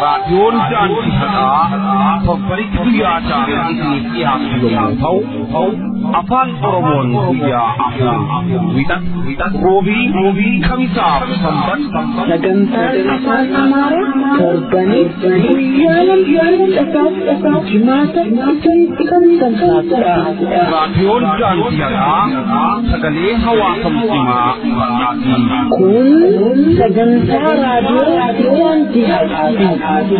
Raadiyoon Daandii Haqaa torbanitti guyyaa ja'a isiniif dhiyaatu yommuu ta'u, afaan Oromoon guyyaa 4 Wiixata, Roobii, Kamisaa fi Sanbata Sagantaan afaan Amaaraa torbanitti guyyaa 2 Jimaata isinitti kan tamsaasudha. Raadiyoon Daandii Haqaa sagalee hawaasa musliimaa bal'aati. Kun sagantaa raadiyoo Daandii Haqaati.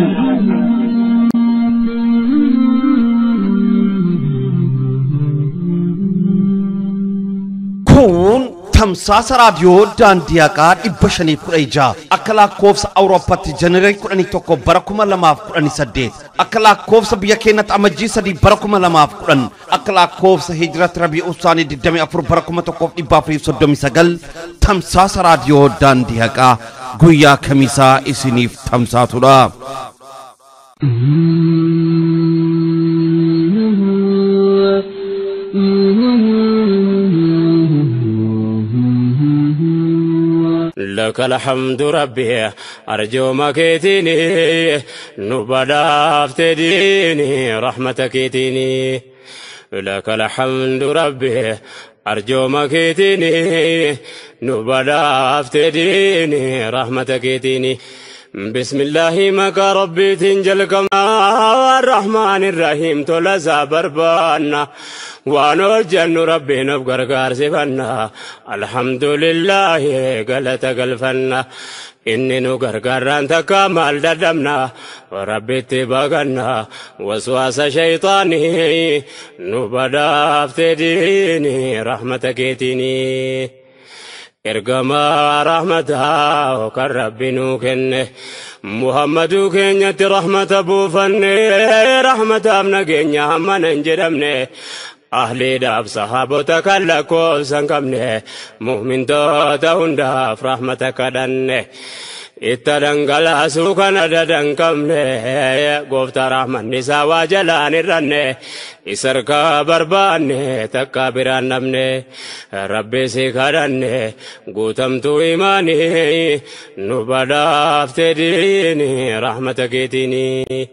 Kun tamsaasa raadiyoo Daandii Haqaa 516 akka lakkoofsa Awurooppaatti January 11 bara 2018 akka lakkoofsa biyya keenyatti amajjii 3 bara 2010 akka lakkoofsa Hijiraatti Rabii'u Saanii 24 bara 1439 tamsaasa raadiyoo Daandii Haqaa guyyaa Kamisaa isiniif tamsaasudha. لك الحمد ربي أرجو مكيتني نبدا افتديني رحمتك تيني لك الحمد ربي أرجو مكيتني نبدا افتديني رحمتك تيني بسم الله مك ربي تنجل كما الرحمن الرحيم تلزا بربانا ونرجن ربي نبقر قارسفنا الحمد لله قلت قلفنا إني نقرقر أنت كمال ددمنا وربي تبقنا وسواس شيطاني نبدا افتديني رحمتك تيني إرقما رحمتها وكان ربي نوكن محمد كنيت رحمة أبو فني رحمة أمنا كنيا هم ننجرمني أهلي داب صحابتك لكو سنكمني مؤمن توتهن داب رحمتك دني itti kana dadanqamne gooftaa rahmanni isaa waa jalaan irranne isarkaa barbaanne takka biraan dhabne rabbi si kadhanne guutamtuu imaanii nu badhaafte diini rahmata keetiini.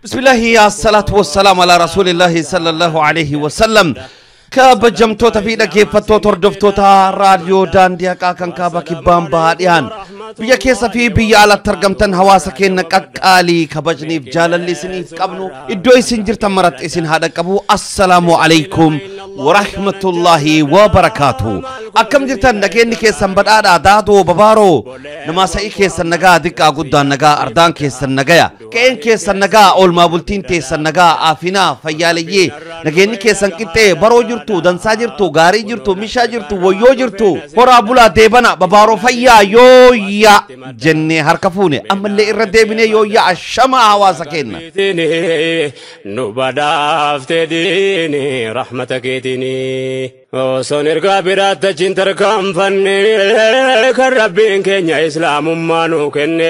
Bismillahi assalatu wassalamu ala rasuulillahi sallallahu alayhi wasallam. Kabajamtoota fi dhaggeeffattoota hordoftoota raadiyoo Daandii Haqaa kan kaaba kibbaan bahaa dhihaan biyya keessa fi biyya alatti argamtan hawaasa keenya qaqqaalii kabajniif jaalalli isiniif qabnu iddoo isin jirtan maratti isin haadha qabu. Assalaamu alaykum warahmatullahi wabarakaatu. Akkam jirtan nageenyi keessan badhaadhaa daadoo babaaroo namaa sa'ii keessan nagaa diqqaa guddaan nagaa ardaan keessan nagaya qe'een keessan nagaa oolmaa bultiin teessan nagaa aafinaa fayyaaleyyee nageenyi keessan qixxee baroo jirtu dansaa jirtu gaarii jirtu mishaa jirtu wayyoo jirtu horaa bulaa deebana babaaroo fayyaa yooyyaa jennee harka fuune ammallee irra deebinee yooyyaa ashamaa hawaasa kenna. Nu badhaafte diini rahmata keetiini. Osoon ergaa biraatti achiin tarkaanfanne kan rabbiin keenya islaamummaa nuu kenne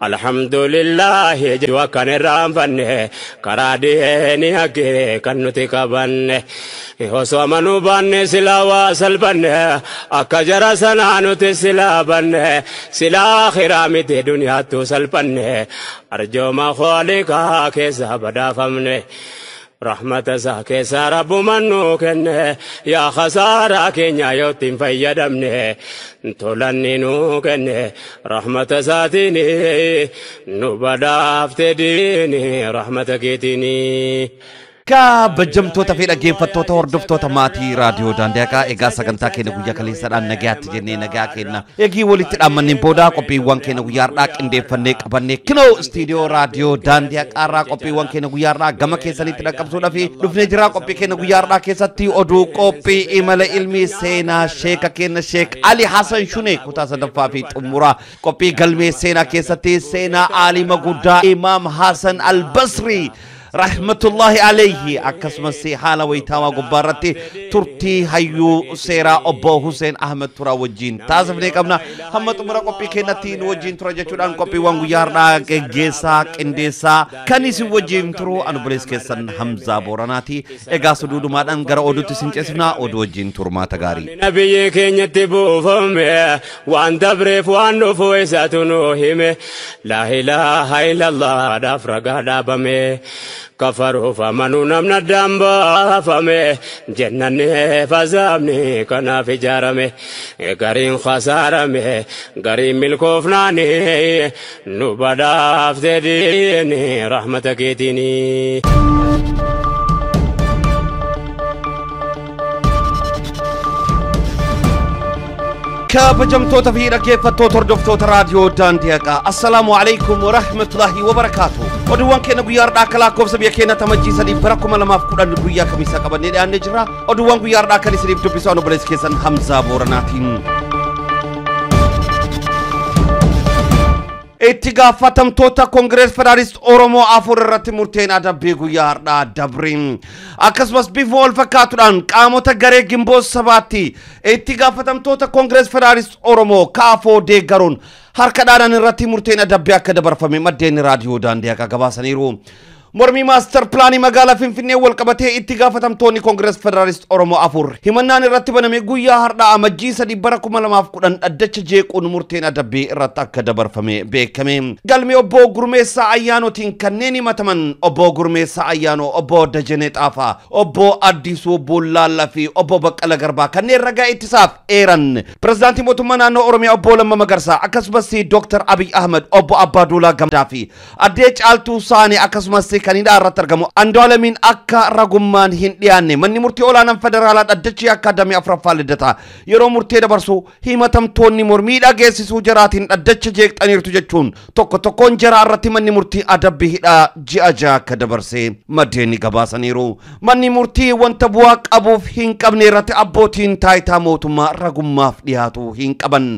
alhamdulillahi jedhu akkan irraanfanne karaa diinii haqqee kan nuti qabanne osoo amanuu baanne silaa waa salphanne akka jara sanaa nuti silaa banne silaa akhiraa miti duniyaattuu salphanne arjooma khooliqaa keessa badhaafamne. رحمة ساكي سارب منو كن يا خسارة كنيا يوتين فيدمني تولني نو كن رحمة ساتيني نبدا افتديني رحمة كيتيني. Kabajamtoota fi dhaggeeffattoota hordoftoota maatii raadiyoo Daandii Haqaa egaa sagantaa keenya guyyaa kaleessaadhaan nagayaatti jennee nagaa kenna. Eegii walitti dhaammanneen booda qophiiwwan keenya guyyaa har'aa qindeeffannee qabannee kinoo istiidiyoo raadiyoo Daandii Haqaarraa qophiiwwan keenya guyyaa har'aa gama keessanitti dhaqqabsuudhaaf dhufnee jira. Qophii keenya guyyaa har'aa keessatti oduu qophii imala ilmii seenaa sheeka keenya Sheek Ali Hasan Shune kutaa sadaffaa fi xumuraa qophii galmee seenaa keessatti seenaa aalima guddaa Imaam Hasan Albasrii Rahmatullahi alayhi akkasumas haala wayitaawaa gubbaarratti turtii hayyuu seeraa obbo Hussein Ahmed Turaa wajjin taasifnee qabna. Hamma xumura qophii keenyatti nu wajjin tura jechuudhaan qophiiwwan guyyaa har'aa geggeessaa qindeessaa kan isin wajjin turu anu bulees keessan Hamzaa Booranaati. Egaa suduudumaadhaan gara oduutti isin ceesifna, oduu wajjin turmaata gaarii. Nabiyyi keenyatti buufame waan dabreef waan dhufu isaatu nu hime laa ilaaha illallah dhaaf ragaa dhaabame kafaruuf amanuu namna addaan baafame jennanni fazaamni kanaaf ijaarame gariin khasaarame gariin milkoofnaani nu badhaafte diini rahmata keetiini. Kabajamtoota fi dhaggeeffattoota hordoftoota raadiyoo Daandii Haqaa, assalaamu alaikum wa rahmatullahi wa barakaatu. Oduuwwan keenya guyyaa har'aa akka lakkoofsa biyya keenya tamajjii 3 bara 2010 guyyaa kamisaa qabannee dhiyaannee jirra. Oduuwwan guyyaa har'aa kan isiniif dubbisu anu bulees keessan Hamzaa Booranaatiin. Itti gaafatamtoota Koongirees Federaalist Oromoo 4 irratti murteen adabbii guyyaa har'aa dabre. Akkasumas bifa wal fakkaatuudhaan qaamota garee gimboo sabaatti itti gaafatamtoota Koongirees Federaalist Oromoo kaafoo deeggaruun harka dhaadhaan irratti murteen adabbii akka dabarfame maddeen raadiyoo Daandii Haqaa gabaasaniiru. Mormii maastar pilaanii magaalaa Finfinnee wal qabatee itti gaafatamtoonni Koongirees Federaalist Oromoo 4 himannaan irratti baname guyyaa har'aa amajjii 3 bara 2010 dhaddacha jeequun murteen adabbii irratti akka dabarfame beekame. Galmee obbo Gurmeessaa Ayyaanootiin kanneen himataman obbo Gurmeessaa Ayyaanoo, obbo Dajanee Xaafaa, obbo Addisuu Bullaallaa fi obbo Baqqala Garbaa kanneen ragaa ittisaaf eeran pirezidaantii mootummaa naannoo Oromiyaa obbo Lammaa Magarsaa akkasumas Dr. Abiy Ahmed, obbo Abbaa Duulaa Gamdaa fi addee Caaltuu Saanii akkasumas kan hidhaa irratti argamu Andu'aalemiin akka ragummaan hin dhiyaanne manni murtii olaanaan federaalaa dhaddachi akka damee 4ffaa Liddataa yeroo murtee dabarsu himatamtoonni mormii dhageessisuu jaraatiin dhaddacha jeeqxaniirtu jechuun tokko tokkoon jaraa irratti manni murtii adabbii hidhaa ji'a 6 akka dabarsee maddeen gabaasaniiru. Manni murtii wanta bu'aa qabuuf hin qabne irratti abbootiin taayitaa mootummaa ragummaaf dhiyaatu hin qaban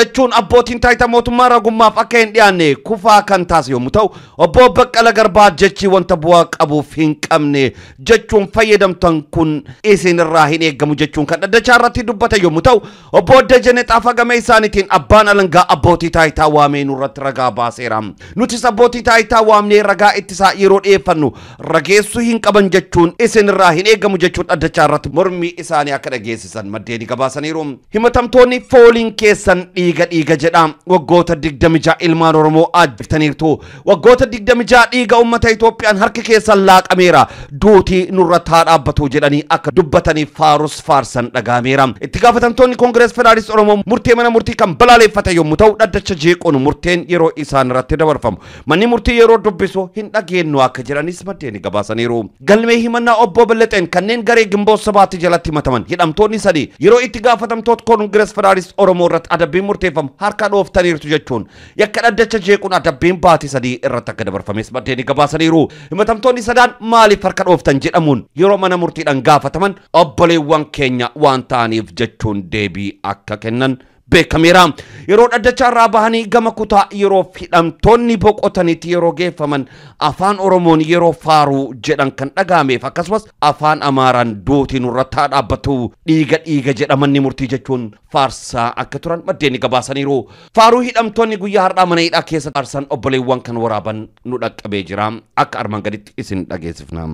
jechuun abbootiin taayitaa mootummaa ragummaaf akka hin dhiyaanne kufaa kan taasisu yommuu ta'u obbo Baqqala Garbaa jechi wanta bu'aa qabuuf hin qabne jechuun fayyadamtan kun isinirraa hin eeggamu jechuun kan dhaddachaa irratti dubbate yommuu ta'u obbo Dajanee Xaafaa gama isaaniitiin abbaan alangaa abbootii taayitaa waamee nurratti ragaa baaseera. Nutis abbootii taayitaa waamnee ragaa ittisaa yeroo dhiyeeffannu rageessuu hin qaban jechuun isinirraa hin eeggamu jechuun dhaddachaa irratti mormii isaanii akka dhageessisan maddeen gabaasaniiru. Himatamtoonni fooliin keessan dhiiga dhiiga jedha. Waggoota 26 ilmaan Oromoo ajjeeftaniirtu. Waggoota 26 dhiiga uummata Itoophiyaan harki keessan laaqameera. Duutii nurratti haa dhaabbatu jedhanii akka dubbataniif faarus faarsan dhagahameera. Itti gaafatamtoonni Koongirees Federaalist Oromoo murtee mana murtii kan balaaleffate yommuu ta'u dhaddacha jeequun murteen yeroo isaan irratti dabarfamu manni murtii yeroo dubbisu hin dhageenyu akka jedhanis maddeen gabaasaniiru. Galmee himannaa obbo Bellexeen kanneen garee gimboo sabaatti jalatti himataman hidhamtoonni 3 yeroo itti gaafatamtoota Koongirees Federaalist Oromoo irratti adabbiin murteeffamu harka dhooftaniirtu jechuun yakka dhaddacha jeequun adabbiin baatii 3 irratti akka dabarfames maddeen gabaasaniiru. Himatamtoonni 3 maaliif harka dhooftan jedhamuun yeroo mana murtiidhaan gaafataman obboleewwan keenya waan ta'aniif jechuun deebii akka kennan beekameera. Yeroo dhaddacha irraa bahanii gama kutaa yeroo hidhamtoonni boqotanitti yeroo geeffaman afaan Oromoon yeroo faaruu jedhan kan dhagahameef akkasumas afaan Amaaraan duutii nurratti haa dhaabbatu dhiiga dhiiga jedhamanni murtii jechuun faarsaa akka turan maddeen gabaasaniiru. Faaruu hidhamtoonni guyyaa har'aa mana hidhaa keessa faarsan obboleewwan kan waraaban nu dhaqqabee jira. Akka armaan gaditti isin dhageessifna.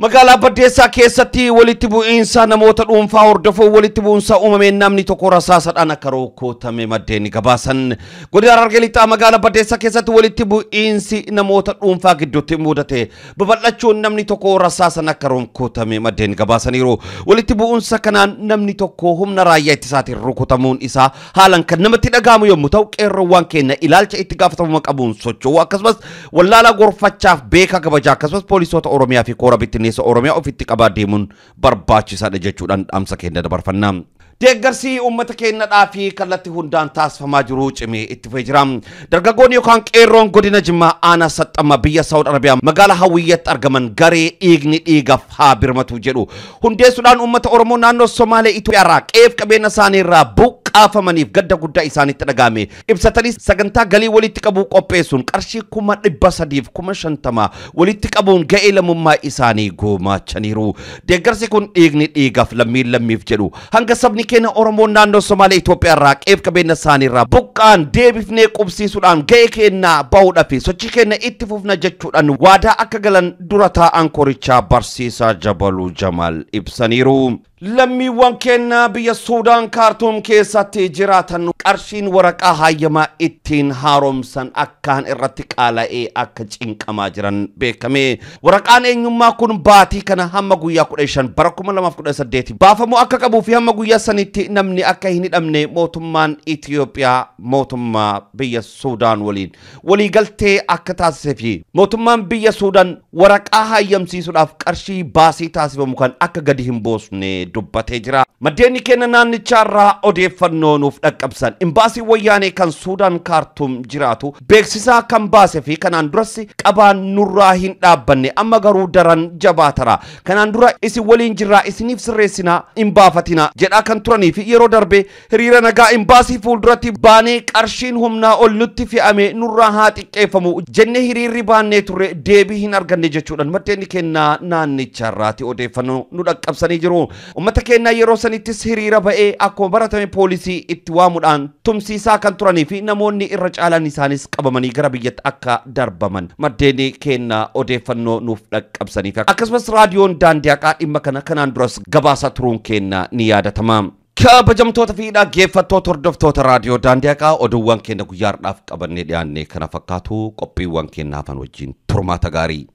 Magaalaa Baddeessaa keessatti walitti bu'iinsa namoota dhuunfaa hordofuun walitti bu'iinsa uumameen namni tokko rasaasadhaan akka rukkutame maddeen gabaasan. Godina Harargee Lixaa magaalaa Baddeessaa keessatti walitti bu'iinsi namoota dhuunfaa gidduutti mudate babal'achuun namni tokko rasaasan akka rukkutame maddeen gabaasaniiru. Walitti bu'iinsa kanaan namni tokko humna raayyaa ittisaatiin rukutamuun isaa haalaan kan namatti dhaga'amu yommuu ta'u, qeerroowwan keenya ilaalcha itti gaafatamummaa qabuun socho'u akkasumas wallaalaa gorfachaaf beekaa kabajaa akkasumas poolisoota Oromiyaa fi koora bittinneessa Oromiyaa ofitti qabaa deemuun barbaachisaadha jechuudhaan dhaamsa keenya dabarfanna. Deeggarsi uummata keenyadhaa fi kallattii hundaan taasifamaa jiru cimee itti fufee jira. Dargaggoonni yookaan qeerroon godina Jimmaa aanaa Saxxammaa biyya Saawud Arabiyaa magaalaa Hawwiyyaatti argaman garee dhiigni dhiigaaf haa birmatu jedhu hundeessuudhaan uummata Oromoo naannoo Somaalee Itoophiyaa irraa qe'eef qabeenya isaanii irraa buqqaafamaniif gadda guddaa isaanitti dhaga'ame ibsatanii sagantaa galii walitti qabuu qopheessuun qarshii 350,000 walitti qabuun ga'ee lammummaa isaanii gumaachaniiru. Deeggarsi kun dhiigni dhiigaaf lammiin lammiif jedhu hanga sabni keenya Oromoo naannoo Somaalee Itoophiyaa irraa qe'eef qabeenya isaanii irraa buqqaan deebifnee qubsiisuudhaan ga'ee keenya bahuudhaa fi sochii keenya itti fufna jechuudhaan waadaa akka galan dura taa'an korichaa barsiisaa Jabaluu Jamaal ibsaniiru. Lammiiwwan keenya biyya Suudaan Kaartuum keessatti jiraatan qarshiin waraqaa hayyamaa ittiin haaromsan akkaan irratti qaala'ee akka cinqamaa jiran beekame. Waraqaan eenyummaa kun baatii kana hamma guyyaa 15 bara 2018 baafamuu akka qabuu fi hamma guyyaa sanitti namni akka hin hidhamne mootummaan Itoophiyaa mootummaa biyya Suudaan waliin waliigaltee akka taasisee fi mootummaan biyya Suudaan waraqaa hayyamsiisuudhaaf qarshii baasii taasifamu kan akka gadi hin buusne dubbatee jira. Maddeen keenya naannichaarraa odeeffannoo nuuf dhaqqabsan imbaasii wayyaanee kan Suudaan Kaartuum jiraatu beeksisaa kan baase fi kanaan duras qabaan nurraa hin dhaabbanne amma garuu daran jabaatara. Kanaan dura isin waliin jirraa isiniif sirreessinaa hin baafatinaa jedhaa kan turanii fi yeroo darbe hiriira nagaa imbaasii fuulduratti baanee qarshiin humnaa ol nutti fe'ame nurraa haa xiqqeeffamu jennee hiriirri baannee turre deebii hin arganne jechuudhaan maddeen keenya naannicharraati odeeffannoo nu dhaqqabsanii jiru. Uummata keenya yeroo sanittis hiriira ba'ee akkuma baratame poolisii itti waamuudhaan tumsiisaa kan turanii fi namoonni irra caalaan isaanis qabamanii gara biyyatti akka darbaman maddeen keenya odeeffannoo nuuf dhaqqabsaniif akkasumas raadiyoon daandii haqaa dhimma kana kanaan duras gabaasa turuun keenya ni yaadatama. Kabajamtoota fi dhaggeeffattoota hordoftoota raadiyoo daandii haqaa oduuwwan keenya guyyaa har'aaf qabannee dhiyaanne kana fakkaatu qophiiwwan keenya hafan wajjin turmaata gaarii.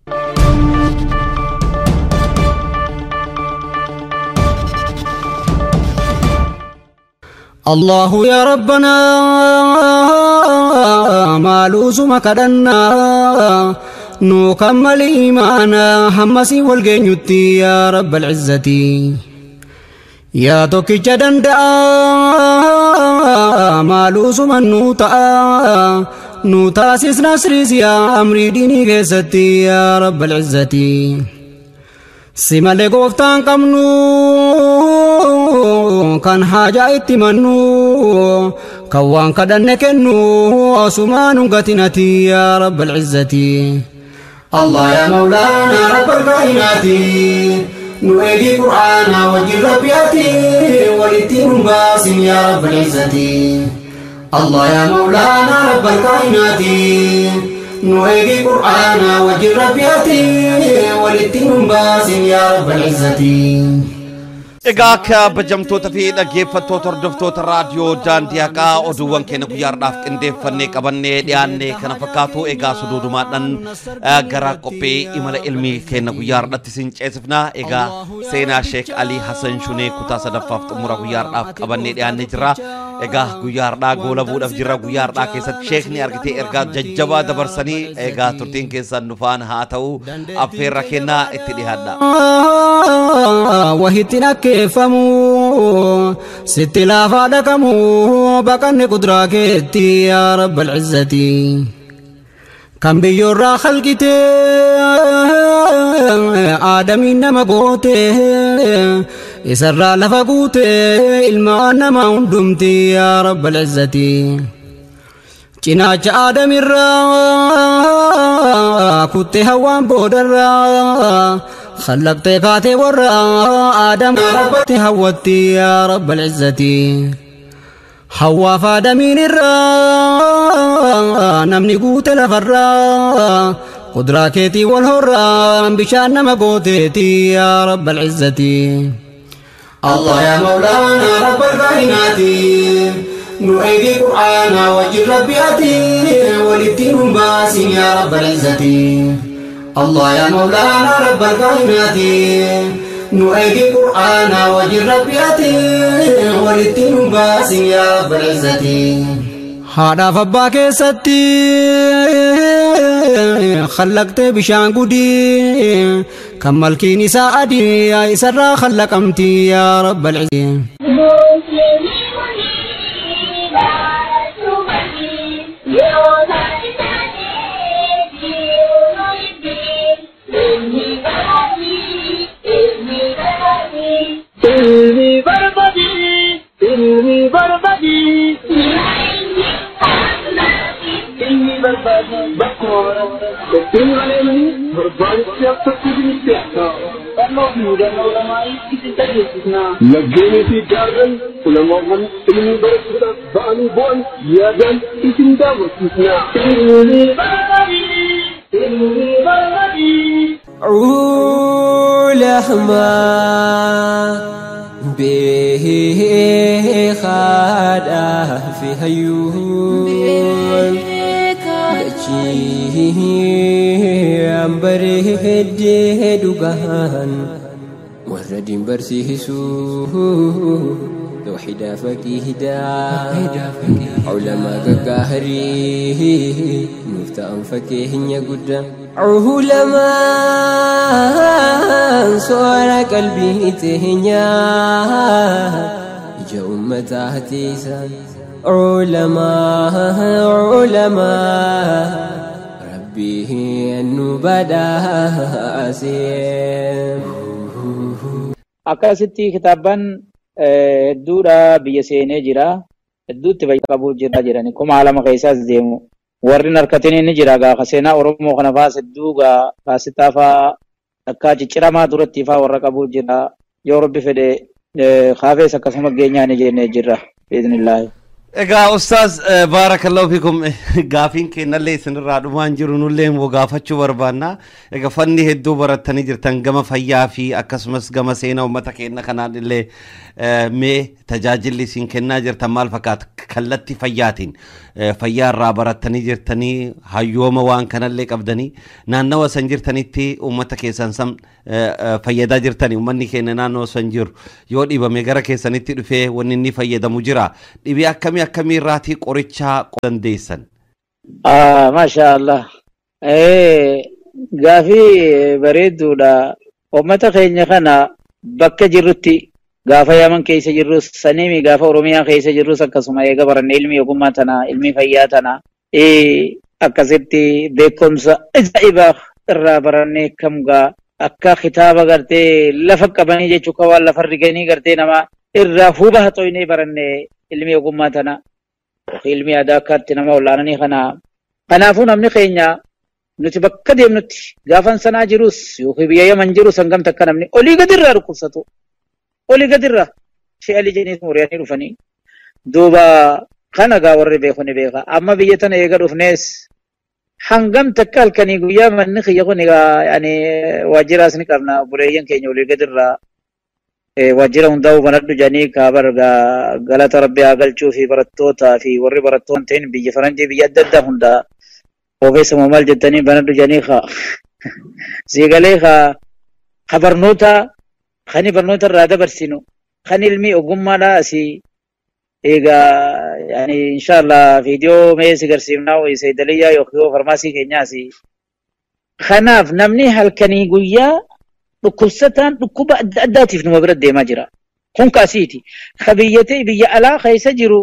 الله يا ربنا ما لوزم كدنا نكمل إيمانا همسي والجنيتي يا رب العزة يا توكي جدن ما لوزم النوتا نوتاسس نصريس يا أمري ديني غزتي يا رب العزة سمالي قوفتان قمنو كان حاجة اتمنو كوان كدن كنو أسمان قتنتي يا رب العزة الله يا مولانا رب الكائنات نؤدي قرآن وجه ربياتي ولتين باسم يا رب العزة الله يا مولانا رب الكائنات نؤدي قرآن وجه ربياتي ولتين باسم يا رب العزة. Egaa kabajamtoota fi dhaggeeffattoota hordoftoota raadiyoo daandii haqaa oduuwwan keenya guyyaa har'aaf qindeeffannee qabannee dhiyaanne kana fakkaatu egaa suduudumaadhaan gara qophii imala ilmii keenya guyyaa har'aatti isin ceesifna. Egaa seenaa Sheek Alii Hasan Shunee kutaa sadaffaaf xumura guyyaa har'aaf qabannee dhiyaannee jirra. Egaa guyyaa har'aa goolabuudhaaf jirra. Guyyaa har'aa keessatti sheekni argitee ergaa jajjabaa dabarsanii egaa turtiin keessan nufaan haa ta'u affeerra kennaa itti dhiyaadha. Famu sitti laafaa dhaqamu baqanni kuduraa keetti yaa rabbal izzati kan biyyoorraa khalqite aadamiin nama goote isarraa lafa guute ilmaan nama hundumti yaa rabbal izzati cinaacha aadamirraa kutte hawaan boodarraa خلقت كاتي ورا آدم ربتي هوتي يا رب العزة حوا فادمين الرا Namni guute lafarraa قدرة كيتي والهرة بشان ما قوتيتي يا رب العزة. الله يا مولانا رب الكائنات نؤيد قرآن وجه ربياتي وللدين باس يا رب العزة. الله يا مولانا رب الكائنات نؤيد قرآن وجه ربياتي وللدين باس يا رب العزة. هذا فباك ستي خلقت بشان قدي كملكي نساء دي يا إسرا خلقمتي يا رب العزة. Laggeenii fi gaarran ulamaawwan ilmii barachuudhaaf ba'anii bu'an yaadaan isin daawwachiisna. Ulamaa beekaadhaa fi hayyuun dachii bareeddee dhugaan warra diin barsiisuu tawxiidaa faqiidaa ulamaa gaggaarii nuuf ta'an fakkeenya guddaa. Ulamaan soora qalbii teenyaa ija uummataa tiisan. Ulamaa rabbii nu badhaasee. Akkasitti kitaabban hedduudha biyya seenee jira. Hedduutti fayyada qabu jira jedhani. 2000 keessaas deemu. Warri harkatiin ni jira gaafa seenaa Oromoo kana faas hedduu gaa kaasitaa faa akka cicciramaa duratti faa warra qabu jira. Yoo rabbi fedhe kaafees akkasuma geenyaa ni jennee jirra. Biiznillaahi. Egaa ustaaz baarakallahu fiikum gaafiin kennallee isinirraa dhumaan jiru nullee immoo gaafachuu barbaanna. Egaa fanni hedduu barattanii jirtan gama fayyaa fi akkasumas gama seenaa uummata keenya kanaan illee mee tajaajilli isin kennaa jirtan maal fakkaata kallattii fayyaatiin fayyaa irraa barattanii jirtanii hayyooma waan kanallee qabdanii naannawa san jirtanitti uummata keessan san fayyadaa jirtanii uummanni keenya naannoo san jiru yoo dhibame gara keessanitti dhufee wanni inni fayyadamu jira dhibee akkamii akkamii irraatii qorichaa dandeessan? Maasha Allah. Gaafii bareedduudha. Uummata keenya kana bakka jirrutti gaafa Yaman keessa jirrus saniimi gaafa Oromiyaa keessa jirrus akkasuma eega baranne ilmi ogummaa tana ilmi fayyaa tana akkasitti beekumsa ajaa'ibaa irraa barannee kam gaa akka kitaaba gartee lafa qabanii jechuu ka waan lafa riganii gartee nama irraa huba haxoynee baranne ilmi ogummaa tana ilmi aadaa akkaatti nama olaananii kana. Kanaafuu namni keenya nuti bakka deemnutti gaafan sanaa jirus yookiin biyya Yaman jirus hangam takka namni olii gadirraa dhukkubsatu. Olii gadirraa shi'alii jedhanii muriyanii dhufanii duuba kana gaa warri beeku ni beeka. Amma biyya tana eega dhufnees hangam takka halkanii guyyaa manni kiyya kun egaa yani waajjiraas ni qabna obboleeyyan keenya olii gadirraa waajjira hundaa'uu banadhu jedhanii kaabar galata rabbi haa galchuu fi barattootaa fi warri barattoota ta'in biyya faranjii biyya adda addaa hundaa ogeessuma maal jettanii banadhu jedhanii haa siigalee haa barnoota kan barnoota irraa dabarsinu kan ilmi ogummaadhaa asii egaa yani inshallah viidiyoo mee si garsiifnaa saydaliyyaa yookiin farmaasii keenyaa asii. Kanaaf namni halkanii guyyaa dhukkubsataan dhukkuba adda addaatiif numa bira deemaa jira. Kun kaasiiti. Ka biyyatee biyya alaa keessa jiru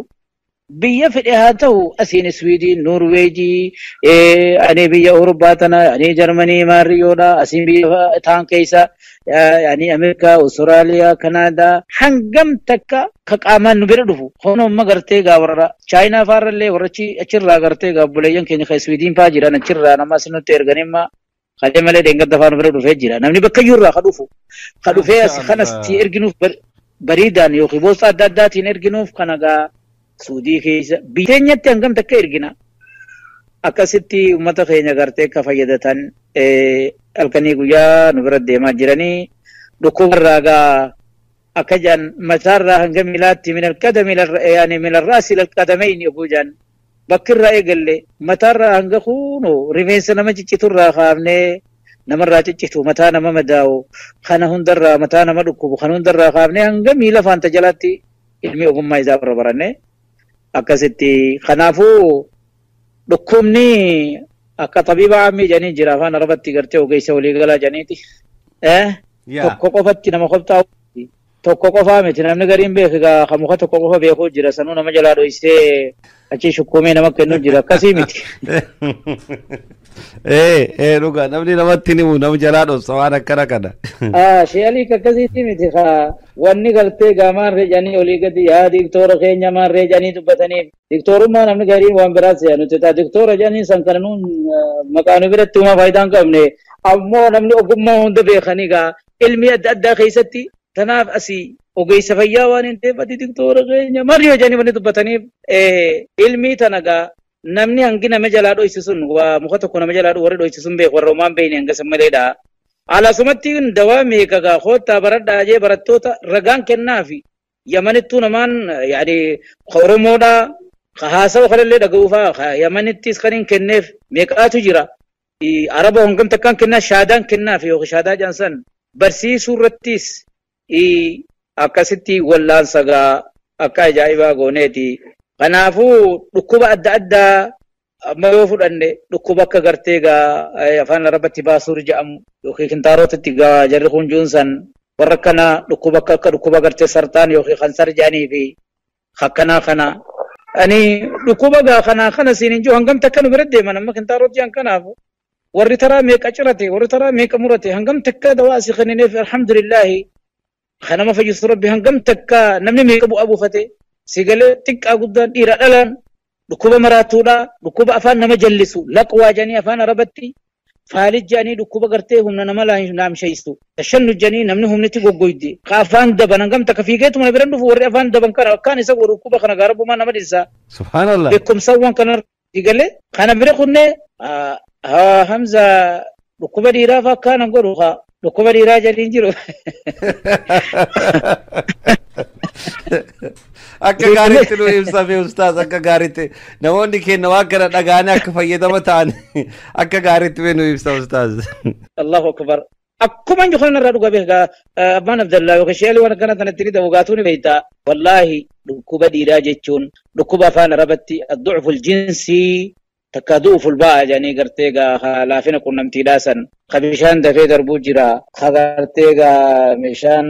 biyya fedhe haa ta'u asiin Swiidii, Noorweejii, ani biyya Awurooppaa tana, ani Jarmanii maariyyoodha, asiin biyya taan keessa, ani Ameerikaa, Awustiraaliyaa, Kanaadaa hangam takka ka qaamaan nu bira dhufu. Hono amma gartee gaa warra Chaayinaa faarrallee warra achirraa gartee gaa obboleeyyan keenya ka Swiidiin faa jiran achirraa nama asinutti erganimma kalee malee dheengadda faa nu bira dhufee jira. Namni bakka iyyuurraa ka dhufu. Ka dhufee as kanas erginuuf bariidaan yookiin boostaa adda addaatiin erginuuf kana gaa Suudii keessa biyya keenyatti hangam takka ergina. Akkasitti uummata keenya gartee akka fayyadatan halkanii guyyaa nu bira deemaa jiranii dhukkuba irraa gaa akka jedhan mataarraa hanga miilaatti min alqadami yaani min arraasi ila alqadamayni yogguu jedhan bakki irraa eegalle mataarraa hanga kunoo rifeensa nama cicciturraa kaafnee namarraa ciccitu mataa nama madaa'u kana hundarraa mataa nama dhukkubu kana hundarraa kaafnee hanga miila faanta jalaatti ilmi ogummaa isaa irra baranne akkasitti kanaafuu dhukkubni akka tabiiba ammii jedhanii jira afaan arabatti gartee ogeessa waliigalaa jedhaniiti. Tokko qofatti nama qoftaa tokko qofaa miti namni gariin beeku egaa kan muka tokko qofa beekuu jira sanuu nama jalaa dhoysee achi shukkuumee nama kennuu jira akkasii miti. Dhugaa namni namatti himu nama jalaa dhoossa waan akkana kana. Sheelii akkasiitti miti wanni gartee gaamaan reejanii olii gadi yaa diktoora keenya maan reejanii dubbataniif diktoorummaa namni gariin waan biraas yaa nuti ta'a diktoora jedhanii san kana nuun maqaa nu biratti uumaa faayidaa hin qabne ammoo namni ogummaa hunda beekanii gaa ilmi adda addaa keessatti tanaaf asii ogeessa fayyaa waan hin ta'eef ati diktoora keenya maal yoo jedhanii wanni dubbataniif ilmii tana gaa namni hangi nama jalaa dhoysi sun waa muka tokko nama jalaa warri dhoysi sun beeku warra homaan beekne hanga san maleedha. Alasumatti dawaa meeqa gaa koottaa baradhaa jee barattoota ragaan kennaafi Yamanittuu namaan yaani Oromoodhaa haasawa kanallee dhaga'uufaa Yamanittis kan hin kenneef meeqaatu jira. Araba hangam takkaan kennaa shaadaan kennaaf yookiin shaadaa jedhan barsiisuu irrattis akkasitti wallaansa gaa akka ajaa'ibaa gooneeti. Kanaafuu dhukkuba adda addaa amma yoo fudhanne dhukkuba akka gartee gaa afaan arabatti baasuur jedhamu yookiin kintaarotatti gaa jarri kun juunsan warra kana dhukkuba akka dhukkuba gartee sartaan yookiin kansar jedhanii fi akkanaa kana. Ani dhukkuba gaa kanaa kana siin hin jiru hangam takka nu bira deeman amma kintaarot jedhan kanaaf warri taraa meeqa cirate warri taraa meeqa murate hangam takka dawaa asii kennineef alhamdulillaahi kanama fayyisu rabbi hangam takka namni meeqa bu'aa buufate sigalee xiqqaa guddaan dhiira dhalaan dhukkuba maraatuudha dhukkuba afaan nama jallisu laqwaa jedhanii afaan arabatti faalij jedhanii dhukkuba gartee humna nama laamshaysu tashannu jedhanii namni humnitti goggoyde ka afaan daban hangam takka fiigeetuma biran dhufu warri afaan daban kana akkaan isa godhu dhukkuba kana gaarabbumaa nama dhisa. Subhaanallah. Beekumsawwan kana sigalee kana bira kunne Hamza dhukkuba dhiiraa fa akkaan godhu dhukkuba dhiiraa jedhanii jiru. Akka gaariitti nu ibsame ustaas akka gaariitti namoonni keenya waan kana dhaga'anii akka fayyadama ta'an akka gaariitti nu ibsa ustaas. Allahu akbar. Akkuma inni kana irraa dhugaa beekaa abbaan Abdallaa yookiin sheelii waan akkana kanatti ni dhugaatuu ni beektaa. Wallaahi dhukkuba dhiiraa jechuun dhukkuba afaan arabatti addu'uful jinsii takka du'uful ba'a jedhanii gartee gaa laafina qunnamtiidhaa san ka bishaan dafee darbuu jira ka gartee gaa meeshaan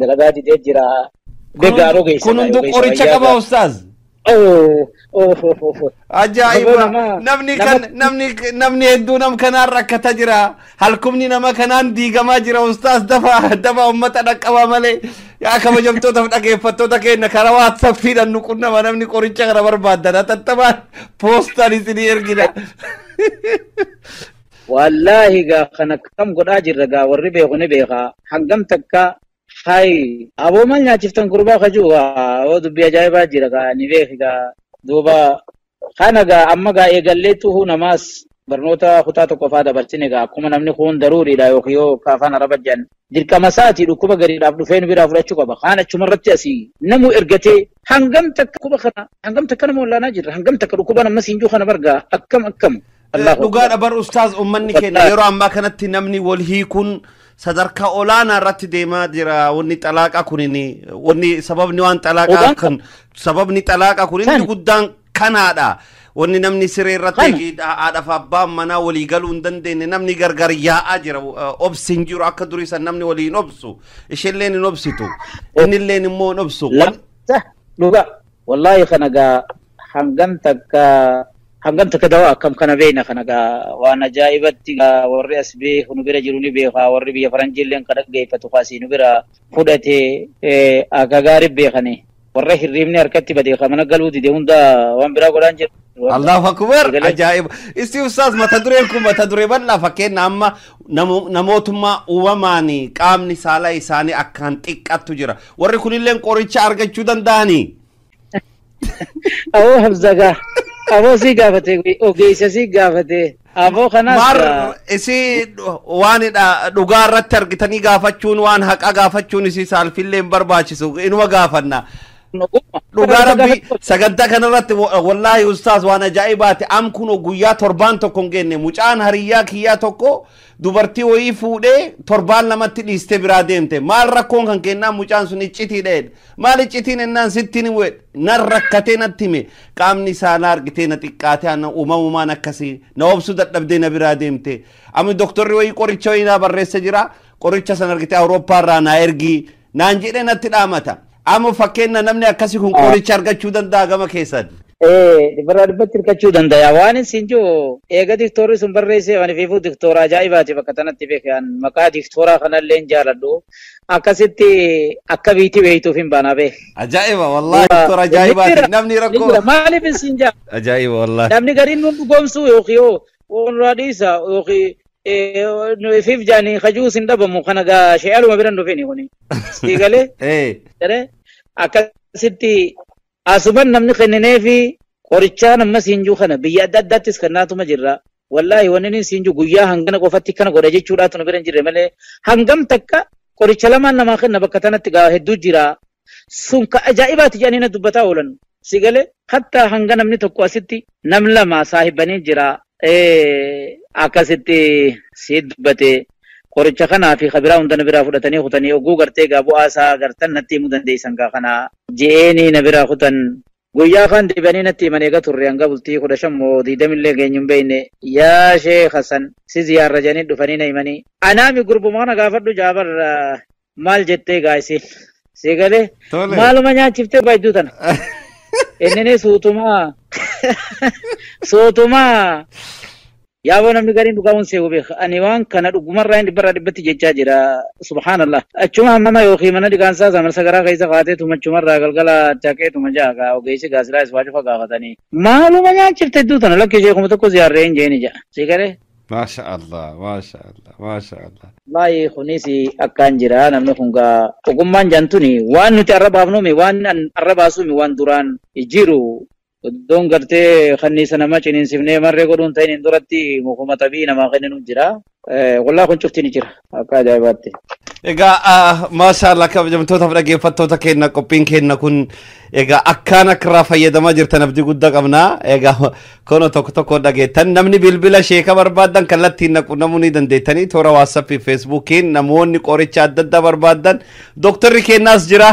dalagaa didee jira. Kun hunduu qoricha qaba ustaaz. Ajaa'iba! Namni hedduu nam kanaan rakkata jira. Halkumni nama kanaan diigamaa jira ustaaz dafa dafa uummata dhaqqaba malee. Yaa kabajamtootaaf dhaggeeffattoota keenya karaa waatsaappiidhaan nu qunnama namni qoricha kana barbaaddan hatattamaan poostaan isinii ergina. Wallaahi gaa kana kam godhaa jirra gaa warri beeku ni beekaa hangam takka hay aboo maal nyaachiftan gurbaa kajuu gaa dubbii ajaa'ibaa jira gaa ni beeki gaa duuba kana gaa amma gaa eegalleetu namaas barnoota kutaa tokko faa dabarsine gaa akkuma namni kun daruuriidha yookiin yoo afaan araba jedhan dirqama isaatii dhukkuba gariidhaaf dhufee nu biraa fudhachuu qaba kaan achumarratti asii namu ergatee hangam takka dhukkuba kana hangam takka nama wallaanaa jirra hangam takka dhukkuba nama siinjuu kana bargaa akkam akkam. Dhugaadha bar ustaaz uummanni keenya yeroo ammaa kanatti namni wal hiikuun sadarkaa olaanaa irratti deemaa jira wanni xalaaqaa kunin wanni sababni waan xalaaqaa kan sababni xalaaqaa kunin guddaan kanaadha. Wanni namni siree irratti haadhaaf abbaan manaa walii galuu hin dandeenye namni gargar yaa'aa jira obsi hin jiru akka durii san namni walii hin obsu isheelleen hin obsitu innilleen immoo hin obsu. Dhugaa wallaahi kana gaa hangam takka hangam takka dawaa akkam kana beekna kana gaa waan ajaa'ibatti warri as beeku nu bira jiru ni beeka warri biyya faranjiilleen kan dhaggeeffatu kaasii nu bira fudhatee akka gaarii beekani warra hirriibni harkatti badee mana galuu dide hunda waan biraa godhaan jiru. Allahu akbar ajaa'iba. Isti ustaaz mata dureen kun mata duree bal'aa fakkeenya amma namootummaa uumamaan qaamni saalaa isaanii akkaan xiqqattu jira. Warri kunilleen qoricha argachuu danda'anii. Awoo Hamza gaa. Aboo si gaafate, ogeessa si gaafate. Aboo kanaas. Mar isii waan dhugaa irratti argitanii gaafachuun, waan haqa gaafachuun isii saalfillee hin barbaachisu, inuma gaafanna. Dhugaa Rabbi, sagantaa kanarratti wallaahi ustaas waan ajaa'ibaati. Am kun guyyaa torbaan tokko hin genne, mucaan hariyyaa kiyyaa tokko dubartii wayii fuudhee torbaan lamatti dhiistee biraa deemte. Maal rakkoon kan kennaan mucaan sun iccitii dheedha. Maal iccitiin ennaan sittiin hime, nan rakkatee natti hime, qaamni isaa na argitee na xiqqaatee ana uumamumaan akkasii na obsuu dadhabdee na biraa deemte. Amma doktorri wayii qoricha wayii naa barreessa jira, qoricha san argitee Awurooppaa irraa naa ergii naan jedhee natti dhaamata. Amma fakkeenya namni akkasii kun qoricha argachuu danda'a gama keessan? Dhibbarraa dhibbatti hirkachuu danda'a. Waan isin jiru eega diktoorri sun barreessee waan ifiifuu diktoora ajaa'ibaati bakka tanatti beekan, maqaa diktooraa kanallee hin jaaladhu. Akkasitti akka biitii beeytuuf hin baanaa beek. Ajaa'iba wallaahi, diktoora ajaa'ibaati namni rakkoo. Maaliif isin jaa? Ajaa'iba wallaahi. Namni gariin nu dhugoomsuu yookiin yoo nurraa dhiisa yookiin ifiif jaanii kajuus hin dhabamu, kana gaa shee'aluma bira hin dhufini kuni. Sii galee? Akkasitti asuman namni kennineefi qorichaan amma siinjuu kana biyya adda addaattis kennaatuma jirra. Wallaahi wanni inni siinjuu guyyaa hangana qofatti kana godha jechuudhaatu nu bira hin jirre malee hangam takka qoricha lamaan namaa kenna bakka tanatti gaa hedduu jira. Sun ka ajaa'ibaati jedhanii na dubbataa oolan. Si galee, hattaa hanga namni tokko asitti nam lama saahibanii jira. Akkasitti si dubbate, qoricha kanaa fi kabiraa hunda na biraa fudhatanii kutanii oguu gartee gaa bu'aa isaa gartan natti himuu dandeessan gaa kana je'eenii na biraa kutan. Guyyaa kan dibanii natti himan eega turre hanga bultii 15 moo 20 illee geenyu hin beekne, yaa Sheekh Hasan si ziyaarra jedhanii dhufanii na himanii. Anaami gurbuma kana gaafadhu jaabar, maal jettee gaa isin si galee maaluma nyaachiftee baay'uu tana. Inni suutumaa suutumaa yaaboo namni gariin dhugamuun see'u beeka. Ani waan kana dhugumarraa hin dhibbarraa dhibbatti jechaa jira. Subhaanallah. Achuma nama yookiin mana dhiqaansaa samarsa garaa keessa kaateetuma achumarraa galgala dhaqeetuma ja'a gaa ogeessi gaasilaa iswaa cufa gaafatanii. Maaluma nyaachifte hedduu tana, lakki ishee 1000 ziyaarree hin jeeni ja'a. Si galee? Maasha Allah, maasha Allah, maasha Allah. Wallahi kunis akkaan jira, namni kun gaa ogummaan jantuni waan nuti arra baafnuumi, waan arra baasuumi, waan duraan jiru. Iddoon gartee kanniisa nama ciniinsifnee marree godhuun ta'in duratti mukuma tabii namaa kenninu jira. Wallaa kun cufti ni jira akka ajaa'ibaatti. Egaa maasha Allah, kabajamtoota fi dhaggeeffattoota keenya, qophiin keenya kun egaa akkaan akka irraa fayyadamaa jirtan abdii guddaa qabna. Egaa kono tokko tokko dhageettan, namni bilbila sheeka barbaadan kallattiin qunnamuu ni dandeettanii toora Waatsaappii fi Feesbuukiin, namoonni qoricha adda addaa barbaadan dooktarri keenyaas jira.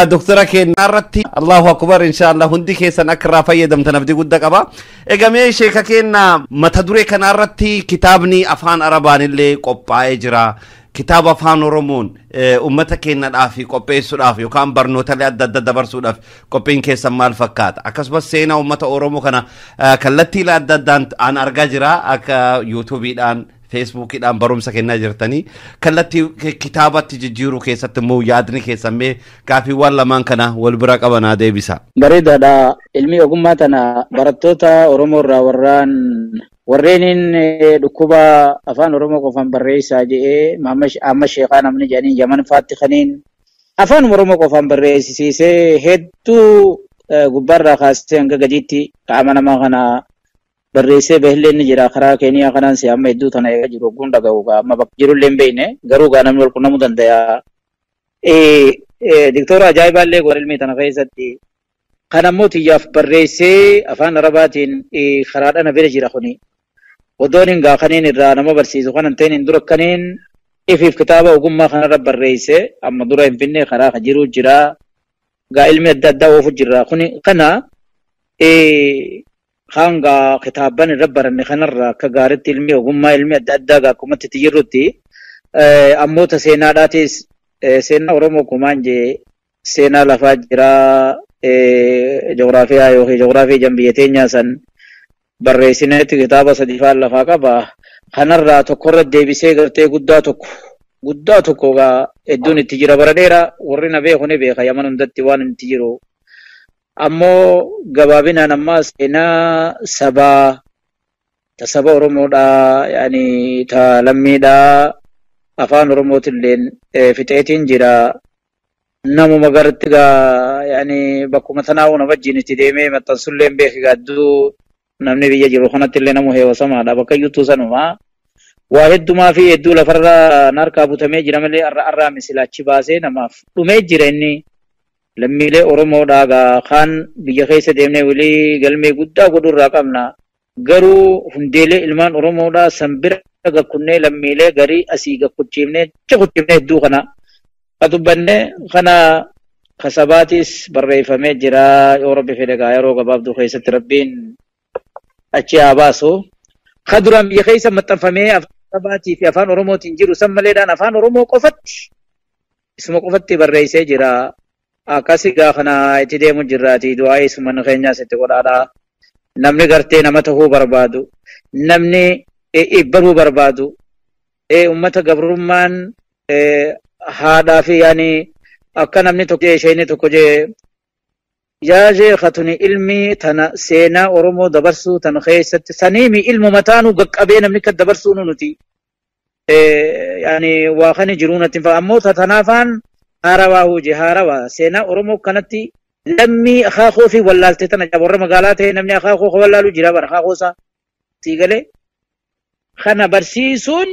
Doktora keenya irratti Allahu akbar, inshallah hundi keessan akka irraa fayyadamtan abdii guddaa qaba. Egaa mee sheeka keenya, mata duree kana irratti kitaabni afaan Arabaan illee qophaa'ee jira. Kitaaba afaan Oromoon uummata keenyadhaaf qopheessuudhaaf yookaan barnootaalee adda addaa dabarsuudhaaf qophiin keessan maal fakkaata? Akkasumas seenaa uummata Oromoo kana kallattiilee adda addaan an argaa jira, akka yuutuubiidhaan, Feesbuukiidhaan barumsa kennaa jirtanii, kallattii kitaabatti jijjiiruu keessatti immoo yaadni keessan mee gaaffiiwwan lamaan kana wal bira qabanaa deebisa. Bareedaadha. Ilmi ogummaa tana barattoota Oromoo irraa warraan warreeniin dhukkuba afaan Oromoo qofaan barreessaa jedhee amma sheekaa namni jedhanii Yaman faatti kaniin afaan Oromoo qofaan barreessisiisee hedduu gubbaarraa kaasee hanga gadiitti qaama namaa kana barreessee bahillee ni jira. Karaa Keeniyaa kanaan si amma hedduu tana eegaa jiru ogguun dhaga'u gaa amma bakka jirullee hin beekne, garuu gaa namni wal qunnamuu danda'a. Diktoora ajaa'ibaallee goon ilmii tana keessatti kan ammoo xiyyaaf barreessee afaan Arabaatiin karaadhaan bira jira kuni. Odoon hin gaa kaniin irraa nama barsiisu kanan ta'in hin dura kaniin ifiif kitaaba ogummaa kanarra barreesse amma dura hin finne, karaa kan jiru jira. Gaa ilmi adda addaa oofu jira kuni kana kaan gaa kitaaban irra baranne kanarra akka gaariitti ilmi ogummaa ilmi adda addaa gaa akkumatti itti jirrutti ammoota seenaadhaatis seenaa Oromoo kumaan jee seenaa lafaa jiraa, joogiraafiyaa yookiin joogiraafii biyya teenyaa san barreessineetti kitaaba sadi faan lafaa qaba. Kanarraa tokkorra deebisee gartee guddaa tokko guddaa tokko gaa hedduun itti jira bara dheeraa, warri na beeku ni beeka Yaman hundatti waan itti jiru. Ammoo gabaabinaan ammaa seenaa sabaa ta saba Oromoodhaa, yaani ta lammiidhaa, afaan Oromootilleen fixeetiin jira. Namuma garatti gaa yaani bakkuma tanaa na wajjin itti deemee maxxansullee beeki gaadduu Namni biyya jiru kanatti illee namu heewasamaadha. Bakka iyyuu sanumaa. Waa heddumaa fi hedduu lafarra narkaa butamee jira malee arraa misilaachi baasee namaaf dhumee jira inni. Lammiilee Oromoodhaa gaa kaan biyya keessa deemnee walii galmee guddaa godhurraa qabna. Garuu hundeelee ilmaan Oromoodhaa san bira gakkunnee lammiilee garii asii gakkuchiifnee cikuchiifnee hedduu kana dubbanne kana kasabaatis barreeffamee jira. Yoo Rabbi fedhe gaa yeroo gabaabduu keessatti Rabbiin achi haa baasu. Ka duraan biyya keessa maxxanfamee afaan sabaatii fi afaan Oromootiin jiru san maleedhaan afaan Oromoo qofatti isuma qofatti barreessee jira. Akkasi gaa kana itti deemu jirraati du'aa isuma keenyaas itti godhaadha. Namni gartee nama tahuu barbaadu, namni baruu barbaadu, ummata gabrummaan haadhaa fi yaani akka namni tokko jee isheen tokko jee yaa sheekha tuni ilmi tana seenaa Oromoo dabarsuu tana keessatti saniimi ilmu mataanuu gaqqabee namni kan dabarsuu nuti yaani waa kana jiruu natti hin ammoo tanaafaan haarawaa hojii haarawaa seenaa Oromoo kanatti lammii akaakoo fi wallaalte tana warra magaalaa ta'e namni akaakoo wallaalu jira bara akaakoo isaa sii galee kana barsiisuun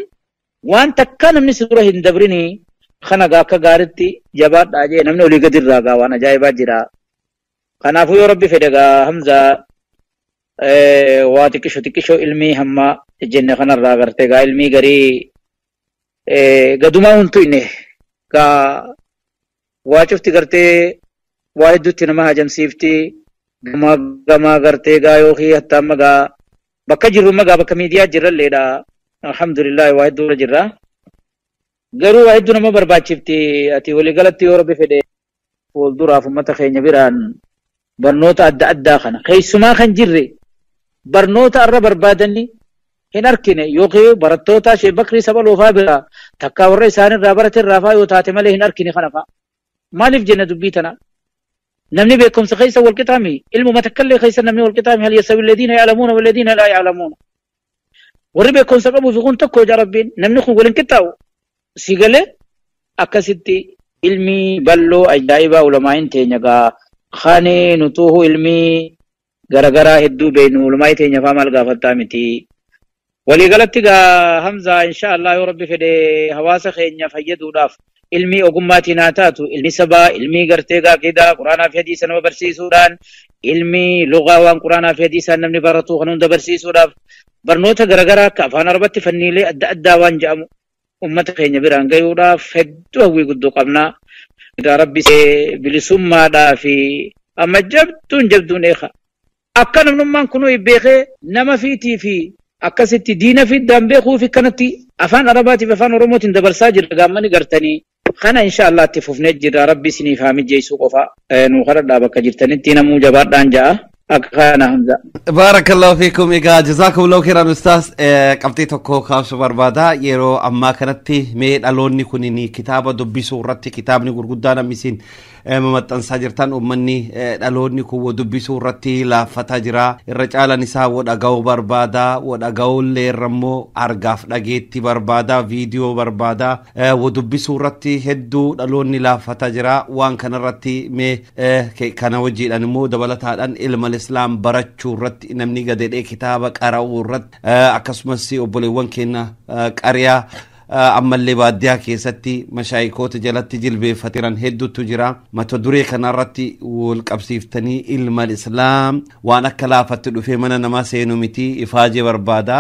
waan takka namni si dura hin dabrinii kana gaa akka gaaritti jabaadhaa jee namni olii gadi irraa gaa waan ajaa'ibaa jira. Kanaafuu yoo Rabbi fedhe gaa Hamza waa xiqqisho xiqqisho ilmii hamma jenne kanarraa gartee gaa ilmii garii gadumaa huntu inni gaa waa cufti gartee waa hedduutti nama hajamsiifti gamaa gamaa gartee gaa yookiin hatta amma gaa bakka jirru magaa bakka miidiyaa jirralleedha. Alhamdulillah waa hedduu irra jirra. Garuu waa hedduu nama barbaachifti ati waliigalatti yoo Rabbi fedhe fuulduraaf uummata keenya biraan barnoota adda addaa kana keessumaa kan jirre barnoota irra barbaadanii hin argine yookiin barattoota Sheekh Bakrii Sabaloofaa biraa takkaa warra isaanirraa barate irraa faa yoo taate malee hin argine kana faa. Maaliif jenna dubbii tana? Namni beekumsa keessa wal qixaami ilmuma takkallee keessa namni wal qixaami hal yastawi alladhiina ya'lamuuna walladhiina laa ya'lamuuna. Warri beekumsa qabuu fi kun tokko ija Rabbiin namni kun waliin qixxaawu si galee akkasitti ilmi bal'oo ajaa'ibaa ulamaa'in teenya gaa kaani nutuuhu ilmi garagaraa hedduu beeknu ulamaa'in teenya faa maal gaafattaa miti. Waliigalatti gaa Hamza insha Allah yoo Rabbi fedhe hawaasa keenya fayyaduudhaaf ilmi ogummaatiin haa taatu ilmi sabaa ilmi gartee gaa quraanaa fi hadiisa nama barsiisuudhaan ilmi lugaa waan quraanaa fi hadiisaan namni baratu kan hunda barsiisuudhaaf barnoota garagaraa akka afaan arabatti fanniilee adda addaa waan jedhamu ummata keenya biraan gayuudhaaf hedduu hawwii guddoo qabna. Egaa Rabbi bilisummaadhaa fi amma jabduun jabduun eeka. Akka namnummaan kunuu beekee nama fiitii fi akkasitti diina fiiddaan beekuu fi kanatti afaan Arabaatiif afaan Oromootiin dabarsaa jira gaammani gartanii. Kana insha Allah itti fufnee jira Rabbi isiniif haa mijeessuu qofa nuu kadhadhaa bakka jirtanitti namuu jabaadhaan ja'a. Akka kana Hamza. Baarakallahu fiikum. Egaa jazaakumullahu khairan ustaas. Qabxii tokko kaasuu barbaada. Yeroo ammaa kanatti mee dhaloonni kun kitaaba dubbisuu irratti kitaabni gurguddaan amma isin maxxansaa jirtan uummanni dhaloonni kun wa dubbisuu irratti laaffataa jira. Irra caalan isaa wa dhaga'uu barbaada. Wa dhaga'uullee irra immoo argaaf dhageetti barbaada. Viidiyoo barbaada. Wa dubbisuu irratti hedduu dhaloonni laaffataa jira. Waan kanarratti mee kana hojiidhaan immoo dabalataadhaan ilma islaam barachuu irratti namni gadedhee kitaaba qara'uu irratti akkasumas obboleewwan keenya qariyaa ammallee baadiyyaa keessatti mashaayikoota jalatti jilbeeffatiran hedduutu jira. Mata duree kanarratti wal qabsiiftanii ilma islaam waan akka laafatti dhufee mana namaa seenu miti ifaajee barbaada.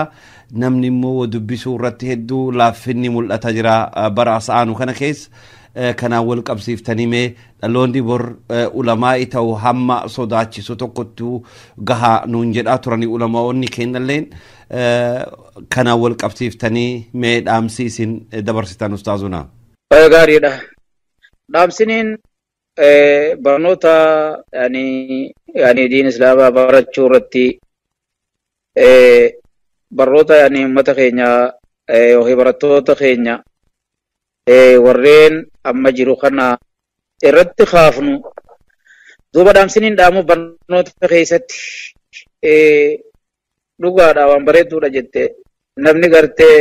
Namni immoo dubbisuu irratti hedduu laaffinni mul'ata jira bara asa'aanu kana keessa. Kanaan wal qabsiiftanii mee dhaloonni bor ulamaa'i ta'u hamma sodaachisu tokkottu gahaa nuun jedhaa turanii ulamaa'onni kennalleen kanaan wal qabsiiftanii mee dhaamsi isin dabarsitan ustaazuna. Gaariidha. Dhaamsiniin barnoota yaani diin islaamaa barachuu irratti barnoota yaani uummata keenya yookiin barattoota keenya warreen amma jiru kana irratti kaafnu duuba dhaamsiniin dhaamu barnoota keessatti dhugaadha waan bareedduudha jette namni gartee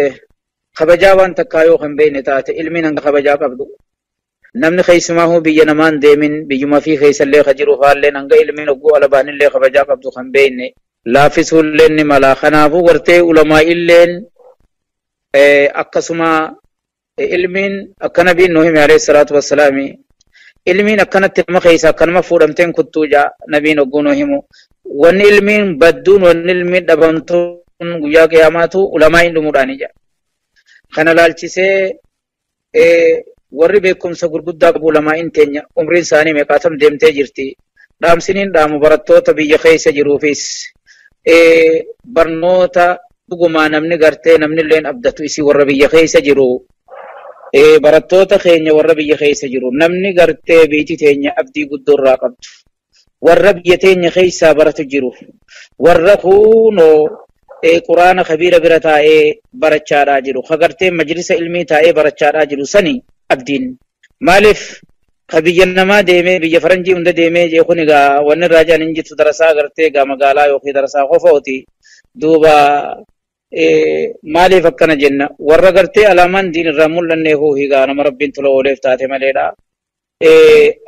kabajaa waan takkaa yoo kan beekne taate ilmiin hanga kabajaa qabdu namni keessumaa biyya namaan deemin biyyuma fi keessallee ka jiru faalleen hanga ilmiin ogguu alabaanillee kabajaa qabdu kan beekne Laaffisuullee ni mala. Kanaafuu gartee ulamaa illeen akkasuma ilmiin akka nabiin nu hime alayhi salaatu wassalaami ilmiin akkanatti nama keessa akkanuma fuudhamteen kuttuu jaa nabiin hogguu nu himu. Wanni ilmiin badduun wanni ilmiin dhabamtuun guyyaa qiyaamaatu ulamaa hin dhumuudhaani jaa. Kana laalchisee warri beekumsa gurguddaa qabu ulamaa hin teenya umriin isaanii meeqaatam deemtee jirti. Dhaamsiniin dhaamu barattoota biyya keessa jiruufis barnoota dhugumaa namni gartee namni illeen abdatu isii warra biyya keessa jiru. Barattoota keenya warra biyya keessa jiru namni gartee biyyi teenya abdii guddoo irraa qabdu. Warra biyya teenya keessaa baratu jiru. Warra kunoo quraana kabiira bira taa'ee barachaadhaa jiru. Ka gartee majlisa ilmii taa'ee barachaadhaa jiru sani abdiin. Maaliif ka biyya namaa deemee biyya faranjii hunda deemee jee kun egaa wanni irraa jiran hin jirtu darasaa gartee egaa magaalaa yookiin darasaa qofaoti. Duuba maaliif akkana jenna warra gartee alaamaan diin irraa mul'anne hoo egaa nama rabbiin tola ooleef taate maleedha.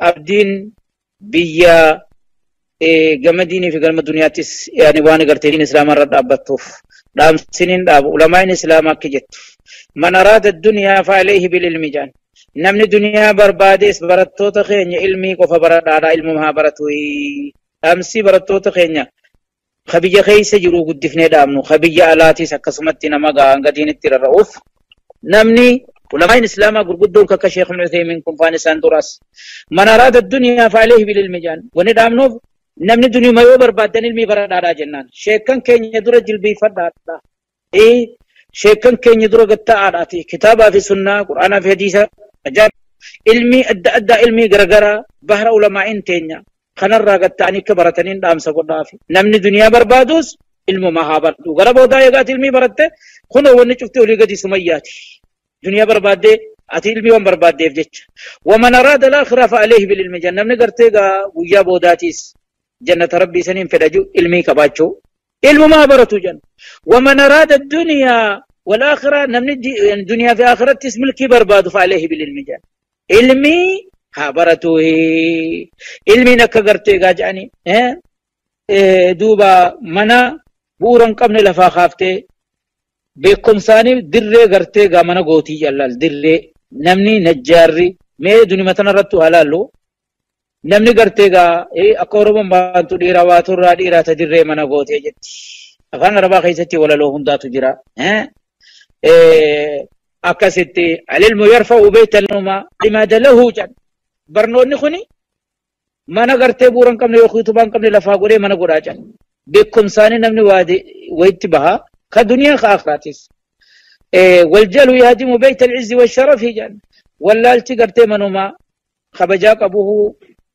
Abdiin biyya gama diinii fi gama duniyaattis yaani waan gartee diin islaamaa irra dhaabbattuuf dhaamsiniin dhaabu ulamaan islaamaa akka jettu. Man araada duniyaa fa'alayhi bil ilmi jaan. Namni duniyaa barbaadees barattoota keenya ilmii qofa baradhaadhaa ilmuma haa baratu. Dhaamsi barattoota keenya ka biyya keessa jiru guddifnee dhaabnu ka biyya alaatiis akkasumatti nama gahaan gadiin itti rarra'uuf namni ulamaan islaamaa gurguddoon akka Sheekh Ibn Uthaymin kun faan isaan duraas. Man araada duniyaa fa'alayhi bil ilmi jaan. Wanni dhaabnuuf namni duniyaa yoo barbaaddan ilmii baradhaadhaa jennaan. Sheekkan keenya dura jilbiifadhaadha. Sheekkan keenya dura gatta'aadhaati. Kitaabaa fi sunnaa, Qur'aanaa fi hadiisa ajaa'ib. Ilmii adda addaa ilmii garagaraa bahra ulamaa'in teenya. Kanarraa gatta'anii akka barataniin dhaamsa godhaafi. Namni duniyaa barbaadus ilmuma haa baratu. Gara boodaa eegaati ilmii baratte kunoo wanni cufti olii gadi sumayyaati. Duniyaa barbaaddee ati ilmii waan barbaaddeef jecha. Waman araada al-aakhira fa'alayhi bil ilmi jenna. Namni gartee egaa guyyaa boodaatiis jannata rabbii saniin fedha jiru ilmii qabaachuu. Ilmuma haa baratu jenna. Waman araada duniyaa wal aakhira namni duniyaa fi aakhirattis milkii barbaadu fa'alayhi bil ilmi jenna. Ilmii haa baratu. Ilmiin akka gartee egaa jedhanii duuba mana bu'uura hin qabne lafaa kaaftee beekumsaanii dirree gartee egaa mana gootii jallaal dirree namni najjaarri mee dunima tanarrattu haa laallu. Namni gartee egaa akka Oromoon baantu dhiira waatu irraa dhiiraa ta dirree mana gootee jetti. Afaan Arabaa keessatti walaloo hundaatu jira. Akkasitti al-ilmu yarfa'u bayta al-numa limaada lahu jedhan. Barnoonni kuni mana gartee bu'uura hin qabne yookiin utubaa hin qabne lafaa godhee mana godhaa jedhan. Beekumsaanii namni wayitti baha ka duniyaa ka aakhiraatis. Waljalu yahdimu bayta al-izzi wash-sharafi jedhan. Wallaalchi gartee manuma kabajaa qabuhu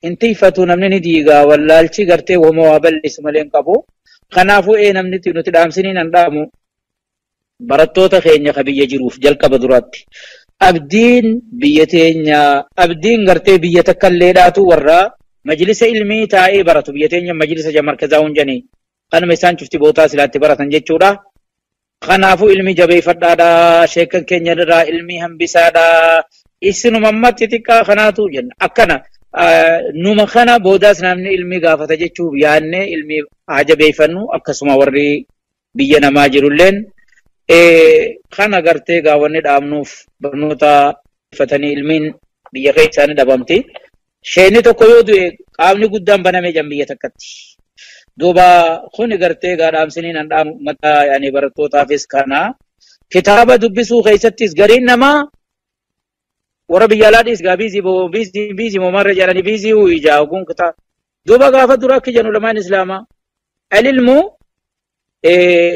hin tiifatu namni ni diigaa wallaalchi gartee wama waa balleessu malee hin qabu. Kanaafuu namni nuti dhaamsiniin hin dhaamu barattoota keenya ka biyya jiruuf jalqaba duraatti. Abdiin biyya teenya abdiin gartee biyya takka illee dhaatu warra majlisa ilmii taa'ee baratu biyya teenya majlisa markazaa hunjanii kanuma isaan cufti bootaa silaatti baratan jechuudha. Kanaafuu ilmii jabeeffadhaadha sheekan keenya irraa ilmii hambisaadha isinuma amma xixiqqaa kanaatu jenna akkana numa kana boodaas namni ilmii gaafata jechuuf yaadne ilmii haa jabeeffannu akkasuma warri biyya namaa jirulleen kana gartee gaawwanni dhaabnuuf barnoota uffatanii ilmiin biyya keessaanii dhabamti. Sheenni tokko yoo du'e qaamni guddaan banamee jira biyya takkatti. Duuba kuni gartee gaa dhaamsiniin an dhaamu mataa yaani barattootaafis kana. Kitaaba dubbisuu keessattis gariin namaa warra biyya alaadhis gaa biizii biizii biizii moomarra jedhanii biizii ijaa oguun kitaaba. Duuba gaafa dura akka jennu ulamaan islaamaa al-ilmu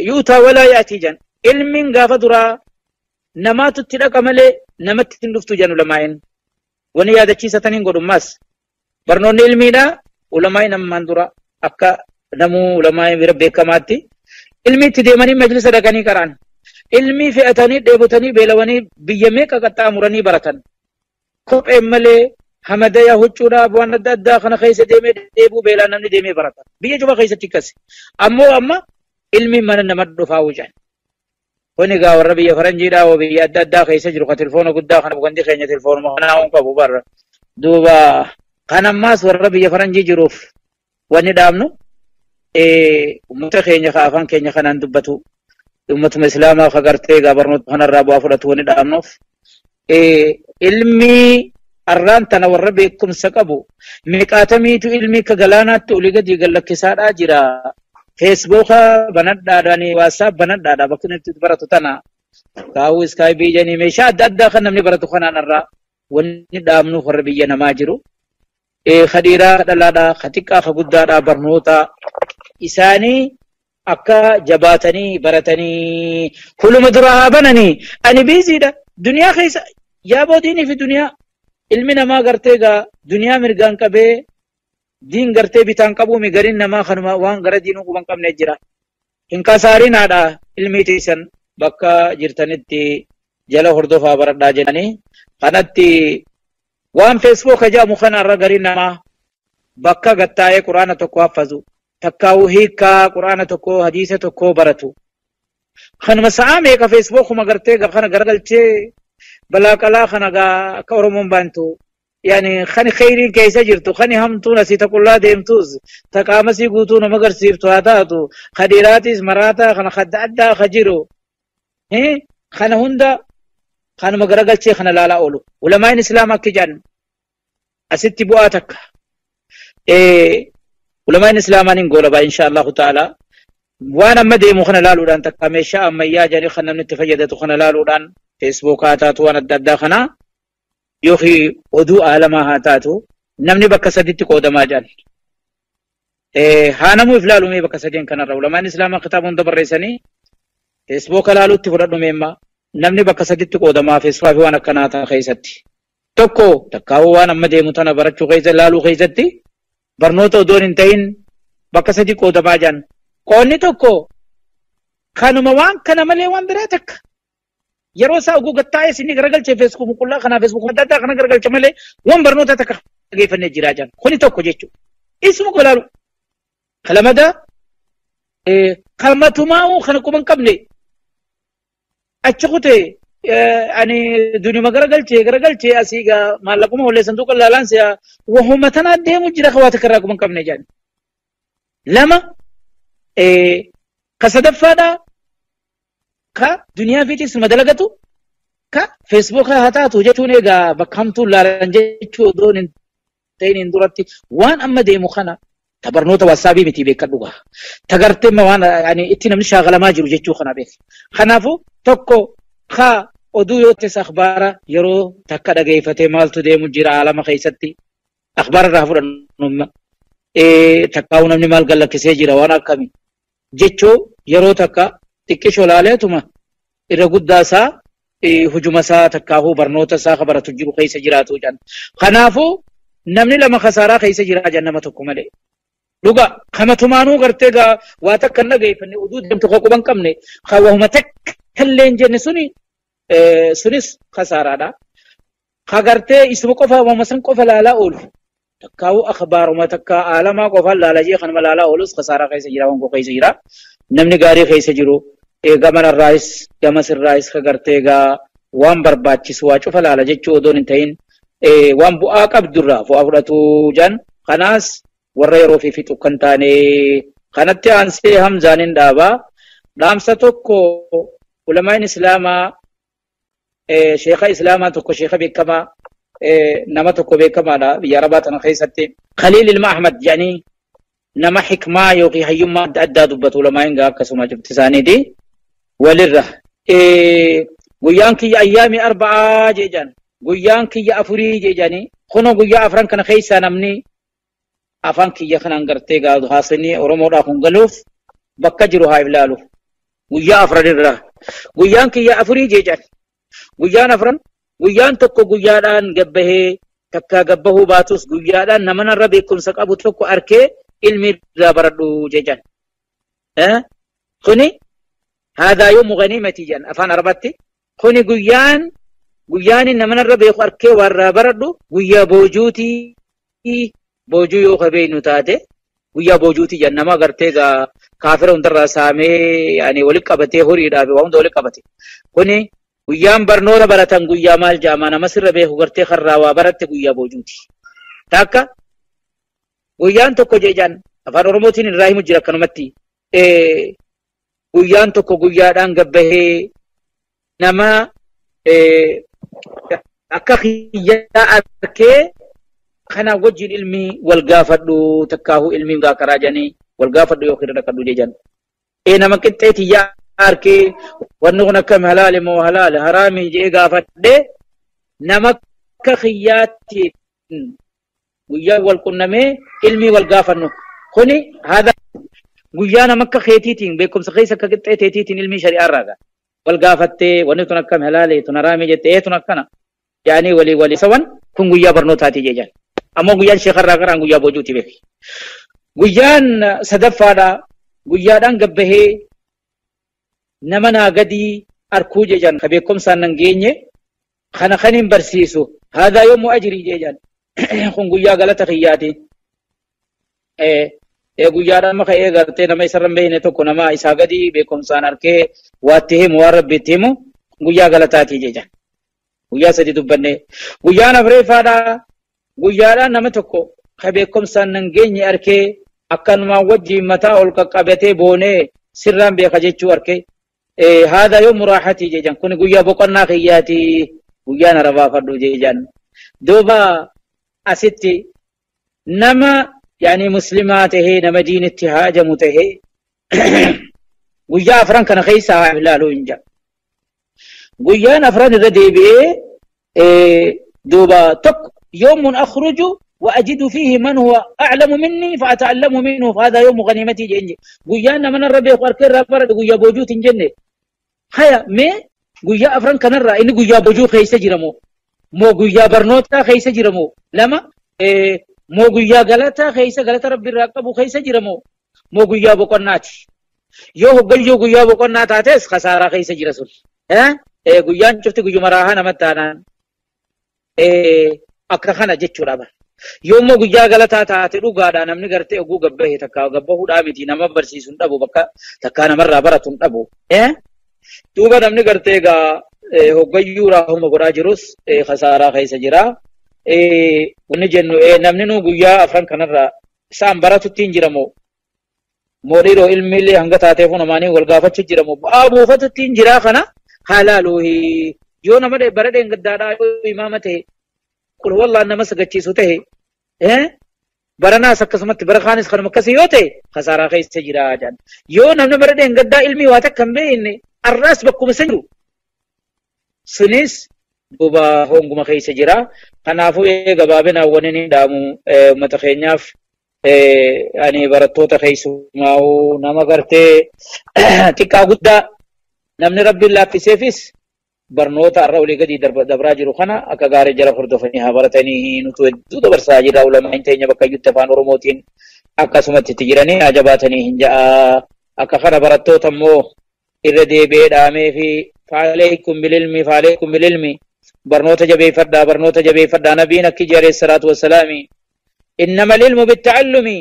yuutaa walaa yaatii jedhan. Ilmiin gaafa duraa namaatu itti dhaqa malee namatti hin dhuftu jedhan ulamaa'in. Wanni yaadachiisataniin godhummaas. Barnoonni ilmiidha ulamaa'in ammaan dura akka namuu ulamaa'in bira beekamaatti. Ilmi itti deemanii majlisa dhaqanii qara'an. Ilmii fe'atanii dheebotanii beelawanii biyya meeqa qaxxaamuranii baratan. Kopheen malee hamadaya huccuudhaaf waan adda addaa kana keessa deemee dheebuu beelaan namni deemee barata. Biyya cufa keessatti akkasi. Ammoo amma ilmiin mana nama dhufaa wujan. Kuni egaa warra biyya faranjiidhaa oo biyya adda addaa keessa jiru ka telefoona guddaa kana gandi keenya telefoonuma kanaa hin qabu barra. Duuba kan ammaas warra biyya faranjii jiruuf wanni dhaabnu Uummata keenya ka afaan keenya kanaan dubbatu uummatuma islaamaa ka gartee egaa barnoota kanarraa bu'aa fudhatu wani dhaabnuuf ilmi arraan tana warra beekumsa qabu meeqaatamiitu ilmi ka galaanaatti olii gadi gallakkisaadhaa jira. Feesbuuka banadhaadhaan waasaap banadhaadha bakki nuti baratu tana kaawuu iskaayibii jedhanii meeshaa adda addaa kan namni baratu kanaan irraa wanni dhaabnuuf warra biyya namaa jiru. Ka dhiiraa ka dhalaadhaa ka xiqqaa ka guddaadhaa barnoota isaanii akka jabaatanii baratanii huluma duraa haa bananii ani biiziidha duniyaa keessa yaaboo diinii fi duniyaa ilmi namaa gartee egaa duniyaa mirgaan qabee diin gartee bitaan qabuumi gariin namaa kanuma waan gara diinuu quban qabne jira. Hin kasaarinaadha ilmi tiisan bakka jirtanitti jala hordofaa baradhaa jedhanii kanatti waan feesbuuk jedhamu kanarra gariin namaa bakka gattaa'ee quraana tokko haffazu takkaa'uu hiikkaa quraana tokko hadiisa tokko baratu. Kanuma sa'aa meeqa feesbuukuma gartee kana garagalchee balaa qalaa kana gaa akka Oromoon baantu. Yani kan khayriin keessa jirtu kan hamtuun asii taqullaa deemtus taqaamasii guutuu nama agarsiiftu haa taatu kadhiiraatis maraataa kana adda addaa ka jiru kana hunda kanuma garagalchee kana laalaa oolu. Ulamaan islaamaa akka jedhan asitti bu'aa takka. Ulamaan islaamaan hin goolabaa insha Allahu ta'ala. Waan amma deemu kana laaluudhaan takka meeshaa ammayyaa jedhanii kan namni itti fayyadatu kana laaluudhaan feesbuuk haa taatu waan adda addaa kana yookiin oduu aalamaa haa taatu namni bakka saditti qoodamaa jedhan. Haa namuu if laalumee bakka sadeen kanarra ulamaan islaamaa kitaaba hunda barreessanii feesbuuka laaluutti fudhadhu meemma namni bakka saditti qoodamaa feesbuukaa fi waan akkanaa ta'a keessatti. Tokko takkaawuu waan amma deemu tana barachuu keessa laaluu keessatti barnoota odoon hin ta'in bakka sadi qoodamaa jedhan. Qoonni tokko kanuma waan kana malee waan biraa takka. Yeroo isaa oguu gattaa'ee isinii garagalchee feesbuuk qullaa kanaa feesbuuk adda addaa kana garagalche malee waan barnoota takka dhageeffannee jiraa jiran. Kuni tokko jechuudha. Isuma golaalu. Kalamada kalmatumaa'uu kana quba hin qabne achi kutee ani duniyuma garagalchee asii gaa maallaquma hollee sanduuqa laalaan si'a wahuma tanaa deemu jira ka waa takka irraa quba hin qabne jedhan. Lama ka sadaffaadhaa ka duniyaa fiitis madalagatu ka feesbuuka haa taatu jechuun egaa bakka hamtuun laalan jechuu odoon hin ta'in hin duratti waan amma deemu kana ta barnoota waasaabii miti beekadhu gaa. Ta gartee waan ani itti namni shaagalamaa jiru jechuu kana beek. Kanaafuu tokko ka oduu yoo ta'es akhbaara yeroo takka dhageeffatee maaltu deemu jira alama keessatti akhbaara irraa fudhannu takkaa'uu namni maal gallakkisee jira waan akkamii jechuu yeroo takka xiqqishoo laaleetuma irra guddaa isaa hujuma isaa takkaahuu barnoota isaa ka baratu jiru keessa jiraatu jedhan. Kanaafuu namni lama kasaaraa keessa jira jedhan nama tokko malee. Dhuga kamatumaanuu gartee gaa waa takka hin dhageeffanne oduu deemtu ka quba hin qabne ka wahuma takka illee hin jenne suni sunis kasaaraadha. Ka gartee isuma qofa wahuma san qofa laalaa oolu. Takkaa'uu akhbaaruma takka aalamaa qofa laalaa jee kanuma laalaa oolus kasaaraa keessa jira hongoo keessa jira. Namni gaarii keessa jiru gamanarraayis gamasirraayis ka gartee gaa waan barbaachisu waa cufa laala jechuu odoon hin ta'in waan bu'aa qabdurraa bu'aa fudhatu jedhan. Kanaas warra yeroo fi fixu kan taane kanatti aansee Hamzaan hin dhaabaa. Dhaamsa tokko ulamaan islaamaa sheekha islaamaa tokko sheekha beekamaa nama tokko beekamaadha biyya arabaa tana keessatti. Khaliil ilma Ahmad jedhanii nama hikmaa yookiin hayyummaa adda addaa dubbatu ulamaan gaa akkasuma cufti isaaniiti. Walirra guyyaan kiyya ayyaami arba'aa jedhan guyyaan kiyya afurii jedhanii kunoo guyyaa afran kana keessaa namni afaan kiyya kanaan gartee gaa haasanii Oromoodhaaf hin galuuf bakka jiru haa ilaalu. Guyyaa afran irra guyyaan kiyya afurii jedhan guyyaan afran guyyaan tokko guyyaadhaan gabbahee takka gabbahuu baatus guyyaadhaan nama narra beekumsa qabu tokko arkee ilmi irraa baradhu jedhan. Kuni haadaa yoomu ganiimati jedhan afaan Arabaatti. Kuni guyyaan guyyaan nama narra beeku arkee warraa baradhu guyyaa boojuutii boojuu yoo qabeenu taate guyyaa boojuutii jedhan nama gartee gaa kaafira hundarraa saamee yaani walitti qabatee horiidhaaf waa hunda walitti qabate. Kuni guyyaan barnoota baratan guyyaa maal jedhama nama sirra beeku gartee karraa waa baratte guyyaa boojuuti. Takka guyyaan tokko jedhan Afaan Oromootiin irraa himu jira akkanumatti. Guyyaan tokko guyyaadhaan gabbahee nama akka kiyyaa arkee kana wajjin ilmi wal gaafadhu takkaahu ilmi karaa jedhanii wal gaafadhu yookiin irra dhaqadhu jedhan. Nama qixxee tiyyaa arkee wanni kun akkam halaali moo halaali haraami jedhee gaafadhee nama akka kiyyaatti guyyaa wal qunnamee ilmi wal gaafannu. Kuni haadha guyyaa nama akka keetiitiin beekumsa keessa akka qixxee teetiitiin ilmi shari'aa irraa wal gaafattee wanni tun akkam halaali tun haraami jettee tun akkana yaani walii walii sawan kun guyyaa barnootaati jedhan. Ammoo guyyaan sheekarraa karaan guyyaa boojuuti beeki. Guyyaan sadaffaadha guyyaadhaan gabbahee nama naa gadii arkuu jedhan ka beekumsaan nan geenye kana kan hin barsiisu haadhaa yommuu ajirii jedhan kun guyyaa galata kiyyaati. Guyyaadhaan maka eegartee nama isarra hin beekne tokko nama isaa gadii beekumsaan arkee waatti himu waan rabbiitti himu guyyaa galataati jedhan. Guyyaa sadi dubbanne. Guyyaan afreeffaadha. Guyyaadhaan nama tokko ka beekumsaan nan geenye arkee akkanumaan wajjiin mataa ol qaqqabatee boonee sirraan beeka jechuu arkee haadha yoo muraaxatii jedhan kun guyyaa boqonnaa kiyyaati guyyaan arabaafadhu jedhan. Duuba asitti nama yaani muslimaa tahee nama diinitti haajamu tahee guyyaa afran kana keessa haa ilaaluu hin jedhu. Guyyaan afran irra deebi'ee duuba tokko يوم أخرج وأجد فيه من هو أعلم مني فأتعلم منه فهذا يوم غنيمتي جنة. قيانا من الربي وأركي ربر قيا بوجوت جنة. هيا مي قيا أفران كنرى إن قيا بوجو خيس جرمو مو قيا برنوتا خيس جرمو لما إيه مو قيا غلطة خيس غلطة ربي راقبو خيس جرمو مو قيا بقناتي يو قيو قيا بقنات هاتس خسارة خيس جرسول ها إيه قيان شفت قيو مراها نمتانا إيه akka kana jechuudha bara. Yommuu guyyaa galataa taate dhugaadha namni gartee oguu gabbahee takkaa gabbahuudhaa miti nama barsiisu hin dhabu bakka takkaa namarraa baratu hin dhabu. Duuba namni gartee egaa hoggayyuu raahuma godhaa jirus khasaaraa keessa jira. Wanni jennu namni nu guyyaa afran kanarraa isaan baratutti hin jiramoo moo dhiiroo ilmi illee hanga taateef namaanii wal gaafachuu jiramoo bu'aa buufatutti hin jiraa kana halaaluu yoo nama bara dheengaddaadhaa yoo imaama ta'e قل والله أنا مسجد شيء سوته برناس كسمت برخانس خنم كسيوته خسارة خيس تجرا جان يو نمنا بردين قد علمي واتكم بين الراس بكم سجرو سنيس دوبا هونغ ما خيس جرا خنافو غبابنا ونني دامو متخينياف يعني برتوتا خيس ماو نما غرتي تيكا غدا نمني ربي الله في سيفيس barnoota irra olii gadi dabraa jiru kana akka gaarii jala hordofanii haa baratanii nutu hedduu dabarsaa jira ulamaa hin teenya bakka iyyutti afaan Oromootiin akkasumatti itti jiranii haa jabaatanii hin ja'a akka kana barattoota immoo irra deebi'ee dhaamee fi faaleekum bililmi faaleekum bililmi barnoota jabeeffadhaa barnoota jabeeffadhaa nabiin akki jedhe salaatu wassalaami innama ilmu bitta'allumi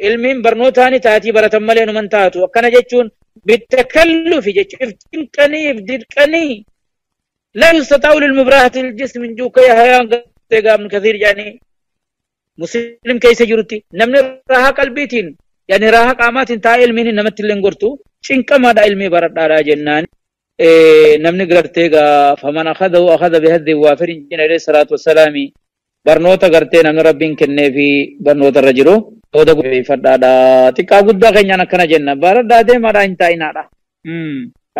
ilmiin barnootaani taatii baratan malee numan taatu akkana jechuun بالتكلف افتنقني افتنقني لا يستطاع للمبراهة الجسم من جوك يا هيان من كثير يعني مسلم كيس جرتي نمن راها قلبيتين يعني راها قامات تا علمين نمت اللي شنك ما دا علمي برد على جنان نمن قرتي فمن أخذه أخذ بهذه وافر عليه الصلاة والسلام برنوتا قرتي نمن ربين كني في برنوتا الرجلو Oda fadhaadha xiqqaa guddaa keenyaan akkana jenna baradhaa deemaadha hin taa'inaadha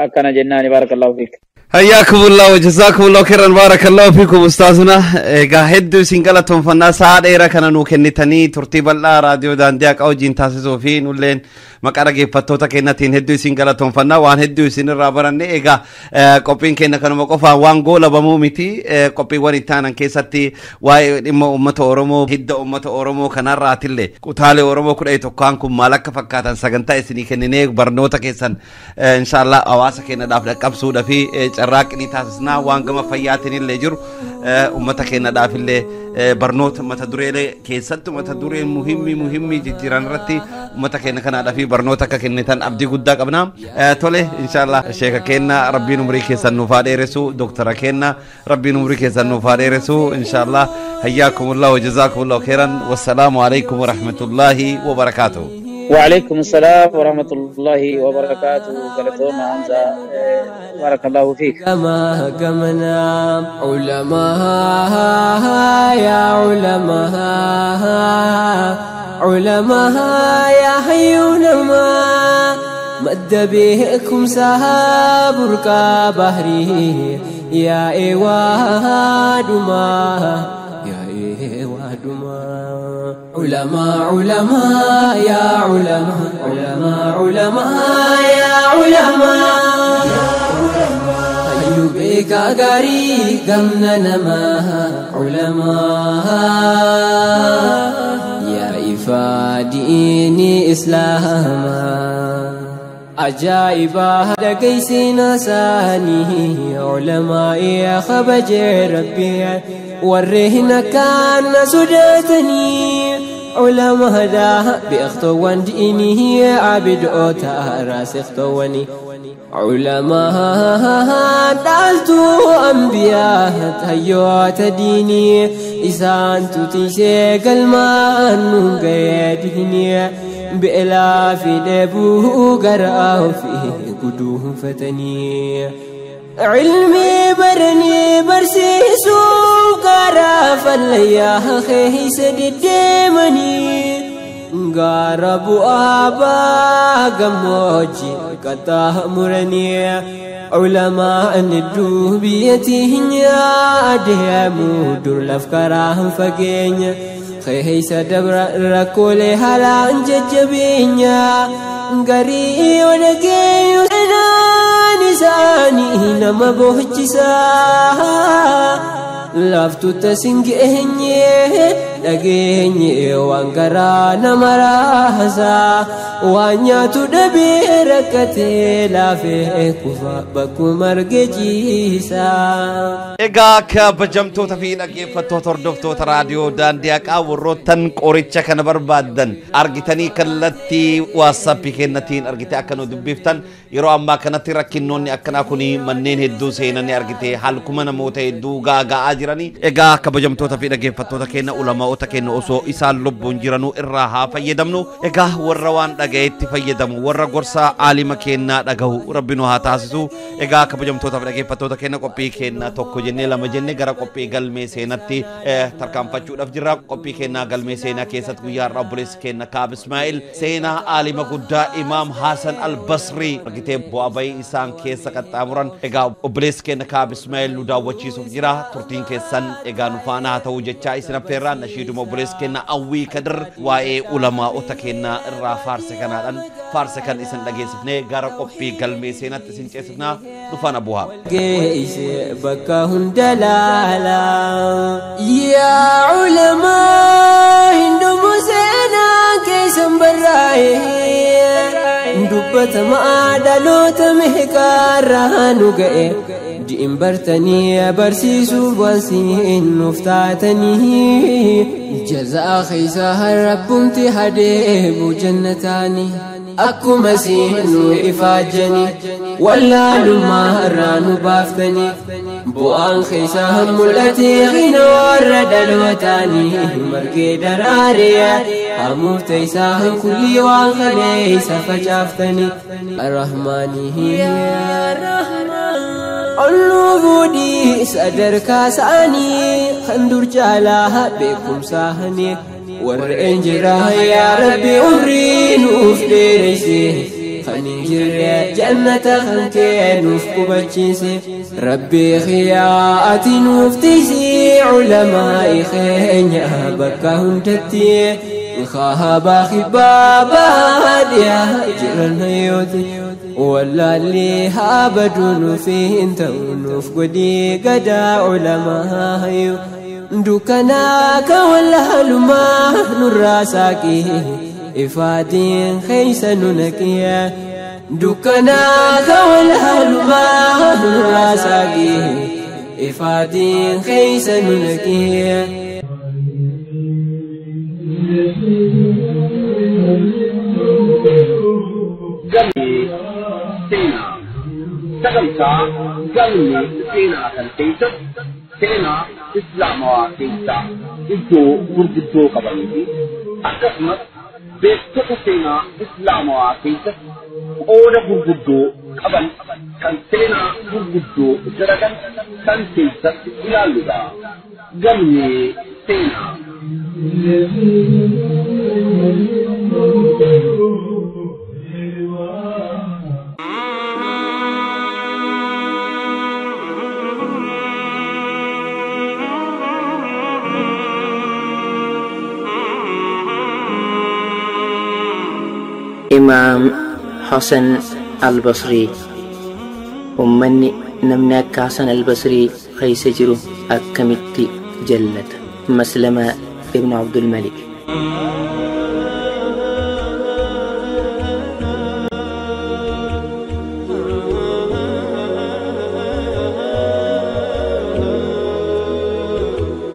akkana jennaani baarakallahu fiik. حياكم الله وجزاكم الله خيرا بارك الله فيكم استاذنا egaa hedduu isin galatoonfannaa sa'a dheeraa kana nuu kennitanii turtii bal'aa raadiyoo daandii haqaa wajjin taasisuu fi nulleen maqaa dhaggeeffattoota keenyatiin hedduu isin galatoonfannaa waan hedduu isin irraa baranne egaa qophiin keenya kanuma qofaan waan goolabamuu miti qophiiwwan itti aanan keessatti waa'ee dhimma uummata Oromoo hidda uummata Oromoo kanarraatillee kutaalee Oromoo 11 kun maal akka fakkaatan sagantaa isinii kenninee barnoota keessan inshaallah hawaasa keenyadhaaf dhaqqabsuudhaa fi carraaqqii taasisnaa waan gama fayyaatiin illee jiru uummata keenyadhaaf illee barnoota mata dureelee keessattuu mata dureen muhimmii jijjiiran irratti uummata keenya kanaadhaaf barnoota akka kennitan abdii guddaa qabna. Tole inshallah sheeka kenna rabbiin umrii keessan nuuf haa dheeressu, doktara kenna rabbiin umrii keessan nuuf haa dheeressu inshallah. Hayyaakumullah wa jazaakumullahu khairan, wassalaamu alaikum wa rahmatullahi wa barakaatuh. وعليكم السلام ورحمة الله وبركاته. قالتهم حمزة بارك الله فيك. كما كمنا علماء يا علماء علماء يا حيون ما مد بكم سهاب ركاب بحري يا إيوادما يا إيوادما علماء علماء يا علماء علماء علماء يا علماء أيوبك غري غمنا نما علماء يا إفاديني إسلاما عجائب دقيسنا ساني علماء يا خبج ربي ورهنا كان سدتني علماء دا بأخطوان ديني عبد أوتا راس اخطواني علماء دالتو أنبياء تهيوت ديني إسان تتيسي قلمان نغيديني بإلا في دبو قرأه فيه قدوه فتني علمي برني برسيسو قرأ فليا خيس ددمني قرب أبا قموجي قطامرني علماء الدوبيتهن يا أدهمو در الأفكار فقين خيس دبر ركول هلا ججبينيا غري ونجي نساني نما بوجسا لافتو تسنجيني دغيني وانغرا نمراحسا وانيا تدبيركتي لافي كفا بكو مرجيسا. Egaa kabajamtoota fi dhaggeeffattoota hordoftoota raadiyoo daandii haqaa warroottan qoricha kana barbaaddan argitanii kallattii waatsaappii kennatiin argitee akka nu dubbiftan yeroo ammaa kanatti rakkinnoonni akkanaa kun manneen hedduu seenanii argitee halkuma namoota hedduu gaaga'aa jiranii. Egaa kabajamtoota fi dhaggeeffattoota keenya ulamaa'ota keenya osoo isaan lubbuun jiranuu irraa haa fayyadamnu. Egaa warra waan dhagayetti fayyadamu warra gorsa aalima keenyaa dhagahu rabbi nu haa taasisu. Egaa kabajamtoota fi dhaggeeffattoota keenya qophii keenya tokko jennee lama jennee gara qophii galmee seenatti tarkaanfachuudhaaf jirra. Qophii keenyaa galmee seenaa keessatti guyyaa har'aa obboleessi keenya Kaab Ismaa'il seenaa aalima guddaa Imaam Hasan Al-Basri argitee bu'aa bayii isaan keessa qaxxaamuran. Egaa obboleessi keenya Kaab Ismaa'il nu daawwachiisuuf jira. Turtiin keessan egaa nu faana haa ta'u jechaa isin affeerraa nashiiduma obboleessi keenya Awwii Kadir waa'ee ulamaa'ota keenyaa irraa faarse kanaadhaan faarse kan isin dhageessifnee gara qophii galmee seenatti isin ceesifnaa nu faana bu'aa. Geesse bakka hunda laala yaa ulamaa hindumu seenaa keessan barraa'e dubbatamaa dhaloota meeqaarraa nu ga'e di'in bartanii barsiisuuf waan siin nuuf taatanii jazaa keessa rabbumti hadeebu jannataanii akkuma siin nu ifaajjanii wallaalummaa irraa nu baaftanii bu'aan keessa mul'atee qina warra dhalootaanii margee daraaree hamuuf teessaa kullii waan kaleessa facaaftanii arrahmaanii Olluudii sadarkaa isaanii kan dur caalaa beekumsaanii warreen jira yaa rabbi umrii nuuf dheeresse kan hin jirre jannata kan kee nuuf qubachiise rabbi xiyaa ati nuuf tiisii culamaa'i keenya bakka hundatti kaabaa kibbaa dhiyaa jiran hayyooti واللي هابدون فيه انت ونوف قدي قدا علماء دكناك والهلما نراساكي إفادين خيسا ننكيا دكناك والهلما نراساكي إفادين خيسا ننكيا. Galmee seenaa. Sagantaa galmee seenaa kan keessatti seenaa Islaamawaa keessaa iddoo gurguddoo qabanii fi akkasumas beektota seenaa Islaamawaa keessatti qooda gurguddoo qaban kan seenaa gurguddoo dalagan kan keessatti ilaalludha. Galmee seenaa. Imaam Hasan Albasrii. Ummanni namni akka Hasan Albasrii keessa jiru akkamitti jallata. Maslama Ibn Abdul Malik.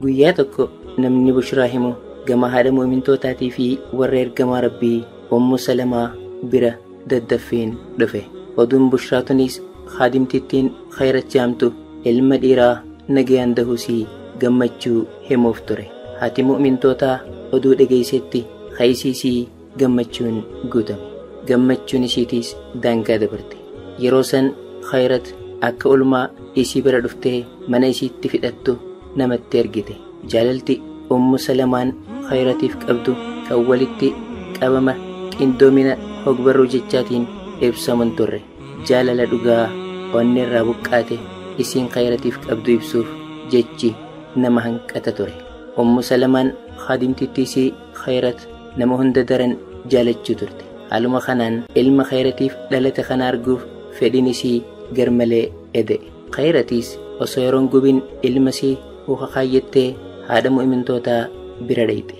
Guyyaa tokko namni bushraa himu gama haadha mu'mintootaatii fi warra ergamaa Rabbii Ummu Salamaa bira daddaffiin dhufe. Oduun bushraa tunis haadimtittiin khayrachaamtu ilma dhiiraa nagayaan dahusii gammachuu himuuf ture. Haati mu'mintootaa oduu dhageessetti haysiisii gammachuun guutame. Gammachuun isiitiis daangaa dabarte. Yeroo san khayrat akka ulmaa isii bira dhuftee mana isiitti fidhattu namatti ergite. Jaalalti Ummu Salamaan khayratiif qabdu kan walitti qabama qindoomina hogbarruu jechaatiin ibsamu hin turre. Jaalala dhugaa onni irraa buqqaate isiin khayratiif qabdu ibsuuf jechi nama hanqata ture. Ummu Salamaan haadimtittii isii khayrat nama hunda daran jaalachuu turte. Haaluma kanaan ilma khayratiif dhalate kana arguuf fedhiin isii garmalee ede'e. Khayratiis osoo yeroon gubin ilma isii huka kaayyattee haadha mu'mintootaa bira dhayxe.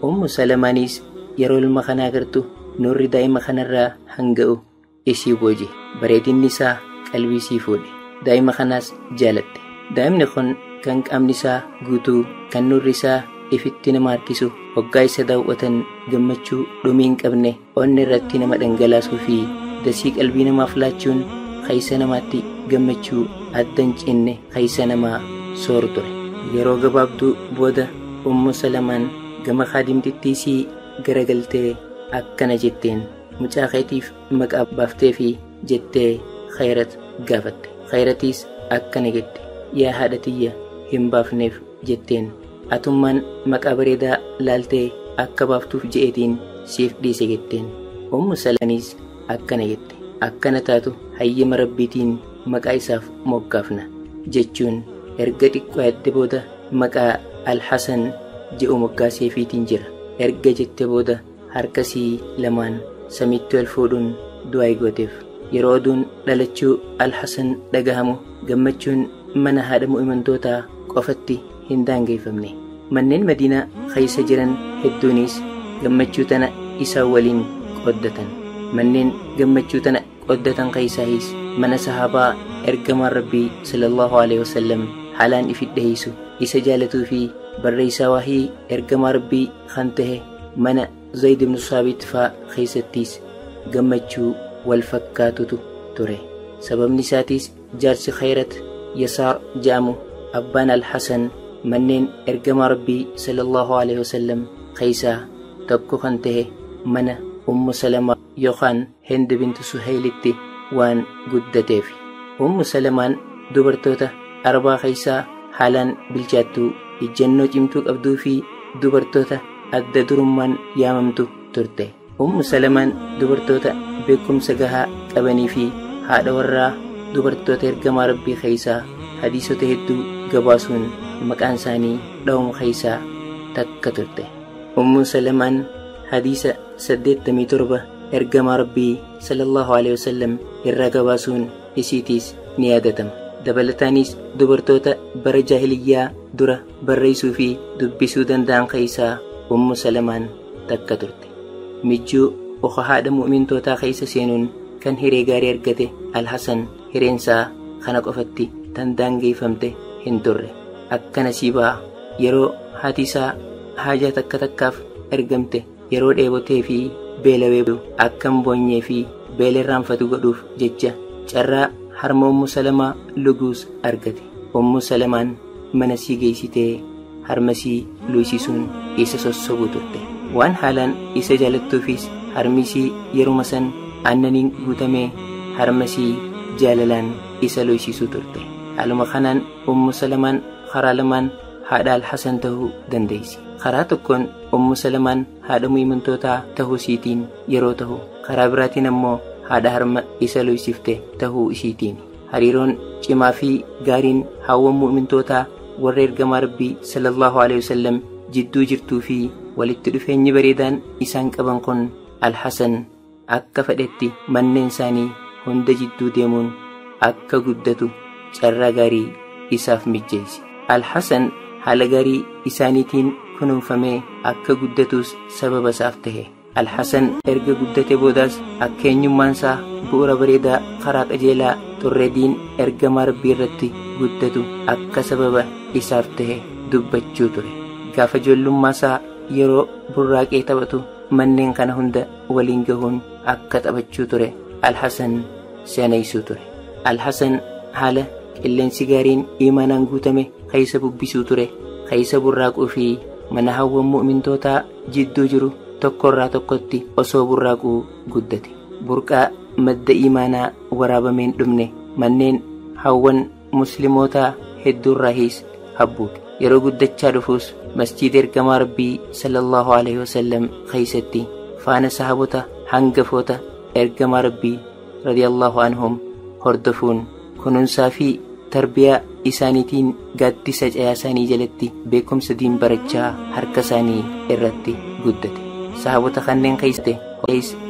Ummu Salamaanis yeroo ilma kana agartu nurri daa'ima kanarraa hanga'u isii booje. Bareedinni isaa qalbii isii fuudhe. Daa'ima kanaas jaalatte. Daa'imni kun kan qaamni isaa guutuu, kan nurri isaa ifitti nama harkisu, hoggaa isa daawwatan gammachuu dhumii hin qabne onni irratti nama dhangalaasuu fi dasii qalbii namaaf laachuun keessa namaatti gammachuu adda hin cinne keessa namaa sooru ture. Yeroo gabaabduu booda Ummu Salamaan gama haadimtittii isii garagaltee akkana jetteen: mucaa keetiif maqaa baaftee fi jettee khayrat gaafatte. Khayratiis akkana jette: yaa haadha tiyya hin baafneef jetteen. Atummaan maqaa bareedaa laaltee akka baaftuuf je'eetiin siif dhiise jetteen. Ummu Salamaaniis akkana jette: akkana taatu hayyama Rabbiitiin maqaa isaaf moggaafna jechuun erga xiqqoo yaadde booda maqaa Alhasan je'u moggaaseefiitiin jira. Erga jette booda harkasii lamaan samiitti ol fuudhuun du'aa gooteef. Yeroo oduun dhalachuu Alhasan dhagahamu gammachuun mana haadha mu'imantootaa qofatti hin daangeffamne. Manneen Madiinaa keessa jiran hedduunis gammachuu tana isaan waliin qooddatan. Manneen gammachuu tana qooddatan keessaayis mana sahaabaa ergamaan Rabbii sallallahu alaihi wasallam haalaan ifit dhiheessu isa jaalatuu fi barreessaa waahii ergamaa Rabbii kan tahe mana Zayd ibn Saabit faa keessattis gammachuu wal fakkaatutu ture. Sababni isaatiis jaarsi khayrat Yasaar jedhamu abbaan Alhasan manneen ergamaa Rabbii sallallahu alaihi wasallam keessaa tokko kan tahe mana Ummu Salamaa yookaan Hind bintu Suhaylitti waan guddateef. Ummu Salamaan dubartoota Arabaa keessaa haalaan bilchaattuu, ejjennoo cimtuu qabduu fi dubartoota adda durummaan yaamamtu turte. Ummu Salamaan dubartoota beekumsa gahaa qabanii fi haadha warraa dubartoota ergamaa Rabbii keessaa hadiisota hedduu gabaasuun maqaan isaanii dhawamu keessaa takka turte. Ummu Salamaan hadiisa 87 ergamaa Rabbii sallallahu alaihi wasallam irraa gabaasuun isiitiis ni yaadatama. Dabalataanis dubartoota bara jaahiliyyaa dura barreessuu fi dubbisuu danda'an keessaa Ummu Salamaan takka turte. Mijjuu oka haadha mu'mintootaa keessa seenuun kan hiree gaarii argate Alhasan hireensaa kana qofatti tan daangeffamte hin turre. Akka nasiibaa yeroo haati isaa haajaa takka takkaaf ergamte yeroo dheebotee fi beelawee akka hin boonyee fi beela irraanfatu godhuuf jecha carraa harma Ummu Salamaa luguus argate. Ummu Salamaan mana sii geessitee harma sii luysisuun isa sossobuu turte. Waan haalaan isa jaalattuufis harmi isii yeruma san aannaniin guutamee harma sii jaalalaan isa luysisuu turte. Haaluma kanaan Ummu Salamaan karaa lamaan haadha Alhasan ta'uu dandeessi. Karaa tokkoon Ummu Salamaan haadha mu'imintootaa ta'uu isiitiin yeroo ta'u, karaa biraatiin ammoo haadha harma isa luysifte ta'uu isiitiin. Hariiroon cimaa fi gaariin hawwan mu'imintootaa warra ergamaa Rabbii sallallahu alaihi wasallam jidduu jirtuu fi walitti dhufeenyi bareedaan isaan qaban kun Alhasan akka fedhetti manneen isaanii hunda jidduu deemuun akka guddatu carraa gaarii isaaf mijjeessi. Alhasan haala gaarii isaaniitiin kunuunfamee akka guddatus sababa isaaf tahe. Alhasan erga guddate boodaas akka eenyummaan isaa bu'uura bareedaa karaa qajeelaa xurreediin ergamaa Rabbii irratti guddatu akka sababa isaaf tahe dubbachuu ture. Gaafa ijoollummaa isaa yeroo burraaqee taphatu manneen kana hunda waliin gahuun akka taphachuu ture Alhasan seeneessuu ture. Alhasan haala qilleensi gaariin imaanaan guutame keessa bubbisuu ture, keessa burraaquu fi mana hawwan mu'mintootaa jidduu jiru tokkorraa tokkotti osoo burraaquu guddate. Burqaa madda imaanaa waraabameen dhumne manneen hawwan muslimootaa hedduurraahiis habbuuqe. Yeroo guddachaa dhufuus masjiida ergamaa Rabbii sallallahu alaihi wasallam keessatti faana sahaabota hangafoota ergamaa Rabbii radiyallahu anhum hordofuun kunuunsaa fi tarbiyaa isaaniitiin gaaddisa cayaa isaanii jalatti beekumsa diin barachaa harka isaanii irratti guddate. Sahaabota kanneen keessatti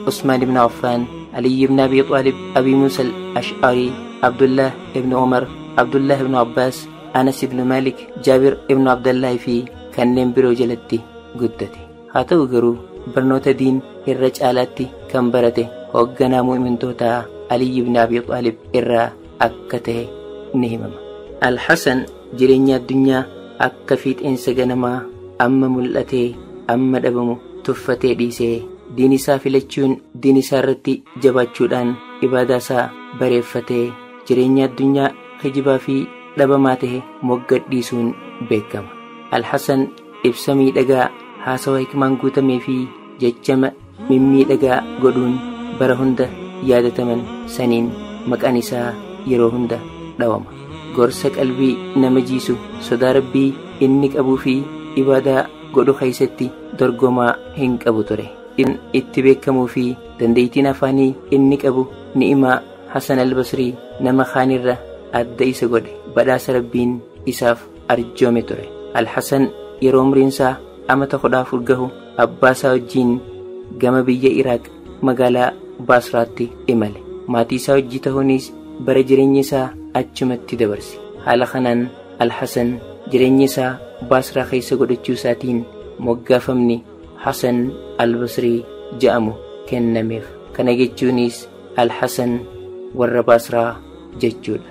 Usmaan ibn Affaan, Ali ibn Abi Talib, Abi Muusa al-Ash'ari, Abdullah ibn Umar, Abdullah ibn Abbas, Anas ibn Malik, Jaabir ibn Abdallah fi kanneen biroo jalatti guddate. Haa ta'u garuu barnoota diin irra caalaatti kan barate hoogganaa mu'mintootaa Ali ibn Abi Talib irraa akka ta'e ni himama. Alhasan jireenya addunyaa akka fiixeensa ganamaa amma mul'atee amma dhabamu tuffatee dhiisee diin isaa filachuun diin isaa irratti jabaachuudhaan ibaadaa isaa bareeffatee jireenya addunyaa kijibaa fi dhabamaa ta'e moggadhiisuun beekama. Alhasan ibsa miidhagaa haasawa hikmaan guutamee fi jechama mimmiidhagaa godhuun bara hunda yaadataman saniin maqaan isaa yeroo hunda dhawama. Gorsa qalbii nama jiisu sodaa Rabbii inni qabuu fi ibaadaa godhu keessatti dorgomaa hin qabu ture. Itti beekamuu fi dandeettiin afaanii inni qabu ni'imaa Hasan al-Basrii nama kaanirra adda isa godhe badhaasa Rabbiin isaaf arjoome ture. Alhasan yeroo umriin isaa amata 14 gahu abbaa isaa wajjin gama biyya Iraaq magaalaa Baasraatti imale. Maatii isaa wajjii ta'uunis bara jireenya isaa achumatti dabarse. Haala kanaan Alhasan jireenya isaa Baasraa keessa godhachuu isaatiin moggaafamni Hasan al-Basrii jedhamu kennameef. Kana jechuunis Alhasan warra Baasraa jechuudha.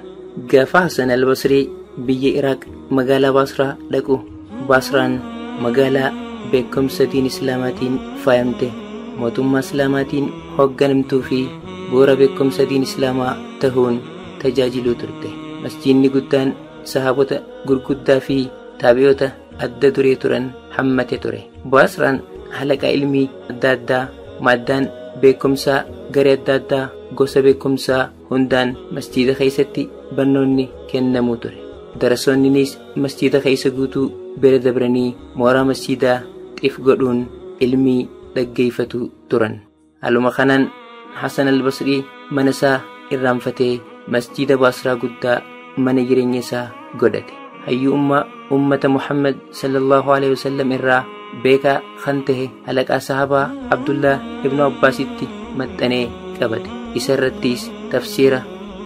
Gaafa Hasan al-Basrii biyya Iraaq magaalaa Baasraa dhaqu, Baasraan magaalaa beekumsa diin Islaamaatiin faayamte, mootummaa Islaamaatiin hoogganamtuu fi bu'uura beekumsa diin Islaamaa tahuun tajaajiluu turte. Masjiidni guddaan sahaabota gurguddaa fi taabi'oota adda duree turan hammate ture. Baasraan halaqa ilmii adda addaa, maaddaan beekumsaa garee adda addaa, gosa beekumsaa hundaan masjiida keessatti barnoonni kennamuu ture. Darasoonninis masjiida keessa guutuu bira dabranii mooraa masjiidaa xif godhuun ilmii dhaggeeffatu turan. Haaluma kanaan Hasan al-Basrii mana isaa irraanfatee masjiida Baasraa guddaa mana jireenya isaa godhate. Hayyuu ummata Muhammad sallallahu alaihi wasallam irraa beekaa kan tahe halaqaa sahabaa Abdullah ibn Abbaasitti maxxanee qabate. Isa irrattis tafsiira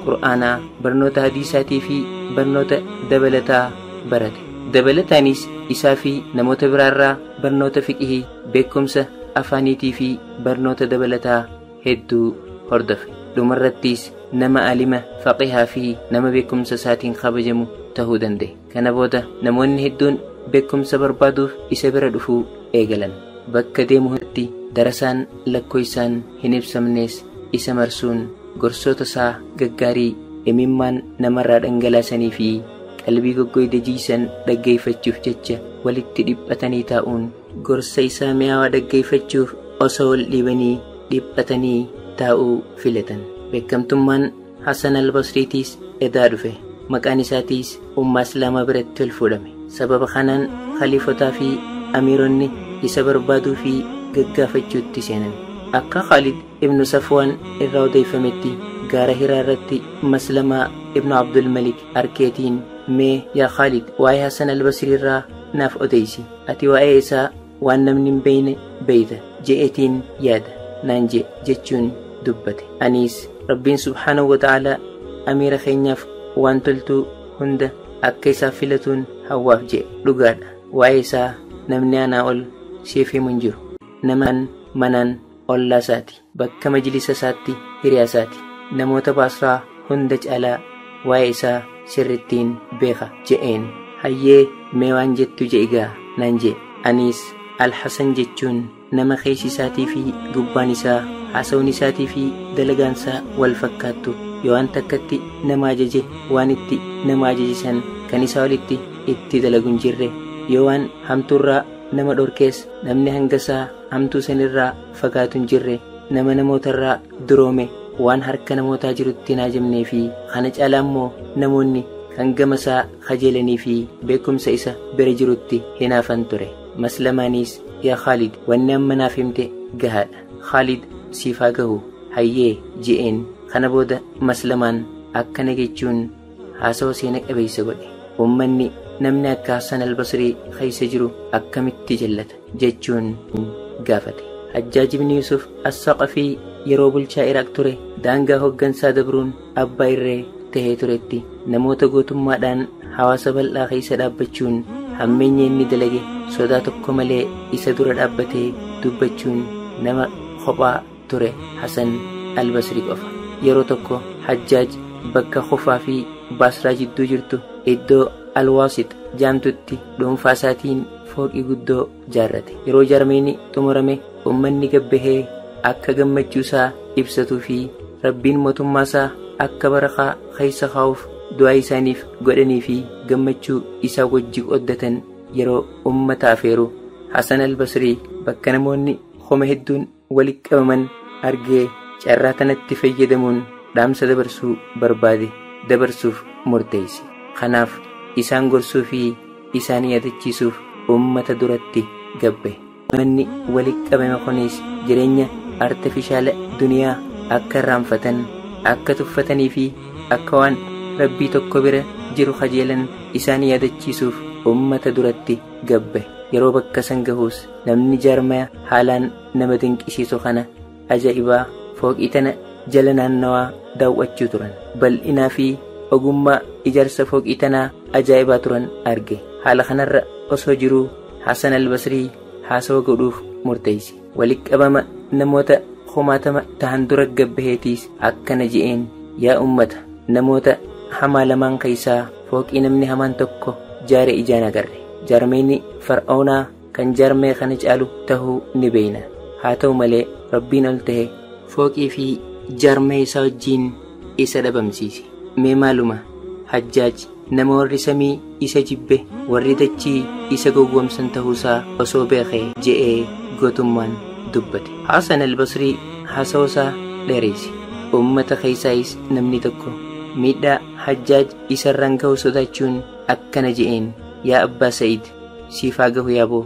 Qur'aanaa, barnoota hadiisaatii fi barnoota dabalataa barate. Dabalataanis isaa fi namoota biraarraa barnoota fiqihii, beekumsa afaaniitii fi barnoota dabalataa hedduu hordofe. Dhumarrattis nama alima faqihaa fi nama beekumsa isaatiin kabajamu ta'uu danda'e. Kana booda namoonni hedduun beekumsa barbaaduuf isa bira dhufuu eegalan. Bakka deemu hundatti darasaan lakkoofsaan hin ibsamnes isa marsuun gorsoota isaa gaggaarii imimmaan namarraa dhangalaasanii fi qalbii goggoyde jiisan dhaggeeffachuuf jecha walitti dhiphatanii taa'uun gorsa isaa mi'aawaa dhaggeeffachuuf osoo wal dhiibanii dhiphatanii taa'uu filatan. Beekamtummaan Hasan al-Basriitiis edaa dhufe. Maqaan isaatiis ummaa Islaamaa biratti ol fuudhame. Sababa kanaan khaliifotaa fi amiironni isa barbaaduu fi gaggaafachuutti seenan. Akka Khaalid ibnu Safwaan irraa odeeffametti gaara Hiraa irratti Maslamaa ibnu Abdul Malik arkeetiin, mee yaa Khaalid, waa'ee Hasan al-Basrii irraa naaf odeessi. Ati waa'ee isaa waan namni hin beekne beeyta je'eetiin yaada naan je'e jechuun dubbate. Anis Rabbiin subhaanahu wa ta'aalaa amiira keenyaaf waan toltuu hunda akka isaaf filatuun hawwaaf je'e. Dhugaadha, waa'ee isaa namni anaa ol siif himu hin jiru. Nama manaan ollaa isaati, bakka majlisa isaatti hiriyaa isaati, namoota Baasraa hunda caalaa waa'ee isaa sirrittiin beeka je'een. Hayyee, mee waan jettu je'igaa naan je'e. Anis Alhasan jechuun nama keessi isaatii fi gubbaan isaa, haasawni isaatii fi dalagaan isaa wal fakkaattu, yoo waan takkatti nama ajaje waan itti nama ajajisan kan isaa olitti itti dalagu hin jirre, yoo waan hamtuurraa nama dhorkees namni hanga isaa hamtuu sanirraa fagaatu hin jirre, nama namootarraa duroome waan harka namootaa jirutti hin ajamnee fi kana caalaa immoo namoonni kan gama isaa kajeelanii fi beekumsa isa bira jirutti hinaafan ture. Maslamaanis, yaa Khaalid, wanni amma naaf himte gahaadha. Khaalid siif haa gahu, hayyee je'een. Kana booda Maslamaan akkana jechuun haasawa seena qabeessa godhe. Uummanni namni akka Hasan al-Basrii keessa jiru akkamitti jallata jechuun gaafate. Hajjaaj ibn Yusuf as-Saqafii yeroo bulchaa Iraaq ture daangaa hoggansaa dabruun abbaa irree tahee turetti namoota gootummaadhaan hawaasa bal'aa keessa dhaabbachuun hammeenya inni dalage sodaa tokko malee isa dura dhaabbatee dubbachuun nama kophaa ture Hasan al-Basri qofa. Yeroo tokko Hajjaaj bakka Kufaa fi Baasraa jidduu jirtu iddoo Alwaasit jaamtutti dhuunfaa isaatiin fooqii guddoo jaarrate. Yeroo jaarmeen xumurame uummanni gabbahee akka gammachuu isaa ibsatuu fi Rabbiin mootummaa isaa akka barakaa keessa kaa'uuf du'aa isaaniif godhanii fi gammachuu isaa wajji qoddatan yeroo uummata afeeru Hasan al-Basrii bakka namoonni homa hedduun walitti qabaman argee carraa tanatti fayyadamuun dhaamsa dabarsuu barbaade dabarsuuf murteesse. Kanaaf isaan gorsuu fi isaan yaadachiisuuf uummata duratti gabbe. Manni walitti qabame kunis jireenya artifishaala duniyaa akka irraanfatan, akka tuffatanii fi akka waan Rabbii tokko bira jiru kajeelan isaan yaadachiisuuf uummata duratti gabbe. Yeroo bakka san gahuus namni jaarmaya haalaan nama dinqisiisu kana ajaa'ibaa fooqii tana jala naannawaa daawwachuu turan. Bal'inaa fi ogummaa ijaarsa fooqii tanaa ajaa'ibaa turan arge. Haala kanarra osoo jiruu Hasan al-Basrii haasawa godhuuf murteesse. Walitti qabama namoota 20,000 tahan dura gabbaheetiis akkana je'een: yaa ummata, namoota hamaa lamaan keessaa fooqii namni hamaan tokko jaare ijaan agarre. Jaarmeenni Far'oonaa kan jaarmee kana caalu tahuu ni beeyna. Haa ta'u malee Rabbiin ol tahe fooqii fi jaarmee isaa wajjiin isa dhabamsiise. Mee maaluma Hajjaaj nama warri samii isa jibbe warri dachii isa gowwoomsan ta'uusaa osoo beekee je'ee gootummaan dubbate. Hasan al-Basrii haasawa isaa dheeresse. Uummata keessaayis namni tokko miidhaa Hajjaaj isarraan gahu sodaachuun akkana je'een: yaa Abbaa Sa'iid, siif haa gahu yaaboo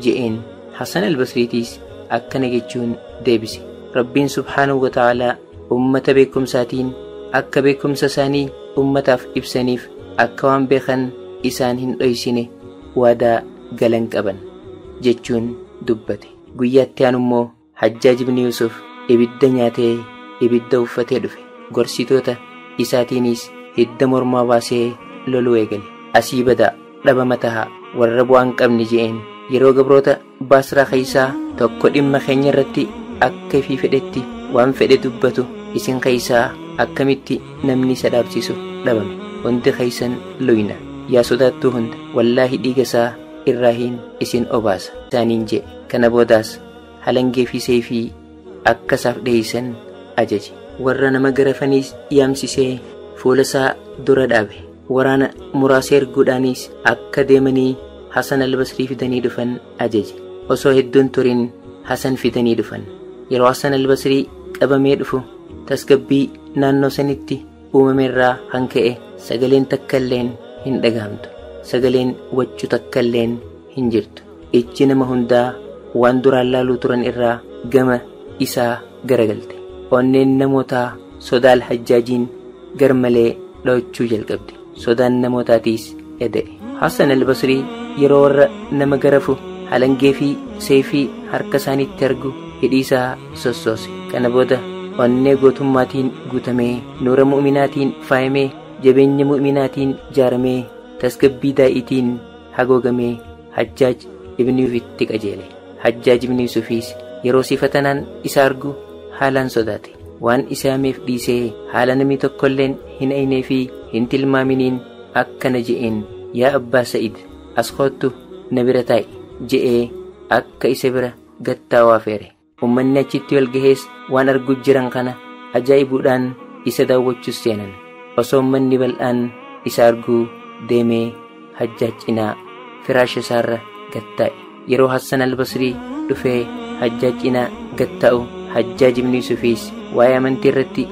je'een. Hasan al-Basriitiis akkana jechuun deebise. Rabbiin subhaanahu wa ta'aalaa uummata beekumsaatiin akka beekumsa isaanii uummataaf ibsaniif akka waan beekan isaan hin dhoysine waadaa galan qaban jechuun dubbate. Guyyaatti aanu immoo Hajjaaj ibn Yusuf ibidda nyaatee ibidda uffatee dhufe. Gorsitoota isaatiinis hidda mormaa baasee loluu eegale. Asii badaa dhabama tahaa warra bu'aa hin qabne je'een. Yeroo gabroota Baasraa keessaa tokko dhimma keenya irratti akka ifii fedhetti waan fedhe dubbatu isin keessaa akkamitti namni isa dhaabsisu dhabame. Hundi keessan luyna, yaa sodaattuu hunda, wallaahi dhiiga isaa irraahiin isin obaasa isaaniin je'e. Kana boodaas halangee fi seefii akka isaaf dhiyeessan ajaje. Warra nama garafaniis yaamsisee fuula isaa dura dhaabe. Waraana muraasa erguudhaanis akka deemanii Hasan Albasrii fidanii dhufan ajaje. Osoo hedduun turin Hasan fidanii dhufan. Yeroo Hasan Albasrii qabamee dhufu tasgabbii naannoo sanitti uumameerraa kan ka'e sagaleen takkailleen hin dhagahamtu. Sagaleen wachuu takkailleen hin jirtu. Ijji nama hundaa waan duraan laaluu turan irraa gama isaa garagalte. Onneen namootaa sodaa Al-Hajjaajiin garmalee dho'achuu jalqabde. Sodaan namootaatiis eda'e. Hasan Albasrii yeroo warra nama garafu halangee fi seefii harka isaaniitti argu hidhii isaa sossoose. Kana booda onnee gootummaatiin guutamee, nuura mu'uminaatiin faayamee, jabeenya mu'uminaatiin jaaramee, tasgabbii daa'iitiin hagoogamee Hajjaaj ibn Yuusufitti qajeele. Hajjaaj ibn Yuusufiis yeroo sifatanaan isa argu haalaan sodaate. Waan isa yaameef dhiisee haala namni tokkolleen hin aynee fi hin tilmaaminiin akkana je'een, yaa Abbaa Sa'id, as koottu na bira taa'i je'ee akka isa bira gattaawaa feere. Uummanni achitti wal gahees waan arguu jiran kana ajaa'ibuudhaan isa daawwachuus seenan. Osoo uummanni bal'aan isa arguu deemee Hajjaaj cinaa firaasha isaarra gattaa'e. Yeroo Hassan Albasrii dhufee Hajjaaj cinaa gattaa'u Hajjaaj ibn Yuusufiis waa'ee amantii irratti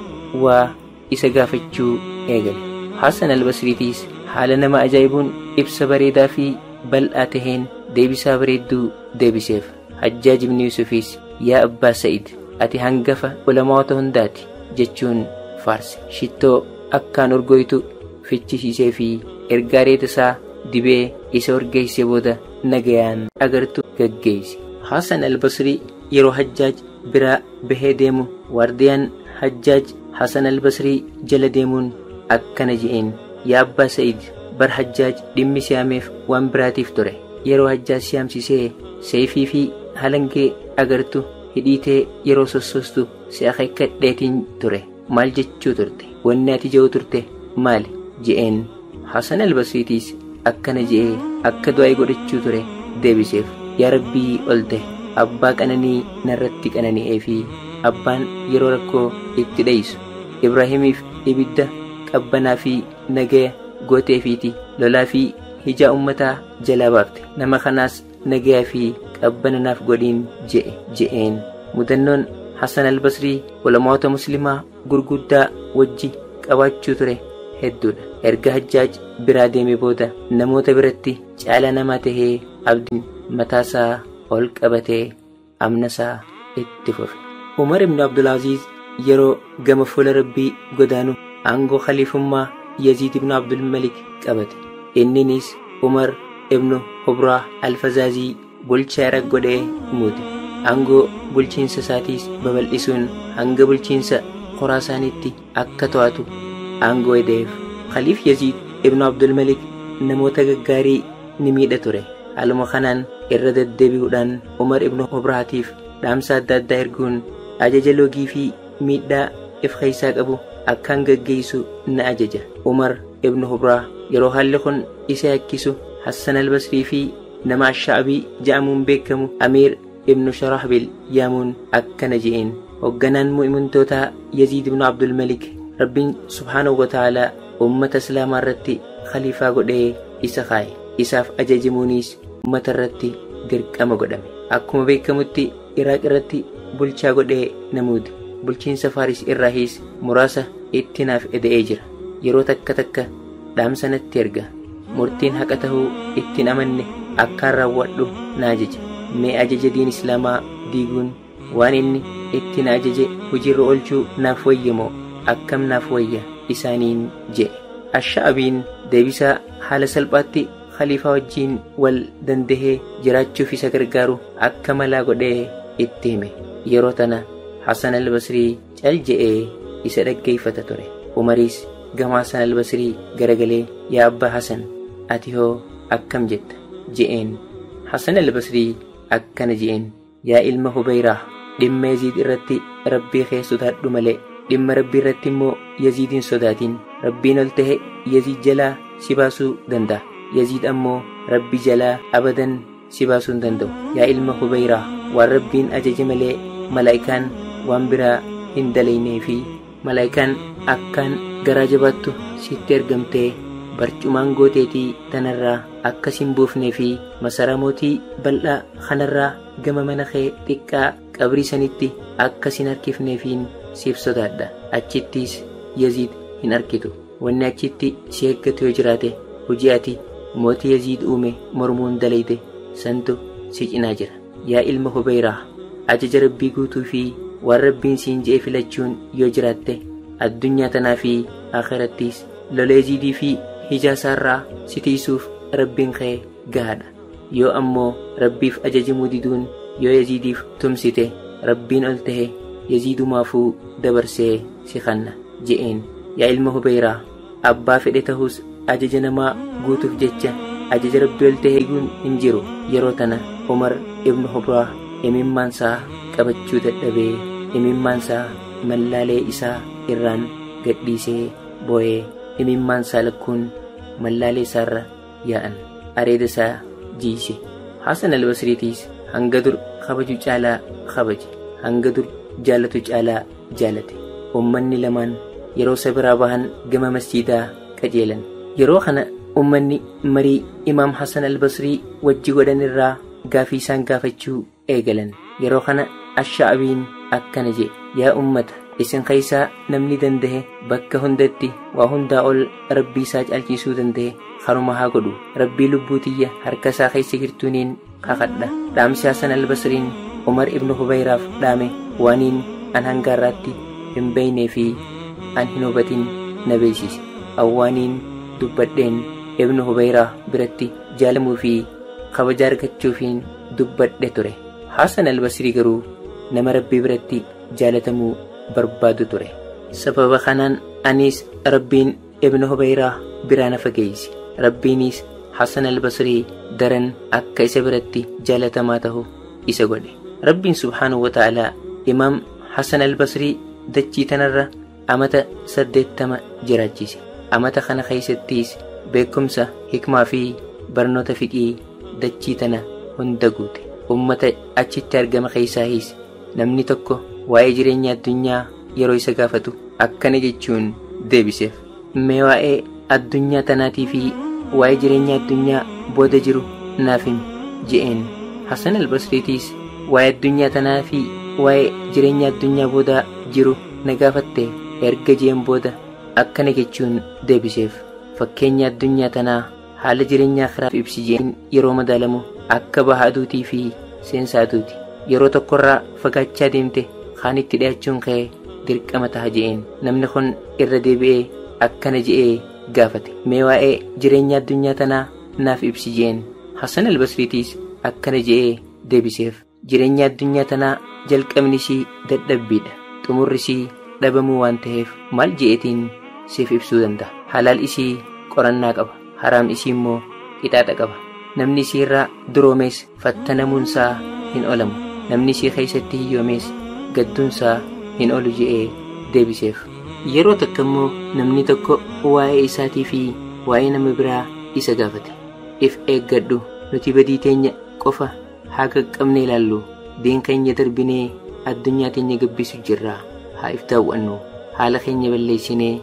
waa isa gaafachuu eegale. Hassan Albasriitiis haala nama ajaa'ibuun ibsa bareedaa fi bal'aa taheen deebisaa bareedduu deebiseef. Hajjaaj ibn Yuusufiis yaa Abbaa Sa'id, ati hangafa ulamaota hundaati jechuun faarse. Shittoo akkaan urgooytu fichisiisee fi ergaa reeta isaa dibee isa urgeessee booda nagayaan agartu gaggeesse. Hasan Albasrii yeroo Hajjaaj biraa bahee deemu waardiyaan Hajjaaj Hasan Albasrii jala deemuun akkana je'een, yaa Abbaa Sa'id, bar Hajjaaj dhimmi siyaameef waan biraatiif ture. Yeroo Hajjaaj siyaamsisee seefii fi halangee agartu hidhiitee yeroo sossoostu si akeekkadheetiin ture. Maal jechuu turte? Wanni ati je'u turte maali? Je'een. Hasan Albasriitiis akkana je'ee akka du'aa godhachuu ture deebiseef. Yaa Rabbii ol ta'e, abbaa qananii narratti qanani'ee fi abbaan yeroo rakkoo itti dheeysu Ibraahimiif ibidda qabbanaa fi nagaya gooteefiiti lolaa fi hijaa ummataa jalaa baafte. Nama kanaas nagayaa fi qabbana naaf godhiin je'e je'een. Mudannoon Hasan Albasrii ulamaota muslimaa gurguddaa wajji qabaachuu ture hedduudha. Erga Hajjaaj biraa deeme booda namoota biratti caalaa namaa tahee abdiin mataasaa ol qabatee amnasaa itti fufe. Umar ibn Abdulaziz yeroo gama fuula Rabbii godaanu aangoo khaliifummaa Yaziid ibn Abdul Malik qabate. Inninis Umar ibn Hubraa Alfazaazii bulchaa Iraq godhee muude. Aangoo bulchiinsa isaatiis babal'isuun hanga bulchiinsa Khuraasaanitti akka to'atu aangoo edeef. Khaliif Yaziid ibn Abdul Malik namoota gaggaarii ni miidha ture. Haaluma kanaan irra deddeebi'uudhaan Umar ibn Hubraatiif dhaamsa adda addaa erguun ajaja loogii fi miidhaa if keessaa qabu akkaan gaggeessu na ajaja. Umar ibn Hubraa yeroo haalli kun isa yakkisu Hassan Albasrii fi nama Ashaabii ja'amuun beekamu Amiir ibn Sharahbil yaamuun akkana je'een. Hoogganaan mu'imintootaa Yaziid ibn Abdul Malik Rabbiin subhaanahu wa ta'aalaa uummata Islaamaa irratti khaliifaa godhee isa kaa'e. Isaaf ajajamuunis uummata irratti dirqama godhame. Akkuma beekamutti Iraaq irratti bulchaa godhee na muude. Bulchiinsa Faaris irraahis muraasa itti naaf eda'ee jira. Yeroo takka takka dhaamsa natti erga. Murtiin haqa tahuu ittiin amanne akkaan raawwadhu na ajaja. Mee ajaja diin Islaamaa diiguun waan inni itti na ajaje hojiirra oolchuu naaf wayya moo akkam naaf wayya isaaniin je'e. Asha'abiin deebisaa haala salphaatti khaliifaa wajjiin wal dandahee jiraachuuf isa gargaaru akka malaa godhee itti hime. Yeroo tana Hasan Albasrii cal je'ee isa dhaggeeffata ture. Umaris gama Hasan Albasrii garagalee, yaa Abbaa Hasan, ati hoo akkam jetta? Je'een. Hasan Albasrii akkana je'een, yaa ilma Hubayraa, dhimma Yaziid irratti Rabbii kee sodaadhu malee dhimma Rabbii irratti immoo Yaziidin sodaatin. Rabbiin ol tahe Yaziid jalaa si baasuu danda'a. Yaziid ammoo Rabbi jalaa abadan si baasuu hin danda'u. Yaa ilma Hubayraa, waan Rabbiin ajaje malee malaa'ikaan waan biraa hin dalaynee fi malaayikaan akkaan garaa jabaattu sitti ergamtee barcumaan gooteetii tanarraa akka sin buufnee fi masaraa mootii bal'aa kanarraa gama mana kee xiqqaa qabrii sanitti akka sin harkifneefiin siif sodaadha. Achittis Yaziid hin arkitu. Wanni achitti si eeggatu yoo jiraate hojii ati mootii Yaziid uume mormuun dalayte santu si cinaa jira. Yaa ilma Hubeyraa, ajaja Rabbii guutuu fi waan Rabbiin siin je'e filachuun yoo jiraatte addunyaa tanaa fi akhirattis lola Yaziidii fi hijaasaarraa si tiisuuf Rabbiin kee gahaadha. Yoo ammoo Rabbiif ajajamuu diduun yoo Yaziidiif tumsite Rabbiin ol tahe Yaziidumaafuu dabarsee si kanna je'een. Yaa ilma Hubeyraa, abbaa fedhe tahus ajaja namaa guutuuf jecha ajaja Rabbii ol tahe eeguun hin jiru. Yeroo tana Umar ibn Hubraa imimmaansaa qabachuu dadhabee imimmaansaa mallaalee isaa irraan gadhiisee boo'ee imimmaansaa lakkuun mallaalee isaarra yaa'an areeda isaa jiise. Hasan al-Basriitiis hanga dur kabaju caalaa kabaje, hanga dur jaalatu caalaa jaalate. Ummanni lamaan yeroo isa biraa bahan gama masjiidaa qajeelan. Yeroo kana ummanni marii Imaam Hasan al-Basrii wajji godhan irraa gaafii isaan gaafachuu eegalan. Yeroo kana Ash-Sha'abiin akkana jedhe: yaa ummata, isin keessaa namni dandahe bakka hundatti waa hundaa ol Rabbii isaa caalchisuu dandahe haruma haa godhu. Rabbii lubbuu tiyya harka isaa keessa jirtuuniin kakadha. Dhaamsi Hasan al-Basriin Umar ibn Hubayraaf dhaame waaniin an hanga har'aatti hin beeynee fi an hin hubatin na beeksise. Awwaaniin dubbadheen ibn Hubayraa biratti jaalamuu fi kabaja argachuufiin dubbadhe ture. Hasan al-Basrii garuu nama Rabbii biratti jaalatamuu barbaadu ture. Sababa kanaan anis Rabbiin ibn Hubayraa biraa na fageeyse. Rabbiinis Hasan al-Basrii daran akka isa biratti jaalatamaa tahu isa godhe. Rabbiin subhaanahu wa ta'aalaa Imaam Hasan al-Basrii dachii tanarra amata 80 jiraachise. Amata kana keessattis beekumsa, hikmaa fi barnoota fiqii dachii tana hunda guute. Ummata achitti argama keessaayis namni tokko waa'ee jireenya addunyaa yeroo isa gaafatu akkana jechuun deebiseef: mee waa'ee addunyaa tanaatii fi waa'ee jireenya addunyaa booda jiru naaf himi je'een. Hasan al-Basriitiis waa'ee addunyaa tanaa fi waa'ee jireenya addunyaa booda jiru na gaafatte erga je'een booda akkana jechuun deebiseef: fakkeenya addunyaa tanaa haala jireenya akhiraaf ibsi je'een yeroo madaalamu akka baha aduutii fi seensa aduuti. Yeroo tokkorraa fagaachaa deemte kaan itti dhi'aachuun kee dirqama taha je'een. Namni kun irra deebi'ee akkana je'ee gaafate: mee waa'ee jireenya addunyaa tanaa naaf ibsi je'een. Hasan al-Basriitiis akkana je'ee deebiseef: jireenya addunyaa tanaa jalqabni isii dadhabbiidha, xumurri isii dhabamuu waan ta'eef maal je'eetiin siif ibsuu danda'a. Halaal isii qorannaa qaba, haraam isii immoo qixaaxa qaba. Namni isii irraa duroomes fattanamuunsaa hin oolamu, namni isii keessatti hiyyoomes gadduunsaa hin oolu je'ee deebiseef. Yeroo takka immoo namni tokko waa'ee isaatii fi waa'ee nama biraa isa gaafate. If eeggadhu, nuti badii teenya qofa haa qaqqabne ilaallu, diin keenya darbinee addunyaa teenya gabbisu jirra. Haa if daawwannu, haala keenya balleessinee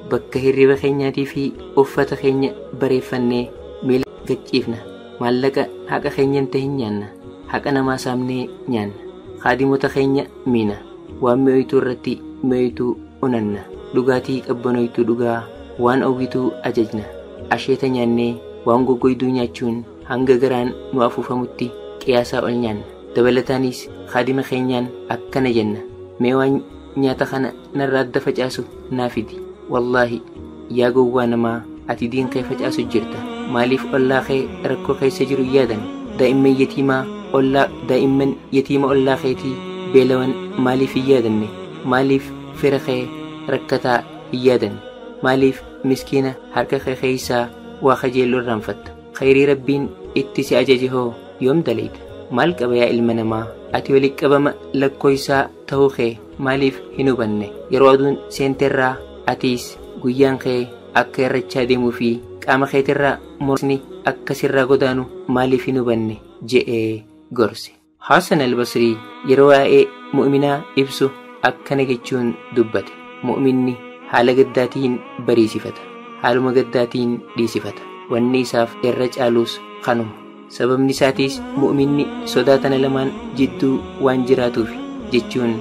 bakka hirriba keenyaatii fi uffata keenya bareeffannee miila gacciifna. Maallaqa haqa keenyan ta'e nyaanna, haqa namaa saamnee nyaanna, kaadimota keenya miina, waan mi'ooytuu irratti mi'ooytuu unanna, dhugaatii qabbanoytuu dhugaa, waan oowwituu ajajna, asheeta nyaannee waan goggoyduu nyaachuun hanga garaan nu afuufamutti qiyaasaa ol nyaanna. Dabalataanis kaadima keenyaan akkana jenna: mee waan nyaata kana narraa adda facaasu naa fidi. Wallaahi yaa gowwaa namaa, ati diin kee facaasu jirta. Maaliif ollaa kee rakkoo keessa jiru yaadan? Daa'imman yatiimaa ollaa daa'imman yatiima ollaa keetii beelawan maaliif hin yaadanne? Maaliif fira kee rakkataa hin yaadanne? Maaliif miskiina harka kee keessaa waa kajeellu irraanfatta? Khayrii Rabbiin itti si ajaje hoo yoom dalayta? Maal qaba yaa ilma namaa, ati walitti qabama lakkoofsaa ta'uu kee maaliif hin hubanne? Yeroo aduun seenterraa atiis guyyaan kee akka irrachaa deemuu fi qaama keetirraa murni akka sirraa godaanu maaliif hin hubanne je'ee gorse. Hasan al-Basrii yeroo waa'ee mu'minaa ibsu Akkana jechuun dubbate: mu'minni haala gaddaatiin bariisifata, haaluma gaddaatiin dhiisifata. Wanni isaaf irra caaluus kanuma. Sababni isaatiis mu'minni sodaa tana lamaan jidduu waan jiraatuuf jechuun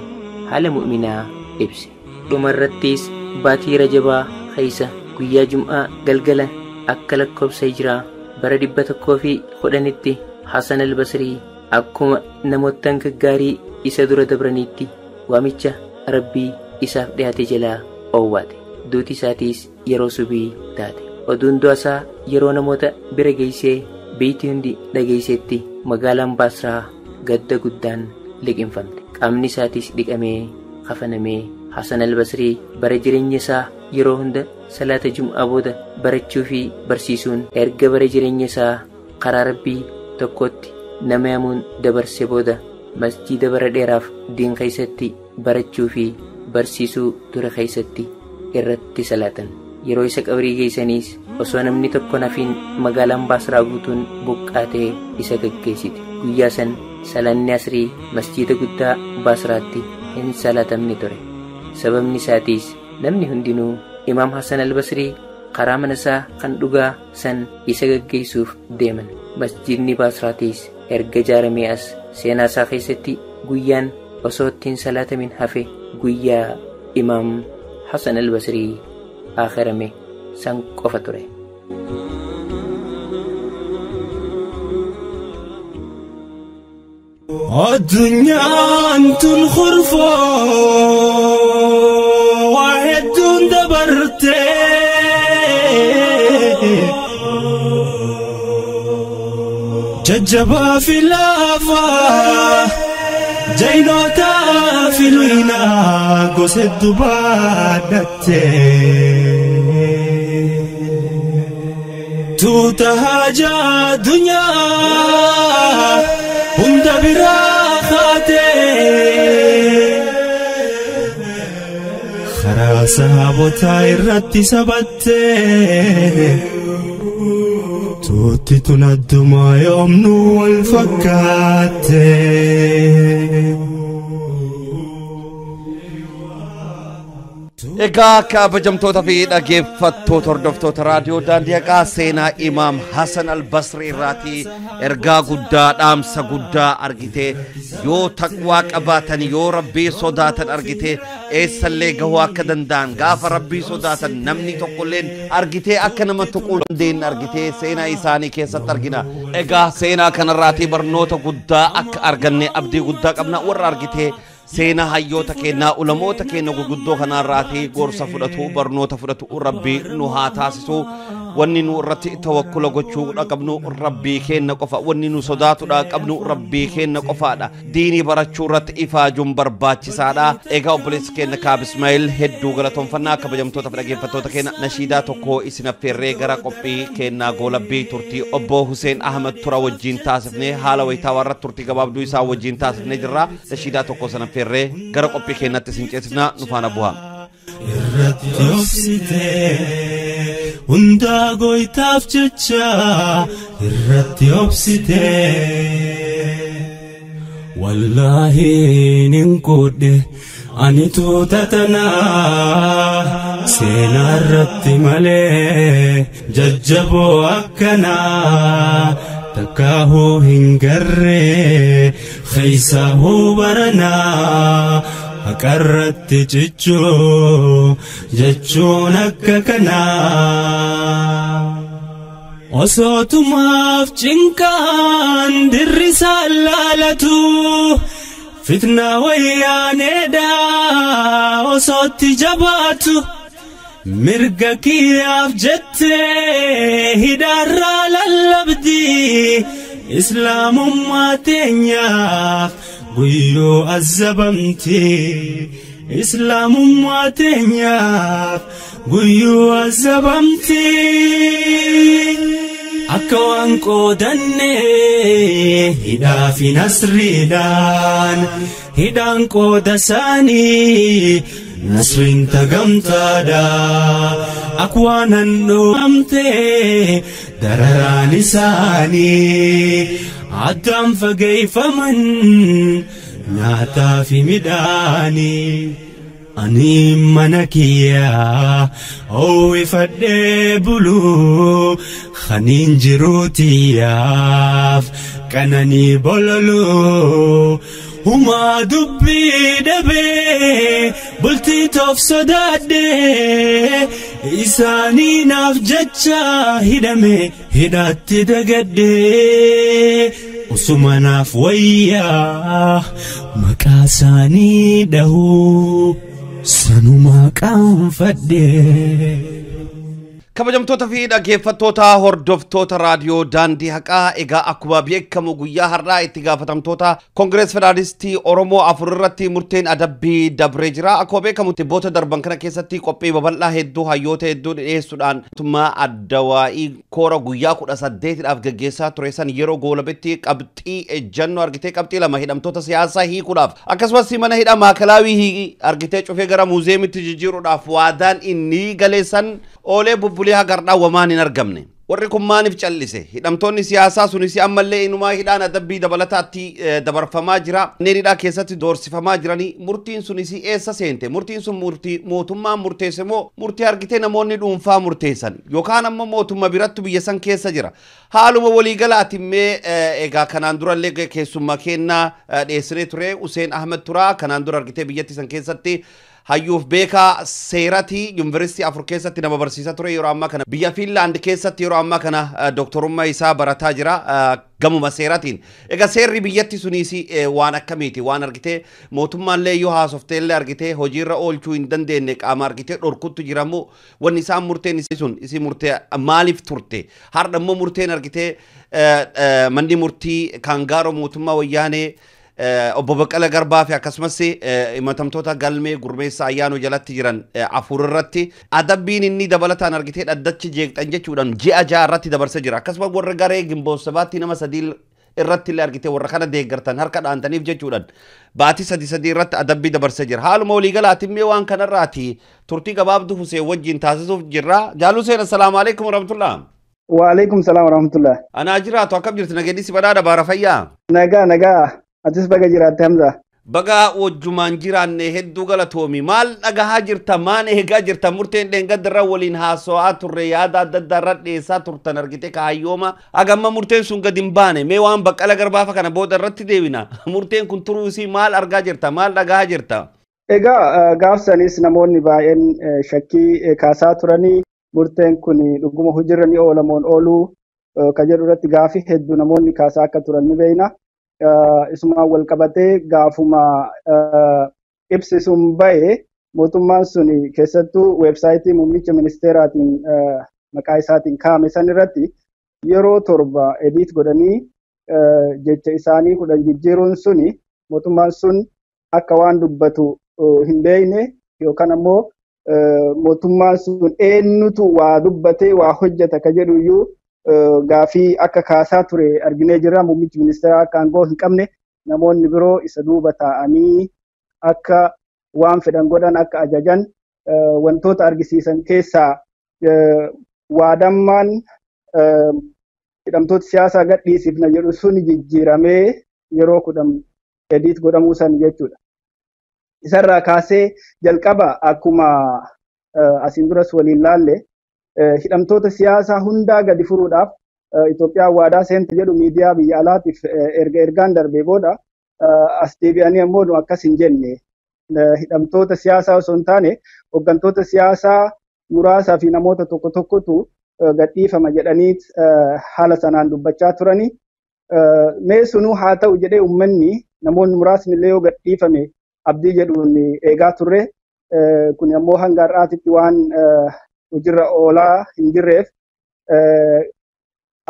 haala mu'minaa ibse. Dhumarrattis baatii Rajabaa keessa guyyaa Jum'aa galgala akka lakkoobsa hijiraa bara 110tti Hasan al-Basrii akkuma namoottan gaggaarii isa dura dabraniitti waamicha Rabbii isaaf dhiyaate jalaa owwaate. Duuti isaatiis yeroo subii taate. Oduun du'a isaa yeroo namoota bira geessee biitti hundi dhageessetti magaalaan Baasraa gadda guddaan liqinfamte. Qaamni isaatiis dhiqamee kafanamee. Hasan al-Basrii bara jireenya isaa yeroo hunda salaata Jum'aa booda barachuu fi barsiisuun erga bara jireenya isaa karaa Rabbii tokkotti nama yaamuun dabarse booda masjiida bara dheeraaf diin keessatti barachuu fi barsiisuu ture keessatti irratti salaatan. Yeroo isa qabrii geessaniis osoo namni tokko nafiin magaalaan Baasraa guutuun buqqaatee isa gaggeessite. Guyyaa san salaanni asrii masjiida guddaa Baasraatti hin salaatamne ture. Sababni isaatiis namni hundinuu Imaam Hasan al-Basrii karaa mana isaa kan dhugaa san isa gaggeessuuf deeman. Masjidni Baasraatiis erga ijaaramee as seenaa isaa keessatti guyyaan osoo ittiin salaatamin hafe guyyaa Imaam Hasan al-Basrii akharame san qofa ture. Addunyaan tun khurfoo waa hedduun dabarte, jajjabaa fi laafaa, jaynootaa fi luynaa gosa hedduu baadhatte. Tuuta haajaa addunyaa hunda biraa kaate, karaa sahaabotaa irratti sabatte. Tuutti tun addumaa yoomnuu wal fakkaatte. Egaa kabajamtoota fi dhaggeeffattoota hordoftoota raadiyoo Daandii Haqaa, seenaa Imaam Hasan al-Basri irraatii ergaa guddaa, dhaamsa guddaa argitee, yoo taqwaa qabaatan, yoo Rabbii sodaatan argitee eessallee gahuu akka danda'an, gaafa Rabbii sodaatan namni tokkolleen argitee akka nama tuquu dandeenye argitee seenaa isaanii keessatti argina. Egaa seenaa kanarraatii barnoota guddaa akka arganne abdii guddaa qabna. Warra argitee seenaa hayyoota keenyaa, ulamoota keenya gurguddoo kanarraatii gorsa fudhatu, barnoota fudhatu Rabbii nu haa taasisu. Wanni nu irratti tawakkula gochuu qabnu Rabbii keenya qofa. Wanni nu sodaatudha qabnu Rabbii keenya qofaadha. Diinii barachuu irratti ifaajuun barbaachisaadha. Egaa obboleessi keenya Kaab Ismaa'il hedduu galatoonfannaa. Kabajamtoota fi dhaggeeffattoota keenya, nashiidaa tokko isin affeerree gara qophii keenyaa goolabbii turtii obbo Hussein Ahmed Tura wajjin taasifnee haala wayitaawaa irratti turtii gabaabduu isaa wajjin taasifnee jirra. Nashiidaa tokko sana affeerree gara qophii keenyatti isin ceesifna, nu faana bu'aa. Irratti obsite hundaa goytaaf jecha irratti obsite. Wallaahi nin godhe ani tuuta tanaa seenaa irratti malee jajjaboo akkanaa takkaahuu hin garree keessaahuu baranaa haqarratti cichuu jechuun akka kanaa. Osootumaaf cinqaan dirrisaan laalatu fitnaa wayyaaneedha osootti jabaatu mirga kiyyaaf jettee hidhaarraa lallabdi islaamummaa teenyaaf guyyoo azabamti, islaamummaa teenyaaf guyyoo azabamti. Akka waan qoodanne hidhaa fi nasriidhaan hidhaan qooda isaanii nasriin tagamtaadha. Akka waan handhoomte dararaan isaanii addaan fageeffaman Nyaataa fi midhaanii ani mana kiyyaa oowwifadhee buluu khaniin jiruutiyaaf qananii bololuu humaa dubbii dhabee bultii toof sodaadhee isaanii naaf jecha hidhame hidhaatti dagadhee usuma naaf wayyaa maqaa isaanii dhahuu sanuma qaanfadhee. Kabajamtoota fi dhaggeeffattoota hordoftoota raadiyoo Daandii Haqaa, egaa akkuma beekamu guyyaa har'aa itti gaafatamtoota Koongirees Federaalistii Oromoo 4 irratti murteen adabbii dabree jira. Akkuma beekamu tibboota darban kana keessatti qophii babal'aa hedduu hayyoota hedduu dhiyeessuudhaan mootummaa addawaa'ii koora guyyaa 18dhaaf gaggeessaa ture san yeroo goolabetti qabxii ejjannoo argitee qabxii 2 hidhamtoota siyaasaa hiikuudhaaf akkasumas mana hidhaa maakalaawii argitee cufee gara muuzeemitti jijjiiruudhaaf waadaan inni galeessan oolee bubbulee hagardhaa wamaan hin argamne. Warri kun maaliif callise? Hidhamtoonni siyaasaa sunis ammallee inumaa hidhaan adabbii dabalataatti dabarfamaa jira. Kanneen hidhaa keessatti doorsifamaa jiranii murtiin sunis eessa seente? Murtiin sun murtii mootummaan murteesse moo murtii argitee namoonni dhuunfaa murteessan? Yookaan ammoo mootummaa birattu biyya san keessa jira. Haaluma waliigalaati mee egaa kanaan durallee keessummaa kennaa dhiyeessinee ture Hussein Ahmed Turaa kanaan dura argitee biyyatti san keessatti hayyuuf beekaa seeratii yuunivarsiitii 4 keessatti nama barsiisaa ture yeroo ammaa kana biyya Fiinlaand keessatti yeroo ammaa kana dooktorummaa isaa barataa jira gamuma seeratiin. Egaa seerri biyyatti sunis waan akkamiiti waan argitee mootummaallee yoo haasofteellee argitee hojiirra oolchuu hin dandeenye qaama argitee dhorkuttu jiramu wanni isaan murteen sun isii murtee maaliif turte har'a immoo murteen argitee manni murtii kangaaroo mootummaa wayyaanee obbo Baqqalaa Garbaa fi akkasumas himatamtoota galmee gurmeessa ayyaanoo jalatti jiran 4 irratti adabbiin inni dabalataan argitee dhaddachi jeeqxan jechuudhaan ji'a 6 irratti dabarsee jira. Akkasumas warra garee gimboosabaatti nama 3 irratti illee argitee warra kana deeggartan harka dhaantaniif jechuudhaan baatii 3 irratti adabbii dabarsee jira. Haaluma waliigalaatiin mee waan kanarraati turtii gabaabduu Huseen wajjin taasisuuf jirra. Jaaluu Huseen, assalaamu alaikum warahmatullah. Waalaikum salaam warahmatullah. Anaa jiraatu akkam jirti nageenyi si badhaadha baara fayyaa? Nagaa nagaa. Atis baga jiraatte Hamza. Baga wajjumaan jiraanne hedduu galatoomi. Maal dhagahaa jirta? Maal eegaa jirta? Murteen dheengaddarra waliin haasawaa turre yaada adda addaa irra dhiyeessaa turtan argite kaayyooma. Hagamma murteen sun gadi hin baane. Mee waan Baqqalaa Garbaafa kana booda irratti deebina. Murteen kun turuu isii maal argaa jirta? Maal dhagahaa jirta? Egaa gaafsanis namoonni baay'een shakkii kaasaa turanii murteen kun dhuguma hojiirra ni oolamoon ooluu kan jedhu irratti gaafii hedduu namoonni kaasaa akka turan ni beekna. Isumaan wal qabatee gaafuma ibsi sun ba'e mootummaan sun keessattuu weebsaayitii muummicha ministeeraatiin maqaa isaatiin kaa'ame san irratti yeroo 7 ediit godhanii jecha isaanii 10 jijjiiruun suni mootummaan sun akka waan dubbatu hin beekne yookaan ammoo mootummaan sun eenyutu waa dubbatee waa hojjeta ka jedhu iyyuu gaafii akka kaasaa ture arginee jirra. Muummichi ministeeraa akka aangoo hin qabne namoonni biroo isa duuba taa'anii akka waan fedhan godhan akka ajajan wantoota argisiisan keessaa waadammaan hidhamtoota siyaasaa gadhiisifna jedhu sun jijjiiramee yeroo 10 ediit godhamuu san jechuudha. Isarraa kaasee jalqaba akkuma asiin duras waliin laalle hidhamtoota siyaasaa hundaa gadi furuudhaaf Itoophiyaan waadaa seente jedhu miidiyaa biyya alaatiif erga ergaan darbee booda as deebi'anii ammoo nu akkas hin jenne hidhamtoota siyaasaa osoo hin taane hooggantoota siyaasaa muraasaa fi namoota tokko tokkotu gadhiifama jedhanii haala sanaan dubbachaa turanii. Mee sunuu haa ta'u jedhee uummanni namoonni muraasni illee yoo gadhiifame abdii jedhuun eegaa turre. Kun ammoo hanga har'aatitti waan hojiirra oolaa hin jirreef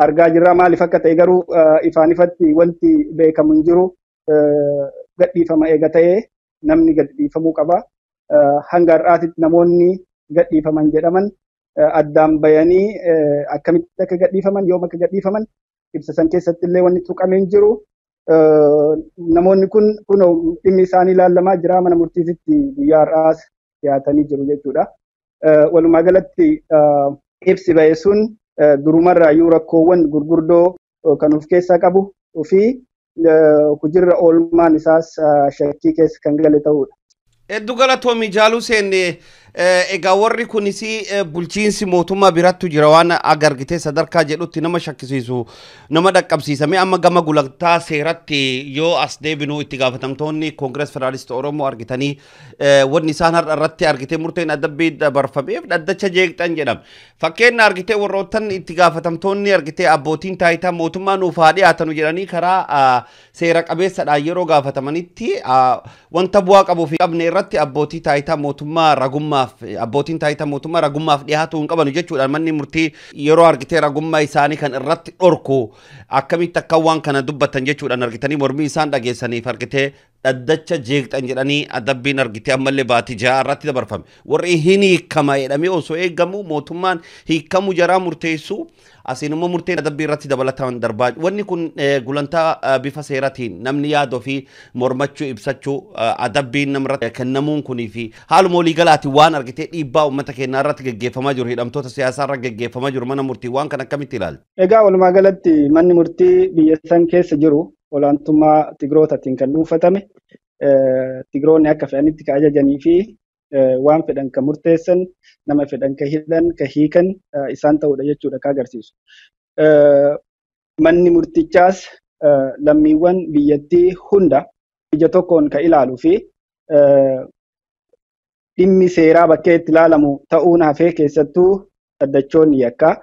argaa jirra. Maaliif akka ta'e garuu ifaan ifatti wanti beekamu hin jiru. Gadhiifama eega ta'ee namni gadhiifamuu qaba. Hanga har'aatitti namoonni gadhiifaman jedhaman addaan bayanii akkamitti akka gadhiifaman yoom akka gadhiifaman ibsa san keessatti illee wanni tuqamee hin jiru. Namoonni kun dhimmi isaanii ilaalamaa jira mana murtiitti guyyaa har'aas dhiyaatanii jiru jechuudha. Walumaa galatti ibsi ba'e sun durumarraayyuu rakkoowwan gurguddoo kan of keessaa qabu fi Hojiirra oolmaan isaas shakkii keessa kan gale ta'udha. Hedduu galatoomii jaaluu seenne. Egaa warri kunis bulchiinsi mootummaa birattu jira waan agargitee sadarkaa jedhutti nama shakkisiisu nama dhaqqabsiisame. Amma gama gulantaa seeratti yoo as deebinu, itti gaafatamtoonni Koongirees Federaalistii Oromoo argitanii wanni isaan har'a irratti argitee murteen adabbii dabarfameef dhaddacha jeeqxan jedhama. Fakkeenya argitee warroottan itti gaafatamtoonni argitee abbootiin taayitaa mootummaa nuuf haa dhiyaatanu jedhanii karaa seera qabeessadhaan yeroo gaafatamanitti, wanta bu'aa qabuu fi qabne irratti abbootii taayitaa mootummaa ragummaaf, abbootiin taayitaa mootummaa ragummaaf dhiyaatu hin qabanu jechuudhaan manni murtii yeroo argitee ragummaa isaanii kan irratti dhorku, akkamitti akka waan kana dubbatan jechuudhaan argitanii mormii isaan dhageessaniif argitee dhaddacha jeeqxan jedhanii adabbiin argitee ammallee baatii 6 irratti dabarfame. Warri hin hiikama jedhamee osoo eegamu, mootummaan hiikamuu jaraa murteessu, asiin immoo murteen adabbii irratti dabalataan darbaa. Wanni kun gulantaa bifa seeratiin namni yaadoo fi mormachuu ibsachuu adabbiin namarratti kennamuun kunii fi haaluma waliigalaatiin waan argitee dhiibbaa uummata keenyaa irratti geggeeffamaa jiru, hidhamtoota siyaasaa irra geggeeffamaa jiru, mana murtii waan kan akkamitti ilaalta? Egaa walumaa galatti manni murtii biyya san keessa jiru olaantummaa Tigrootaatiin kan dhuunfatame, Tigroonni akka fedhanitti kan ajajanii fi waan fedhan kan murteessan, nama fedhan kan hidhan, kan hiikan isaan ta'udha jechuudha kan agarsiisu. Manni murtichaas lammiiwwan biyyattii hunda ija tokkoon kan ilaaluu fi dhimmi seeraa bakkee itti ilaalamu ta'uun hafee, keessattuu dhaddachoonni yakkaa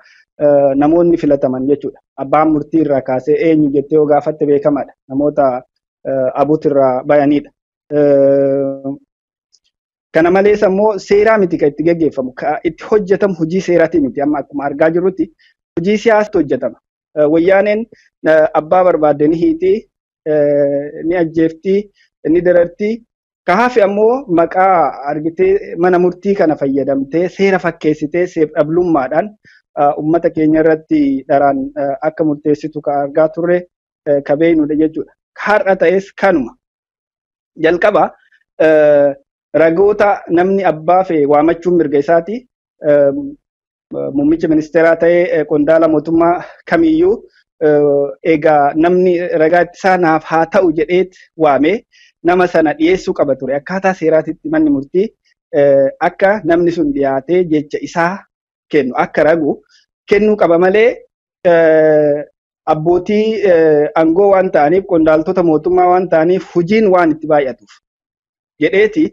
namoonni filataman jechuudha. Abbaan murtii irraa kaasee eenyu jettee yoo gaafatte beekamaadha. Namoota abuut irraa bayanidha. Kana malees ammoo seeraa miti kan itti geggeeffamu. Kan itti hojjetamu hojii seeraatii miti. Amma akkuma argaa jirrutti hojii siyaasaatu hojjetama. Wayyaaneen abbaa barbaadde ni hiitii, ni ajjeeftii, ni darartii. Ka hafe ammoo maqaa argitee mana murtii kana fayyadamtee seera fakkeessitee seer-dhablummaadhaan uummata keenya irratti dharaan akka murteessitu ka argaa turre, ka beeknudha jechuudha. Har'a ta'es kanuma. Jalqaba ragoota namni abbaa fe'e waamachuun mirga isaati. Muummicha ministeeraa ta'ee qondaala mootummaa kamiyyuu egaa namni ragaa ittisaa naaf haa ta'u jedheet waamee nama sana dhiyeessuu qaba ture. Akkaataa seeraatitti manni murtii akka namni sun dhiyaatee jecha isaa kennu, akka ragu kennuu qaba malee, abbootii aangoo waan ta'aniif, qondaaltota mootummaa waan ta'aniif, hojiin waan itti baay'atuuf jedheeti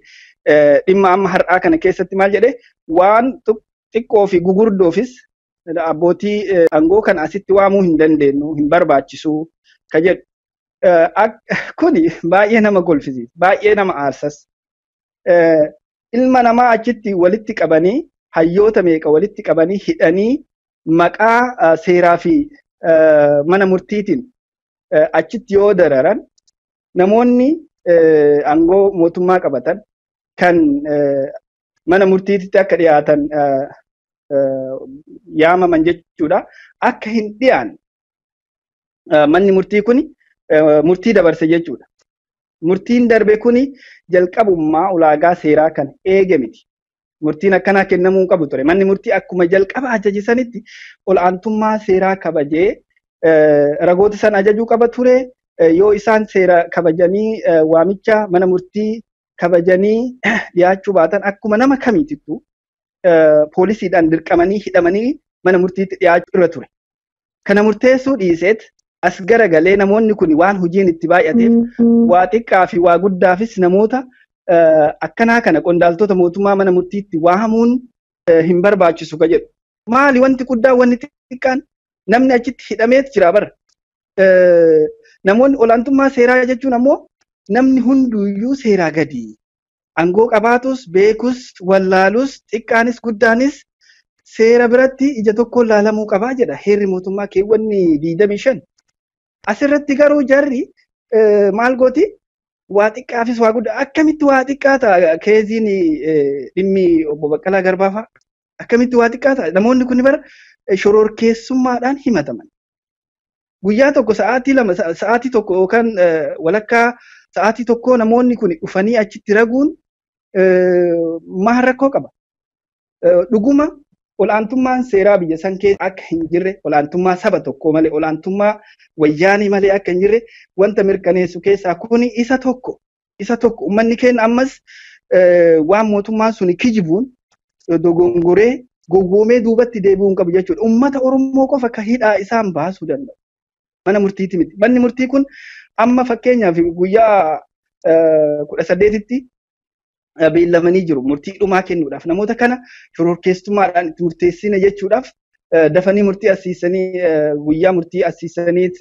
dhimma amma har'aa kana keessatti maal jedhee, waan xiqqoo fi gugurdoofis abbootii aangoo kana asitti waamuu hin dandeenyu, hin barbaachisu ka jedhu. Kuni baay'ee nama kolfisiisa, baay'ee nama aarsas. Ilma namaa achitti walitti qabanii, hayyoota meeqa walitti qabanii hidhanii, maqaa seeraa fi mana murtiitiin achitti yoo dararan, namoonni aangoo mootummaa qabatan kan mana murtiitti akka dhiyaatan yaamaman jechuudha. Akka hin dhiyaanne manni murtii kuni murtii dabarse jechuudha. Murtiin darbe kuni jalqabummaa ulaagaa seeraa kan eege miti. Murtiin akkanaa kennamuu qabu ture. Manni murtii akkuma jalqaba ajajisanitti ol'aantummaa seeraa kabajee ragoota sana ajajuu qaba ture. Yoo isaan seera kabajanii, waamicha mana murtii kabajanii dhiyaachuu baatan, akkuma nama kamiitittu poolisiidhaan dirqamanii hidhamanii mana murtiitti dhiyaachuu irra ture. Kana murteessuu dhiiseet as garagalee namoonni kun waan hojiin itti baay'ateef waa xiqqaa fi waa guddaafis namoota akkanaa kana, qondaaltota mootummaa, mana murtiitti waamuun hin barbaachisu ka jedhu. Maali wanti guddaan, wanni xiqqaan? Namni achitti hidhameet jira bara. Namoonni olaantummaa seeraa jechuun ammoo namni hunduyyuu seeraa gadi. Aangoo qabaatus, beekus, wallaalus, xiqqaanis guddaanis seera biratti ija tokkoon laalamuu qabaa jedha heerri mootummaa keewwanni 25. Asirratti garuu jarri maal gooti? Waa xiqqaafis waa guddaa, akkamitti waa xiqqaa ta'a keeziin dhimmi obbo Baqqalaa Garbaa fa'a? Akkamitti waa xiqqaa ta'a? Namoonni kun bara shororkeessummaadhaan himataman. Guyyaa tokko sa'aatii 2, sa'aatii 1 yookaan walakkaa sa'aatii 1 namoonni kun dhufanii achitti raguun maal rakkoo qaba? Dhuguma Olaantummaan seeraa biyya san keessa akka hin jirre, olaantummaa saba tokkoo malee, olaantummaa wayyaanii malee akka hin jirre wanta mirkaneessu keessaa kuni isa tokko. Isa tokko uummanni keenya ammas waan mootummaan suni kijibuun dogongoree gowwoomee duubatti deebi'uu hin qabu jechuudha. Uummata Oromoo qofa ka hidhaa isaan baasuu danda'u. Mana murtiiti miti. Manni murtii kun amma fakkeenyaaf guyyaa 18tti beellamanii jiru murtii dhumaa kennuudhaaf. Namoota kana shororkeessummaadhaan itti murteessine jechuudhaaf dafanii murtii asiisanii guyyaa murtii asiisaniit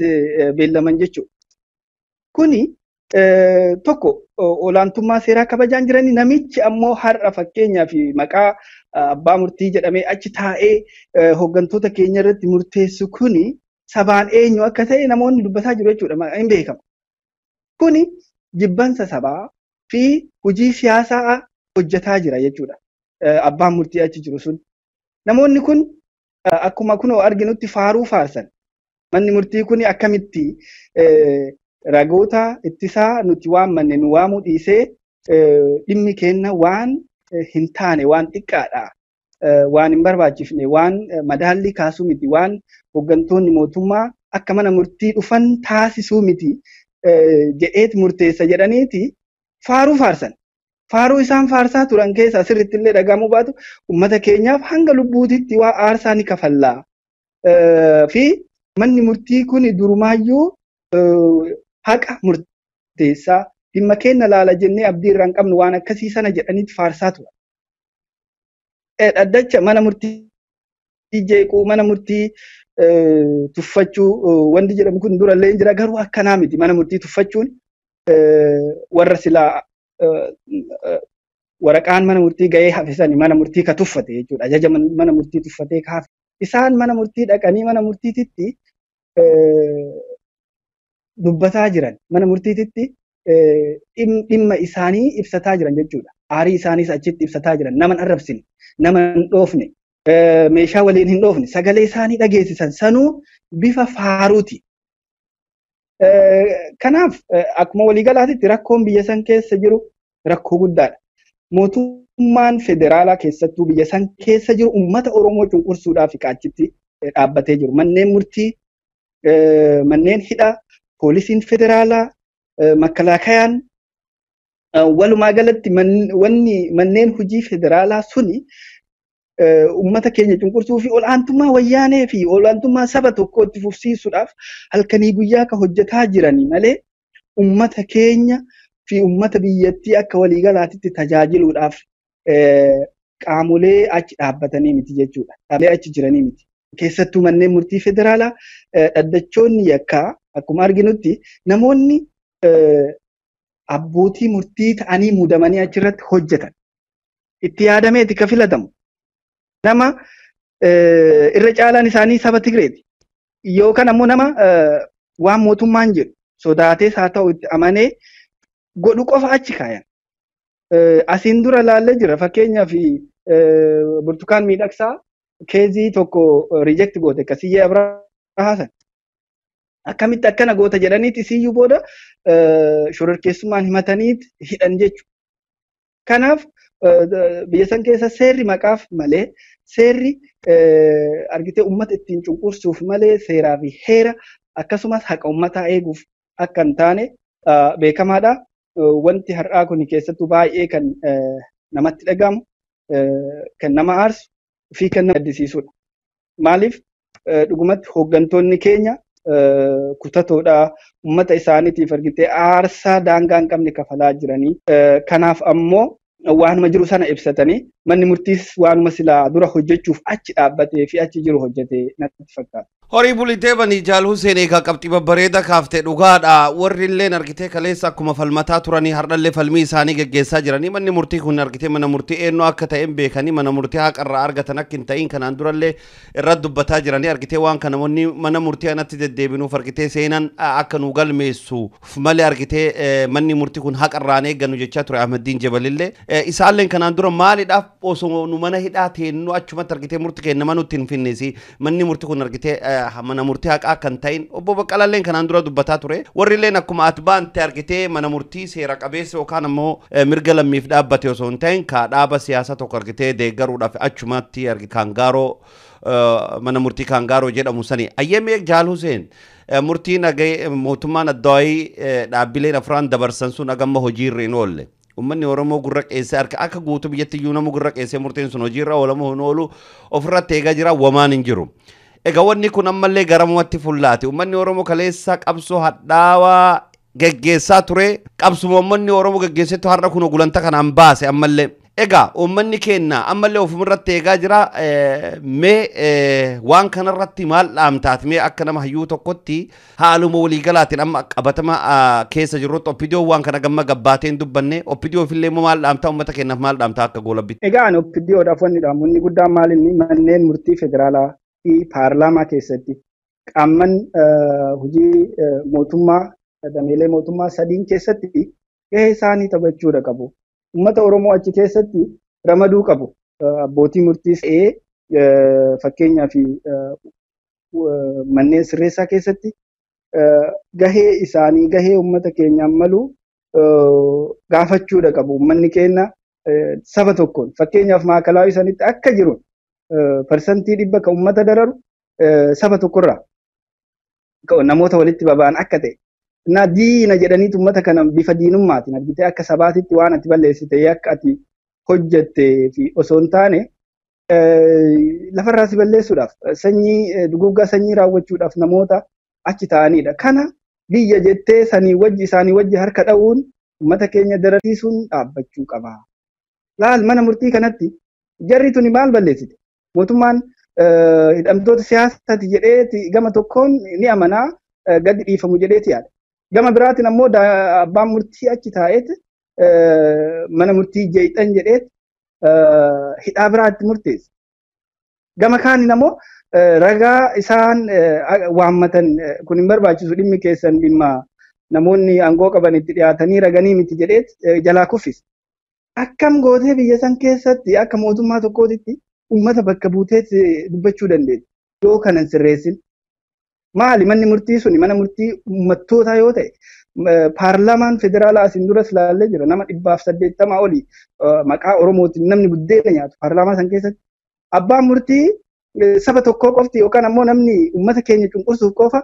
beellaman jechuudha. Kuni tokko olaantummaa seeraa kabajaan jiranii namichi ammoo har'a fakkeenyaaf maqaa abbaa murtii jedhamee achi taa'ee hooggantoota keenya irratti murteessu kuni sabaan eenyu akka ta'e namoonni dubbataa jiru jechuudha, hin beekamu. Kuni jibbansa sabaa fi hojii siyaasaa hojjetaa jira jechuudha. Abbaan murtii achi jiru sun. Namoonni kun akkuma kunoo arginutti faaruu faarsan. Manni murtii kun akkamitti ragoota ittisaa nuti waammanne nu waamuu dhiisee dhimmi kenna waan hin taane, waan xiqqaadha, waan hin barbaachifne, waan madaallii kaasuu miti, waan hooggantoonni mootummaa akka mana murtii dhufan taasisuu miti jedheet murteessa jedhaniiti faaruu faarsan. Faaruu isaan faarsaa turan keessaa sirriitti illee dhagahamuu baatu uummata keenyaaf hanga lubbuutitti waa aarsaa ni kafallaa. Fi manni murtii kun durumaayyuu haqa murteessaa dhimma keenya laala jennee abdii irraa hin qabnu waan akkasii sana jedhaniit faarsaa turan. Dhaddacha mana murtii jeequu, mana murtii tuffachuu wanti jedhamu kun durallee hin jira, garuu akkanaa miti. Mana murtii tuffachuun warra silaa waraqaan mana murtii ga'ee hafe sani mana murtii ka tuffate jechuudha. Ajaja mana murtii tuffatee ka hafe. Isaan mana murtii dhaqanii mana murtiititti dubbataa jiran, mana murtiititti dhimma isaanii ibsataa jiran jechuudha. Aarii isaaniis achitti ibsataa jiran. Nama hin arrabsine, nama hin dhoofne, meeshaa waliin hin dhoofne, sagalee isaanii dhageessisan sanuu bifa faaruuti. Kanaaf akkuma waliigalaatitti rakkoon biyya san keessa jiru rakkoo guddaadha. Mootummaan federaalaa keessattuu biyya san keessa jiru uummata Oromoo cunqursuudhaaf qaachitti dhaabbatee jiru. Manneen murtii, manneen hidhaa, poolisiin federaalaa, makkalaakayaan walumaa galatti manneen hojii federaalaa suni uummata keenya cunqursuu fi olaantummaa wayyaanee fi olaantummaa saba tokkoo itti fufsiisuudhaaf halkanii guyyaa akka hojjetaa jiranii malee uummata keenya fi uummata biyyattii akka waliigalaatitti tajaajiluudhaaf qaamolee achi dhaabbatanii miti jechuudha. Qaamolee achi jiranii miti. Keessattuu manneen murtii federaalaa dhaddachoonni yakkaa akkuma arginutti namoonni abbootii murtii ta'anii muudamanii achirratti hojjetan. Itti yaadameeti ka filatamu. Nama irra caalaan isaanii saba Tigreeti. Yookaan ammoo nama waan mootummaan jedhu sodaatees haa ta'u itti amanee godhu qofa achi kaayan. Asiin dura laallee jira. Fakkeenyaaf Burtukaan Miidhagsaa keezii tokko riijekti goote Kasiyyee Abrahaa sana. Akkamitti akkana goota jedhaniiti isiyyuu booda shororkeessummaan himataniit hidhan jechuudha. Kanaaf biyya san keessa seerri maqaaf malee seerri argitee uummata ittiin cunqursuuf malee seeraa fi heera akkasumas haqa uummataa eeguuf akka hin taane beekamaadha. Wanti har'aa kun keessattuu baay'ee kan namatti dhagahamu, kan nama aarsu fi kan nama gaddisiisudha. Maaliif dhugumatti hooggantoonni keenya kutatoodha, uummata isaaniitiif argitee aarsaa daangaa hin qabne kafalaa jiranii. Kanaaf ammoo waanuma jiru sana ibsatanii manni murtiis waanuma silaa dura hojjechuuf achi dhaabbatee fi achi jiru hojjetee natti fakkaata. Horii bulitee banii Jaal Hussein eegaa qabxii babbareeda kaaftee dhugaadha. Warri illeen argitee kaleessa akkuma falmataa turanii har'allee falmii isaanii geggeessaa jiranii manni murtii kun argitee mana murtii eenyu akka ta'een beekanii mana murtii haqarraa argatan akka hin ta'in kanaan durallee irratti dubbataa jiranii argitee waan kana namoonni mana murtii anatti deddeebinuuf argitee seenan akka nu galmeessu malee argitee manni murtii kun haqarraan eeggannu jechaa ture Ahmadiin Jabalillee. Isaalleen kanaan dura maaliidhaaf osoo nu mana hidhaa teennu achumatti argitee murtii kennama nutti hin finnesi manni murtii kun argitee mana murtii haqaa kan ta'in obbo Baqqalalleen kanaan dura dubbataa ture. Warrilleen akkuma ati baante argitee mana murtii seera qabeessa yookaan ammoo mirga lammiif dhaabbate osoo hin ta'in ka dhaaba siyaasaa tokko argitee deeggaruudhaaf achumatti kaangaaroo mana murtii kaangaaroo jedhamu sani. Ayyemee Jaal Huseen, murtiin mootummaan addawaayii dhaabbileen afran dabarsan sun agamma hojiirra hin oolle. Uummanni Oromoo gurra qeessee harka akka guutuu biyyatti iyyuu nama gurra qeessee murteen sun hojiirra oolamu hin oolu ofirratti eegaa jira, wamaan hin jiru. Egaa wanni kun ammallee garamumatti fullaate. Uummanni Oromoo kaleessa qabsoo hadhaawaa geggeessaa ture. Qabsuma uummanni Oromoo geggeessetu har'a kun gulanta kanaan baase ammallee. Egaa uummanni keenya ammallee ofumarratti eegaa jira. Mee waan kanarratti maal dhaamtaati? Mee akka nama hayyuu tokkotti haaluma waliigalaatiin amma qabatama keessa jirrutti OPDO waan kana gamma gabbaateen dubbanne, OPDO ofillee immoo maal dhaamtaa, uummata keenyaaf maal dhaamtaa akka goolabbitti? Egaa ani OPDOdhaaf wanni dhaamu inni guddaan maal, inni manneen murtii federaalaa fi paarlaamaa keessatti qaamman hojii mootummaa dameelee mootummaa sadiin keessatti gahee isaanii taphachuudha qabu. Uummata Oromoo achi keessatti ramaduu qabu. Abbootii murtiis ta'ee, fakkeenyaaf manneen sirreessaa keessatti gahee isaanii, gahee uummata keenyaan malu gaafachuudha qabu. Uummanni keenya saba tokkoon fakkeenyaaf maakalaawii sanitti akka jiru 100% kan uummata dararu saba tokkorraa namoota walitti baba'an akka ta'e. Na diina jedhaniitu uummata kana bifa diinummaatiin argitee akka sabaatitti waan ati balleessite akka ati hojjette fi osoo hin taane lafarraa si balleessuudhaaf, sanyii duguggaa sanyii raawwachuudhaaf namoota achi ta'anidha. Kana biyya jettee sanii wajji isaanii wajji harka dha'uun uummata keenya dararsiisuun dhaabbachuu qaba. Laal, mana murtii kanatti jarri tuni maal balleessite? Mootummaan hidhamtoota siyaasaati jedheeti gama tokkoon ni amanaa, gadi dhiifamu jedheeti yaada. Gama biraatiin ammoo abbaan murtii achi taa'eet mana murtii jeexan jedheet hidhaa biraatti murteessa. Gama kaaniin ammoo ragaa isaan waammatan kun hin barbaachisu, dhimmi keessan dhimma namoonni aangoo qaban itti dhiyaatanii raganii miti jedheet jalaa kuffisa. Akkam gootee biyya san keessatti akka mootummaa tokkootitti uummata bakka buuteet dubbachuu dandeetti yoo kana hin sirreessin? Maali manni murtii suni mana murtii uummattootaa yoo ta'e, paarlaamaan federaalaa asiin duras ilaallee jira, nama 180 olii maqaa Oromootiin namni buddeena nyaatu paarlaamaa san keessatti. Abbaan murtii saba tokkoo qofti yookaan ammoo namni uummata keenya cunqursuuf qofa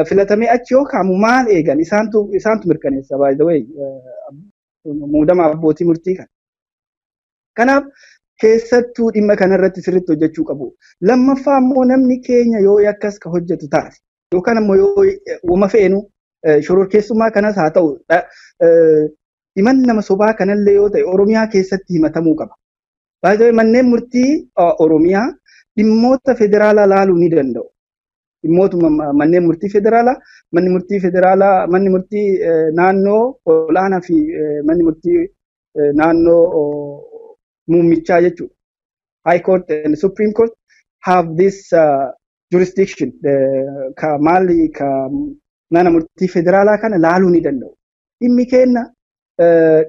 filatamee achi yoo kaamu maal eegan? Isaantu mirkaneessa, by the way, muudama abbootii murtii kana. Kanaaf keessattuu dhimma kanarratti sirriitti hojjechuu qabu. Lammaffaa immoo namni keenya yoo yakkas ka hojjetu taate yookaan ammoo yoo wama feenu shororkeessummaa kanas haa ta'u, himan nama sobaa kanallee yoo ta'e, Oromiyaa keessatti himatamuu qaba. Baay'ee manneen murtii Oromiyaa dhimmoota federaalaa laaluu ni danda'u. Dhimmootuma manneen murtii federaalaa, manni murtii federaalaa, manni murtii naannoo olaanaa fi manni murtii naannoo muummichaa jechuudha. High Court and Supreme Court have this jurisdiction. Ka maali, ka mana murtii federaalaa kana laaluu ni danda'u. Dhimmi keenya,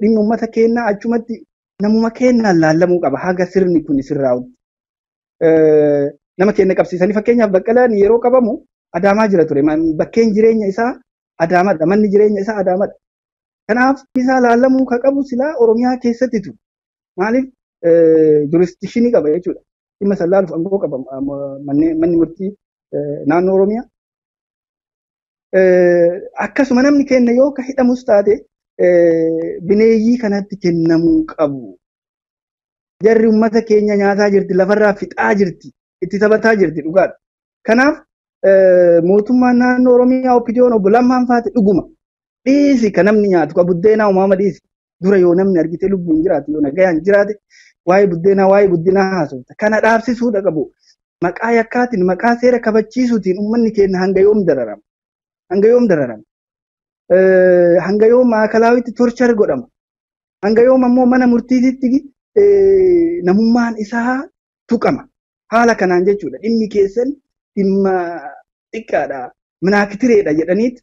dhimmi uummata keenyaa achumatti namuma keenyaan laallamuu qaba haga sirni kun sirraa'utti. Nama keenya qabsiisanii, fakkeenyaaf Baqqalaan yeroo qabamu Adaamaa jira ture. Bakkeen jireenya isaa Adaamaadha. Manni jireenya isaa Adaamaadha. Kanaaf isaa laallamuu ka qabu silaa Oromiyaa keessatti ture. Maaliif jurisdiction qaba jechuudha. Dhimma san laaluuf aangoo qaba manni murtii naannoo Oromiyaa. Akkasuma namni keenya yoo ka hidhamus taate bineeyyii kanatti kennamuu qabu. Jarri uummata keenya nyaataa jirti, lafarraa fixaa jirti, itti taphataa jirti, dhugaadha. Kanaaf mootummaan naannoo Oromiyaa, OPDO'n, obbo Lammaan faati dhuguma. Dhiisi, ka namni nyaatu ka buddeenaa uumama dhiisi. Dura yoo namni argite lubbuun jiraate, yoo nagayaan jiraate, waa'ee buddeenaa, waa'ee guddinaa haasofta. Kana dhaabsisuudha qabu. Maqaa yakkaatiin, maqaa seera kabachiisuutiin uummanni keenya hanga yoom dararama? Hanga yoom dararama? Hanga yoom maakalaawitti torture godhama? Hanga yoom ammoo mana murtiititti namummaan isaa tuqama? Haala kanaan jechuudha. Dhimmi keessan dhimma xiqqaadha. Minaakitireedha jedhaniit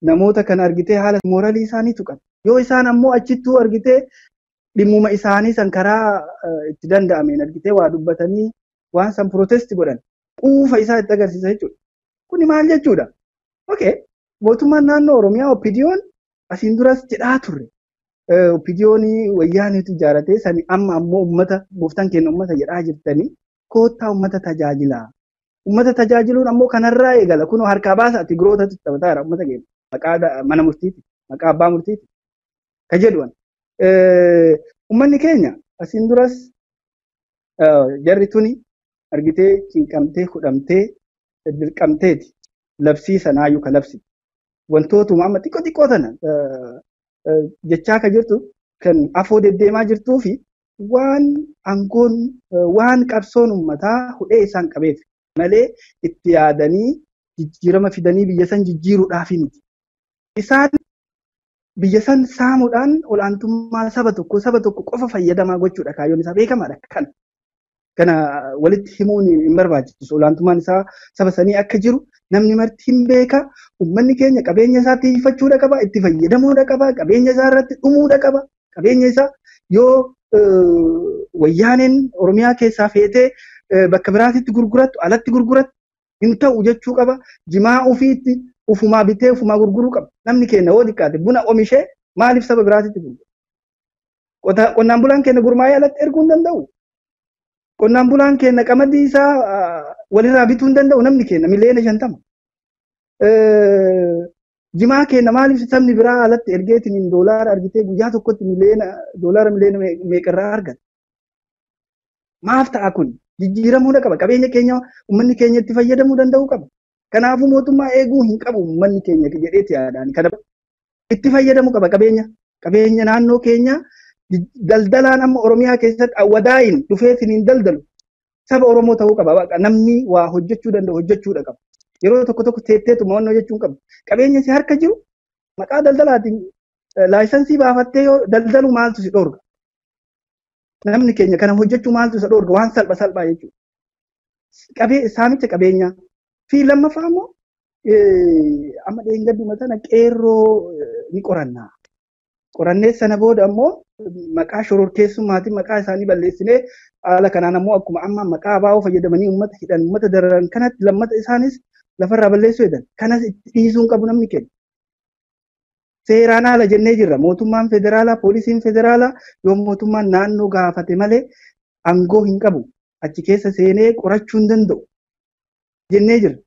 namoota kana argitee haala mooralii isaanii tuqan. Yoo isaan ammoo achittuu argitee dhimmuma isaanii san karaa itti danda'ameen argitee waa dubbatanii waan san protest godhan. Quufa isaa itti agarsiisa jechuudha. Kuni maal jechuudha? Okay, mootummaan naannoo Oromiyaa OPDO'n asiin duras jedhaa turre. OPDO'n wayyaaniitu ijaarratee sani amma ammoo uummata gooftaan keenya uummata jedhaa jirtanii koottaa uummata tajaajilaa. Uummata tajaajiluun ammoo kanarraa eegala. Kunoo harkaa baasaa Tigirootatu taphataa jira uummata keenya. Maqaa mana murtiiti, maqaa abbaa murtiiti. Ka jedhuan. Uummanni keenya asiin duras jarri tuni argitee cinqamtee hudhamtee dirqamteeti labsii sanaayyuu ka labsi. Wantootuma amma xiqqoo xiqqoo tana jechaa ka jirtu kan afoo deddeemaa jirtuu fi waan aangoon waan qabsoon uummataa hudhee isaan qabeef malee itti yaadanii jijjiirama fidanii biyya san jijjiiruudhaaf miti. Isaan biyya san saamuudhaan olaantummaa saba tokko qofa fayyadamaa gochuudha kaayyoon isaa beekamaadha kana. Kana walitti himuun hin barbaachisu. Olaantummaan isaa saba sanii akka jiru namni marti hin beeka. Uummanni keenya qabeenya isaa tiifachuudha qaba, itti fayyadamuudha qaba, qabeenya isaa irratti dhumuudha qaba. Qabeenya isaa yoo wayyaaneen Oromiyaa keessaa feetee bakka biraatitti gurgurattu, alatti gurgurattu hin ta'u jechuu qaba. Jimaa ofiitti ufumaa bitee ufumaa gurguruu qaba. Namni keenya yoo xiqqaate buna oomishee maaliif saba biraatitti gurgura? Qonnaan bulaan keenya gurmaa'ee alatti erguu hin danda'u. Qonnaan bulaan keenya qamadii isaa walirraa bituu hin danda'u namni keenya miliyoona 50. Jimaa keenya maaliif sabni biraa alatti ergeetiin doolaara argitee guyyaa tokkotti doolaara miliyoona meeqarraa argata? Maaf ta'a kun? Jijjiiramuu qaba. Qabeenya keenya uummanni keenya itti fayyadamuu danda'uu qaba. Kanaafuu mootummaa eeguu hin qabu uummanni keenya jedheeti yaadaan. Kana itti fayyadamuu qaba qabeenya. Qabeenya naannoo keenya daldalaan amma Oromiyaa keessatti awwadaayin dhufeetiin hin daldalu. Saba Oromoo ta'uu qaba. Namni waa hojjechuu danda'u hojjechuudha qaba. Yeroo tokko tokko teetteetuma waan hojjechuu hin qabdu. Qabeenya si harka jiru maqaa daldalaatiin laayisansii baafattee yoo daldalu maaltu si dhoorga? Namni keenya kana hojjechuu maaltu isa dhoorga? Waan salpha salphaa jechuudha. Saamicha qabeenyaa. Fi lammaffaa immoo amma dheengadduma sana qeerroo ni qoranna. Qorannee sana booda ammoo maqaa shororkeessummaatiin maqaa isaanii balleessinee haala kanaan ammoo akkuma amma maqaa abaa'oo fayyadamanii uummata hidhan uummata dararan kanatti lammata isaanis lafarraa balleessuu jedhan. Kanas itti dhiisuu hin qabu namni keenya. Seeraan haala jennee jirra. Mootummaan federaalaa, poolisiin federaalaa yoo mootummaan naannoo gaafate malee aangoo hin qabu. Achi keessa seenee qorachuu hin danda'u jennee jirra.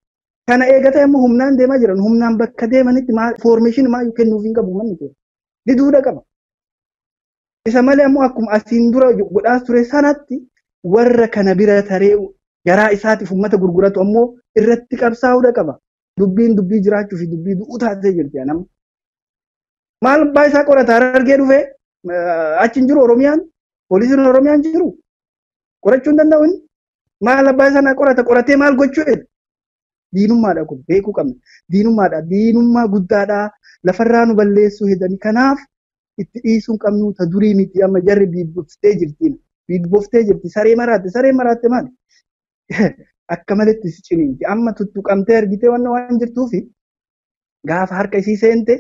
Kana eegata immoo humnaan deemaa jiran humnaan bakka deemanitti foormeeshinii maayyuu kennuuf hin qabu manni keenya. Diduudha qaba. Isa malee ammoo akkuma asiin dura godhaa ture sanatti warra kana bira taree garaa isaatiif uummata gurguratu ammoo irratti qabsaa'uudha qaba. Dubbiin dubbii jiraachuu fi dubbii du'uu taatee jirti nama. Maal abbaa isaa qorata argee dhufee achi hin jiru Oromiyaan poolisiin Oromiyaan jiru qorachuu hin danda'u inni. Maal abbaa isaa qorata qoratee maal gochuu jedha? Diinummaadha kun beekuu qabna. Diinummaadha. Diinummaa guddaadha. Lafarraa nu balleessuu hedani. Kanaaf itti dhiisuu hin qabnu ta durii miti amma jarri biibboftee jirti. Biibboftee jirti. Saree maraatte. Saree maraatte maali? Akka maletti si ciniinti. Amma tuttuqamtee argitee waan jirtuufi gaafa harka isii seente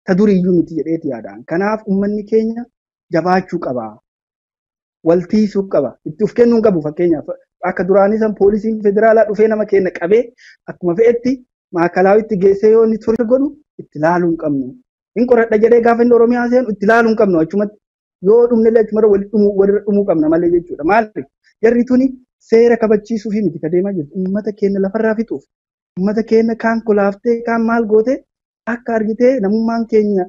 ta duriiyyuu miti jedheeti yaadaan. Kanaaf uummanni keenya jabaachuu qaba. Waltiisuu qaba. Itti of kennuu hin qabu fakkeenyaaf. Akka duraanii san poolisiin federaalaa dhufee nama keenya qabee akkuma fe'etti maakalaawwitti geessee yoo inni ture godhu itti laaluu hin qabnu. Hin qoradha jedhee gaafa inni Oromiyaa seenu itti laaluu hin qabnu achumatti yoo dhumnellee achumarra walirra dhumuu qabna malee jechuudha. Maali? Jarri tuni seera kabachiisuuf miti ka deemaa jirtu. Uummata keenya lafarraa fixuuf. Uummata keenya kaan kolaaftee kaan maal gootee akka argitee namummaan keenya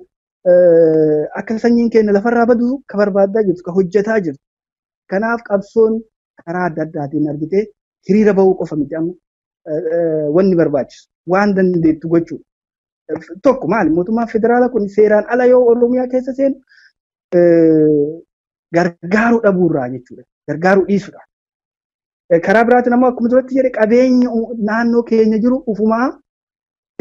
akka sanyiin keenya lafarraa badu ka barbaaddaa jirtu ka hojjetaa jirtu. Kanaaf qabsoon karaa adda addaatiin argitee hiriira bahuu qofa miti amma wanni barbaachisu waan dandeettu gochuudha. Tokko maali mootummaan federaalaa kun seeraan ala yoo Oromiyaa keessa seenu gargaaruu dhabuurraa jechuudha. Gargaaruu dhiisuudha. Karaa biraatiin ammoo akkuma duratti jedhe qabeenya naannoo keenya jiru ufumaa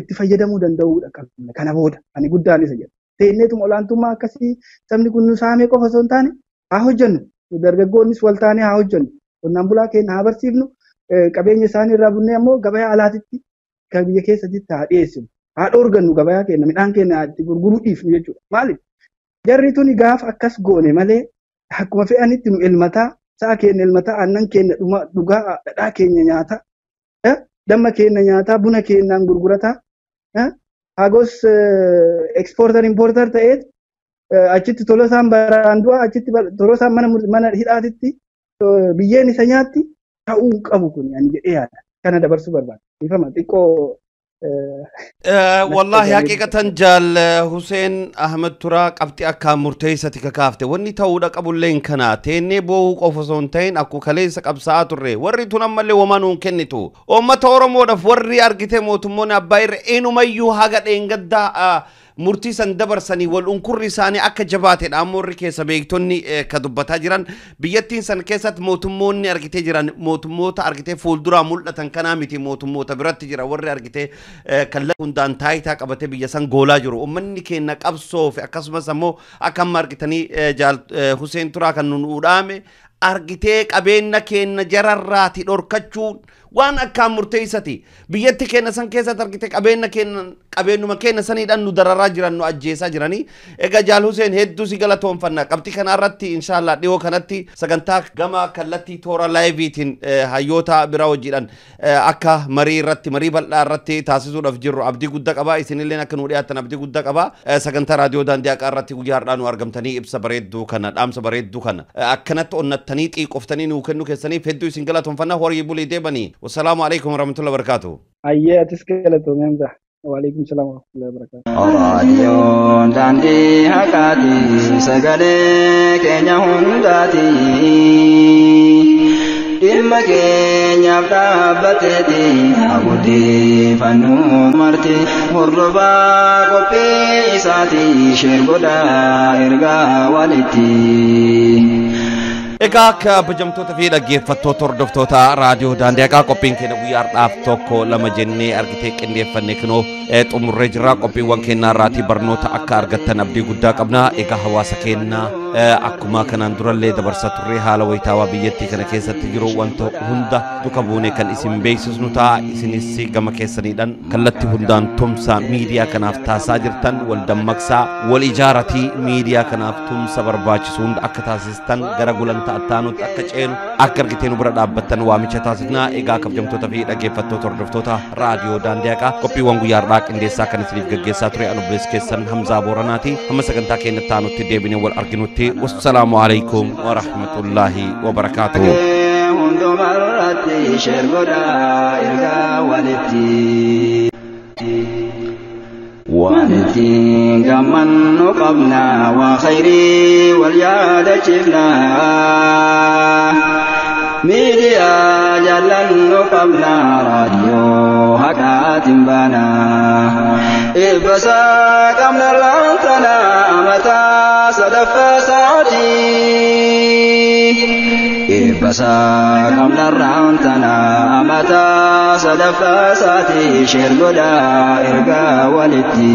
itti fayyadamuu danda'uudha qabna. Kana booda ani guddaan isa jedha. Teenneetuma olaantummaa akkasii sabni kun nu saamee qofa osoo hin taane haa hojjennu. Dargaggoonnis wal taanee haa hojjennu. Qonnaan bulaa keenya haa barsiifnu. Qabeenya isaanii irraa bunnee ammoo gabayaa alaatitti kan biyya keessatti haa dhiyeessinu. Haa dhoorgannu gabayaa keenya midhaan keenya itti gurguruu dhiifnu jechuudha. Maaliif? Jarri tuni gaafa akkas goone malee akkuma fe'anitti nu elmataa, sa'a keenya elmataa, aannan keenya dhugaa, dhadhaa keenya nyaata. Damma keenya nyaataa buna keenyaan gurgurataa hagos exporter importer ta'eet achitti Tolosaan baraan du'a achitti Tolosaan mana hidhaatitti biyyeen isa nyaatti ta'uu hin qabu kun ani jedhee yaada. Kana dabarsuu barbaada. Ifama xiqqoo. Wallahi haqiiqatan Jaal Hussein Ahmed Turaa qabxii akka murteessatti kakaafte wanni ta'uudha qabulleen kana teennee boohuu qofa osoo hin ta'in akkuma kaleessa qabsaa'aa turre warri tun ammallee womaa nuun kennitu uummata Oromoodhaaf warri argite mootummoonni abbaa irra eenyumayyuu haga dheengaddaa murtii san dabarsanii wal unkurri isaanii akka jabaateedha. Ammoo warri keessa beektonni ka dubbataa jiran biyyattiin san keessatti mootummoonni argitee jiran mootummoota argitee fuulduraa mul'atan kanaa miti mootummoota biratti jira warri argitee kallattii hundaan taayitaa qabatee biyya san goolaa jiru. Uummanni keenya qabsoo fi akkasumas ammoo akka amma argitanii Jaal Hussein Turaa kan nuun uudhaame argitee qabeenya keenya jararraati dhorkachuun waan akkaan murteessati. Biyyatti keenya san keessatti argitee qabeenya keenya qabeenyuma keenya saniidhaan nu dararaa jiran nu ajjeesaa jiranii. Egaa Jaal Hussein hedduu si galatoonfanna. Qabxii kana irratti inshaallah dhiyoo kanatti sagantaa gama kallattii toora laayiviitiin hayyoota biraa hojiidhaan akka marii irratti marii bal'aa irratti taasisuudhaaf jirru abdii guddaa qaba. Isinilleen akka nu dhiyaatan abdii guddaa qaba. Sagantaa raadiyoo daandii haqaa irratti guyyaa har'aa nu argamtanii ibsa bareedduu kana dhaamsa bareedduu kana akkanatti onnattanii xiiqoftanii nuu kennuu keessaniif hedduu isin galatoonfanna. Horii bulii deebanii. والسلام عليكم ورحمة الله وبركاته. أيه تسكيلة ميمزة. وعليكم السلام ورحمة الله وبركاته. راديو داندي هكاتي سجلي كينيا هنداتي dhimma keenyaaf dhaabbateeti haguutifannuu marti hordofaa qophii isaati sheer godhaa ergaa walitti. Egaa kabajamtoota fi dhaggeeffattoota hordoftoota raadiyoo daandii haqaa qophiin keenya guyyaa har'aaf 1 2 jennee argitee qindeeffannee kinoo xumurree jirra. Qophiiwwan keenya irraatii barnoota akka argattan abdii guddaa qabna. Egaa hawaasa keenya akkuma kanaan durallee dabarsaa turre haala wayitaawaa biyyattii kana keessatti jiru wanta hunda duka buunee kan isin beeksisnu ta'a. Isinis gama keessaniidhaan kallattii hundaan tumsa miidiyaa kanaaf taasisaa jirtan wal dammaqsaa wal ijaaratii miidiyaa kanaaf tumsa barbaachisu hunda akka taasistan gara gulantaa attaanutti akka ceenu akka argitee nu bira dhaabbattan waamicha taasifnaa. Egaa kabajamtoota fi dhaggeeffattoota hordoftoota raadiyoo daandii haqaa qophiiwwan guyyaa har'aa qindeessaa kan isiniif gaggeessaa ture anu obboleessa keessan Hamzaa Booranaati. Hamma sagantaa keenyatti aanutti deebinee wal arginutti wassalaamu alaikum warahmatullaahi wabarakaatuh. Hundumarratti sheer godhaa ergaa walitti. Wanti gammannu qabna waa khayrii wal yaadachiifna. Miidiyaa jaallannu qabna raadiyoo haqaatiin baana. Ibbasaa qabna laantana amataa sadaffaa sa'aatii. Ibbasaa qabna laantana amataa sadaffaa sa'aatii sheer godhaa ergaa walitti.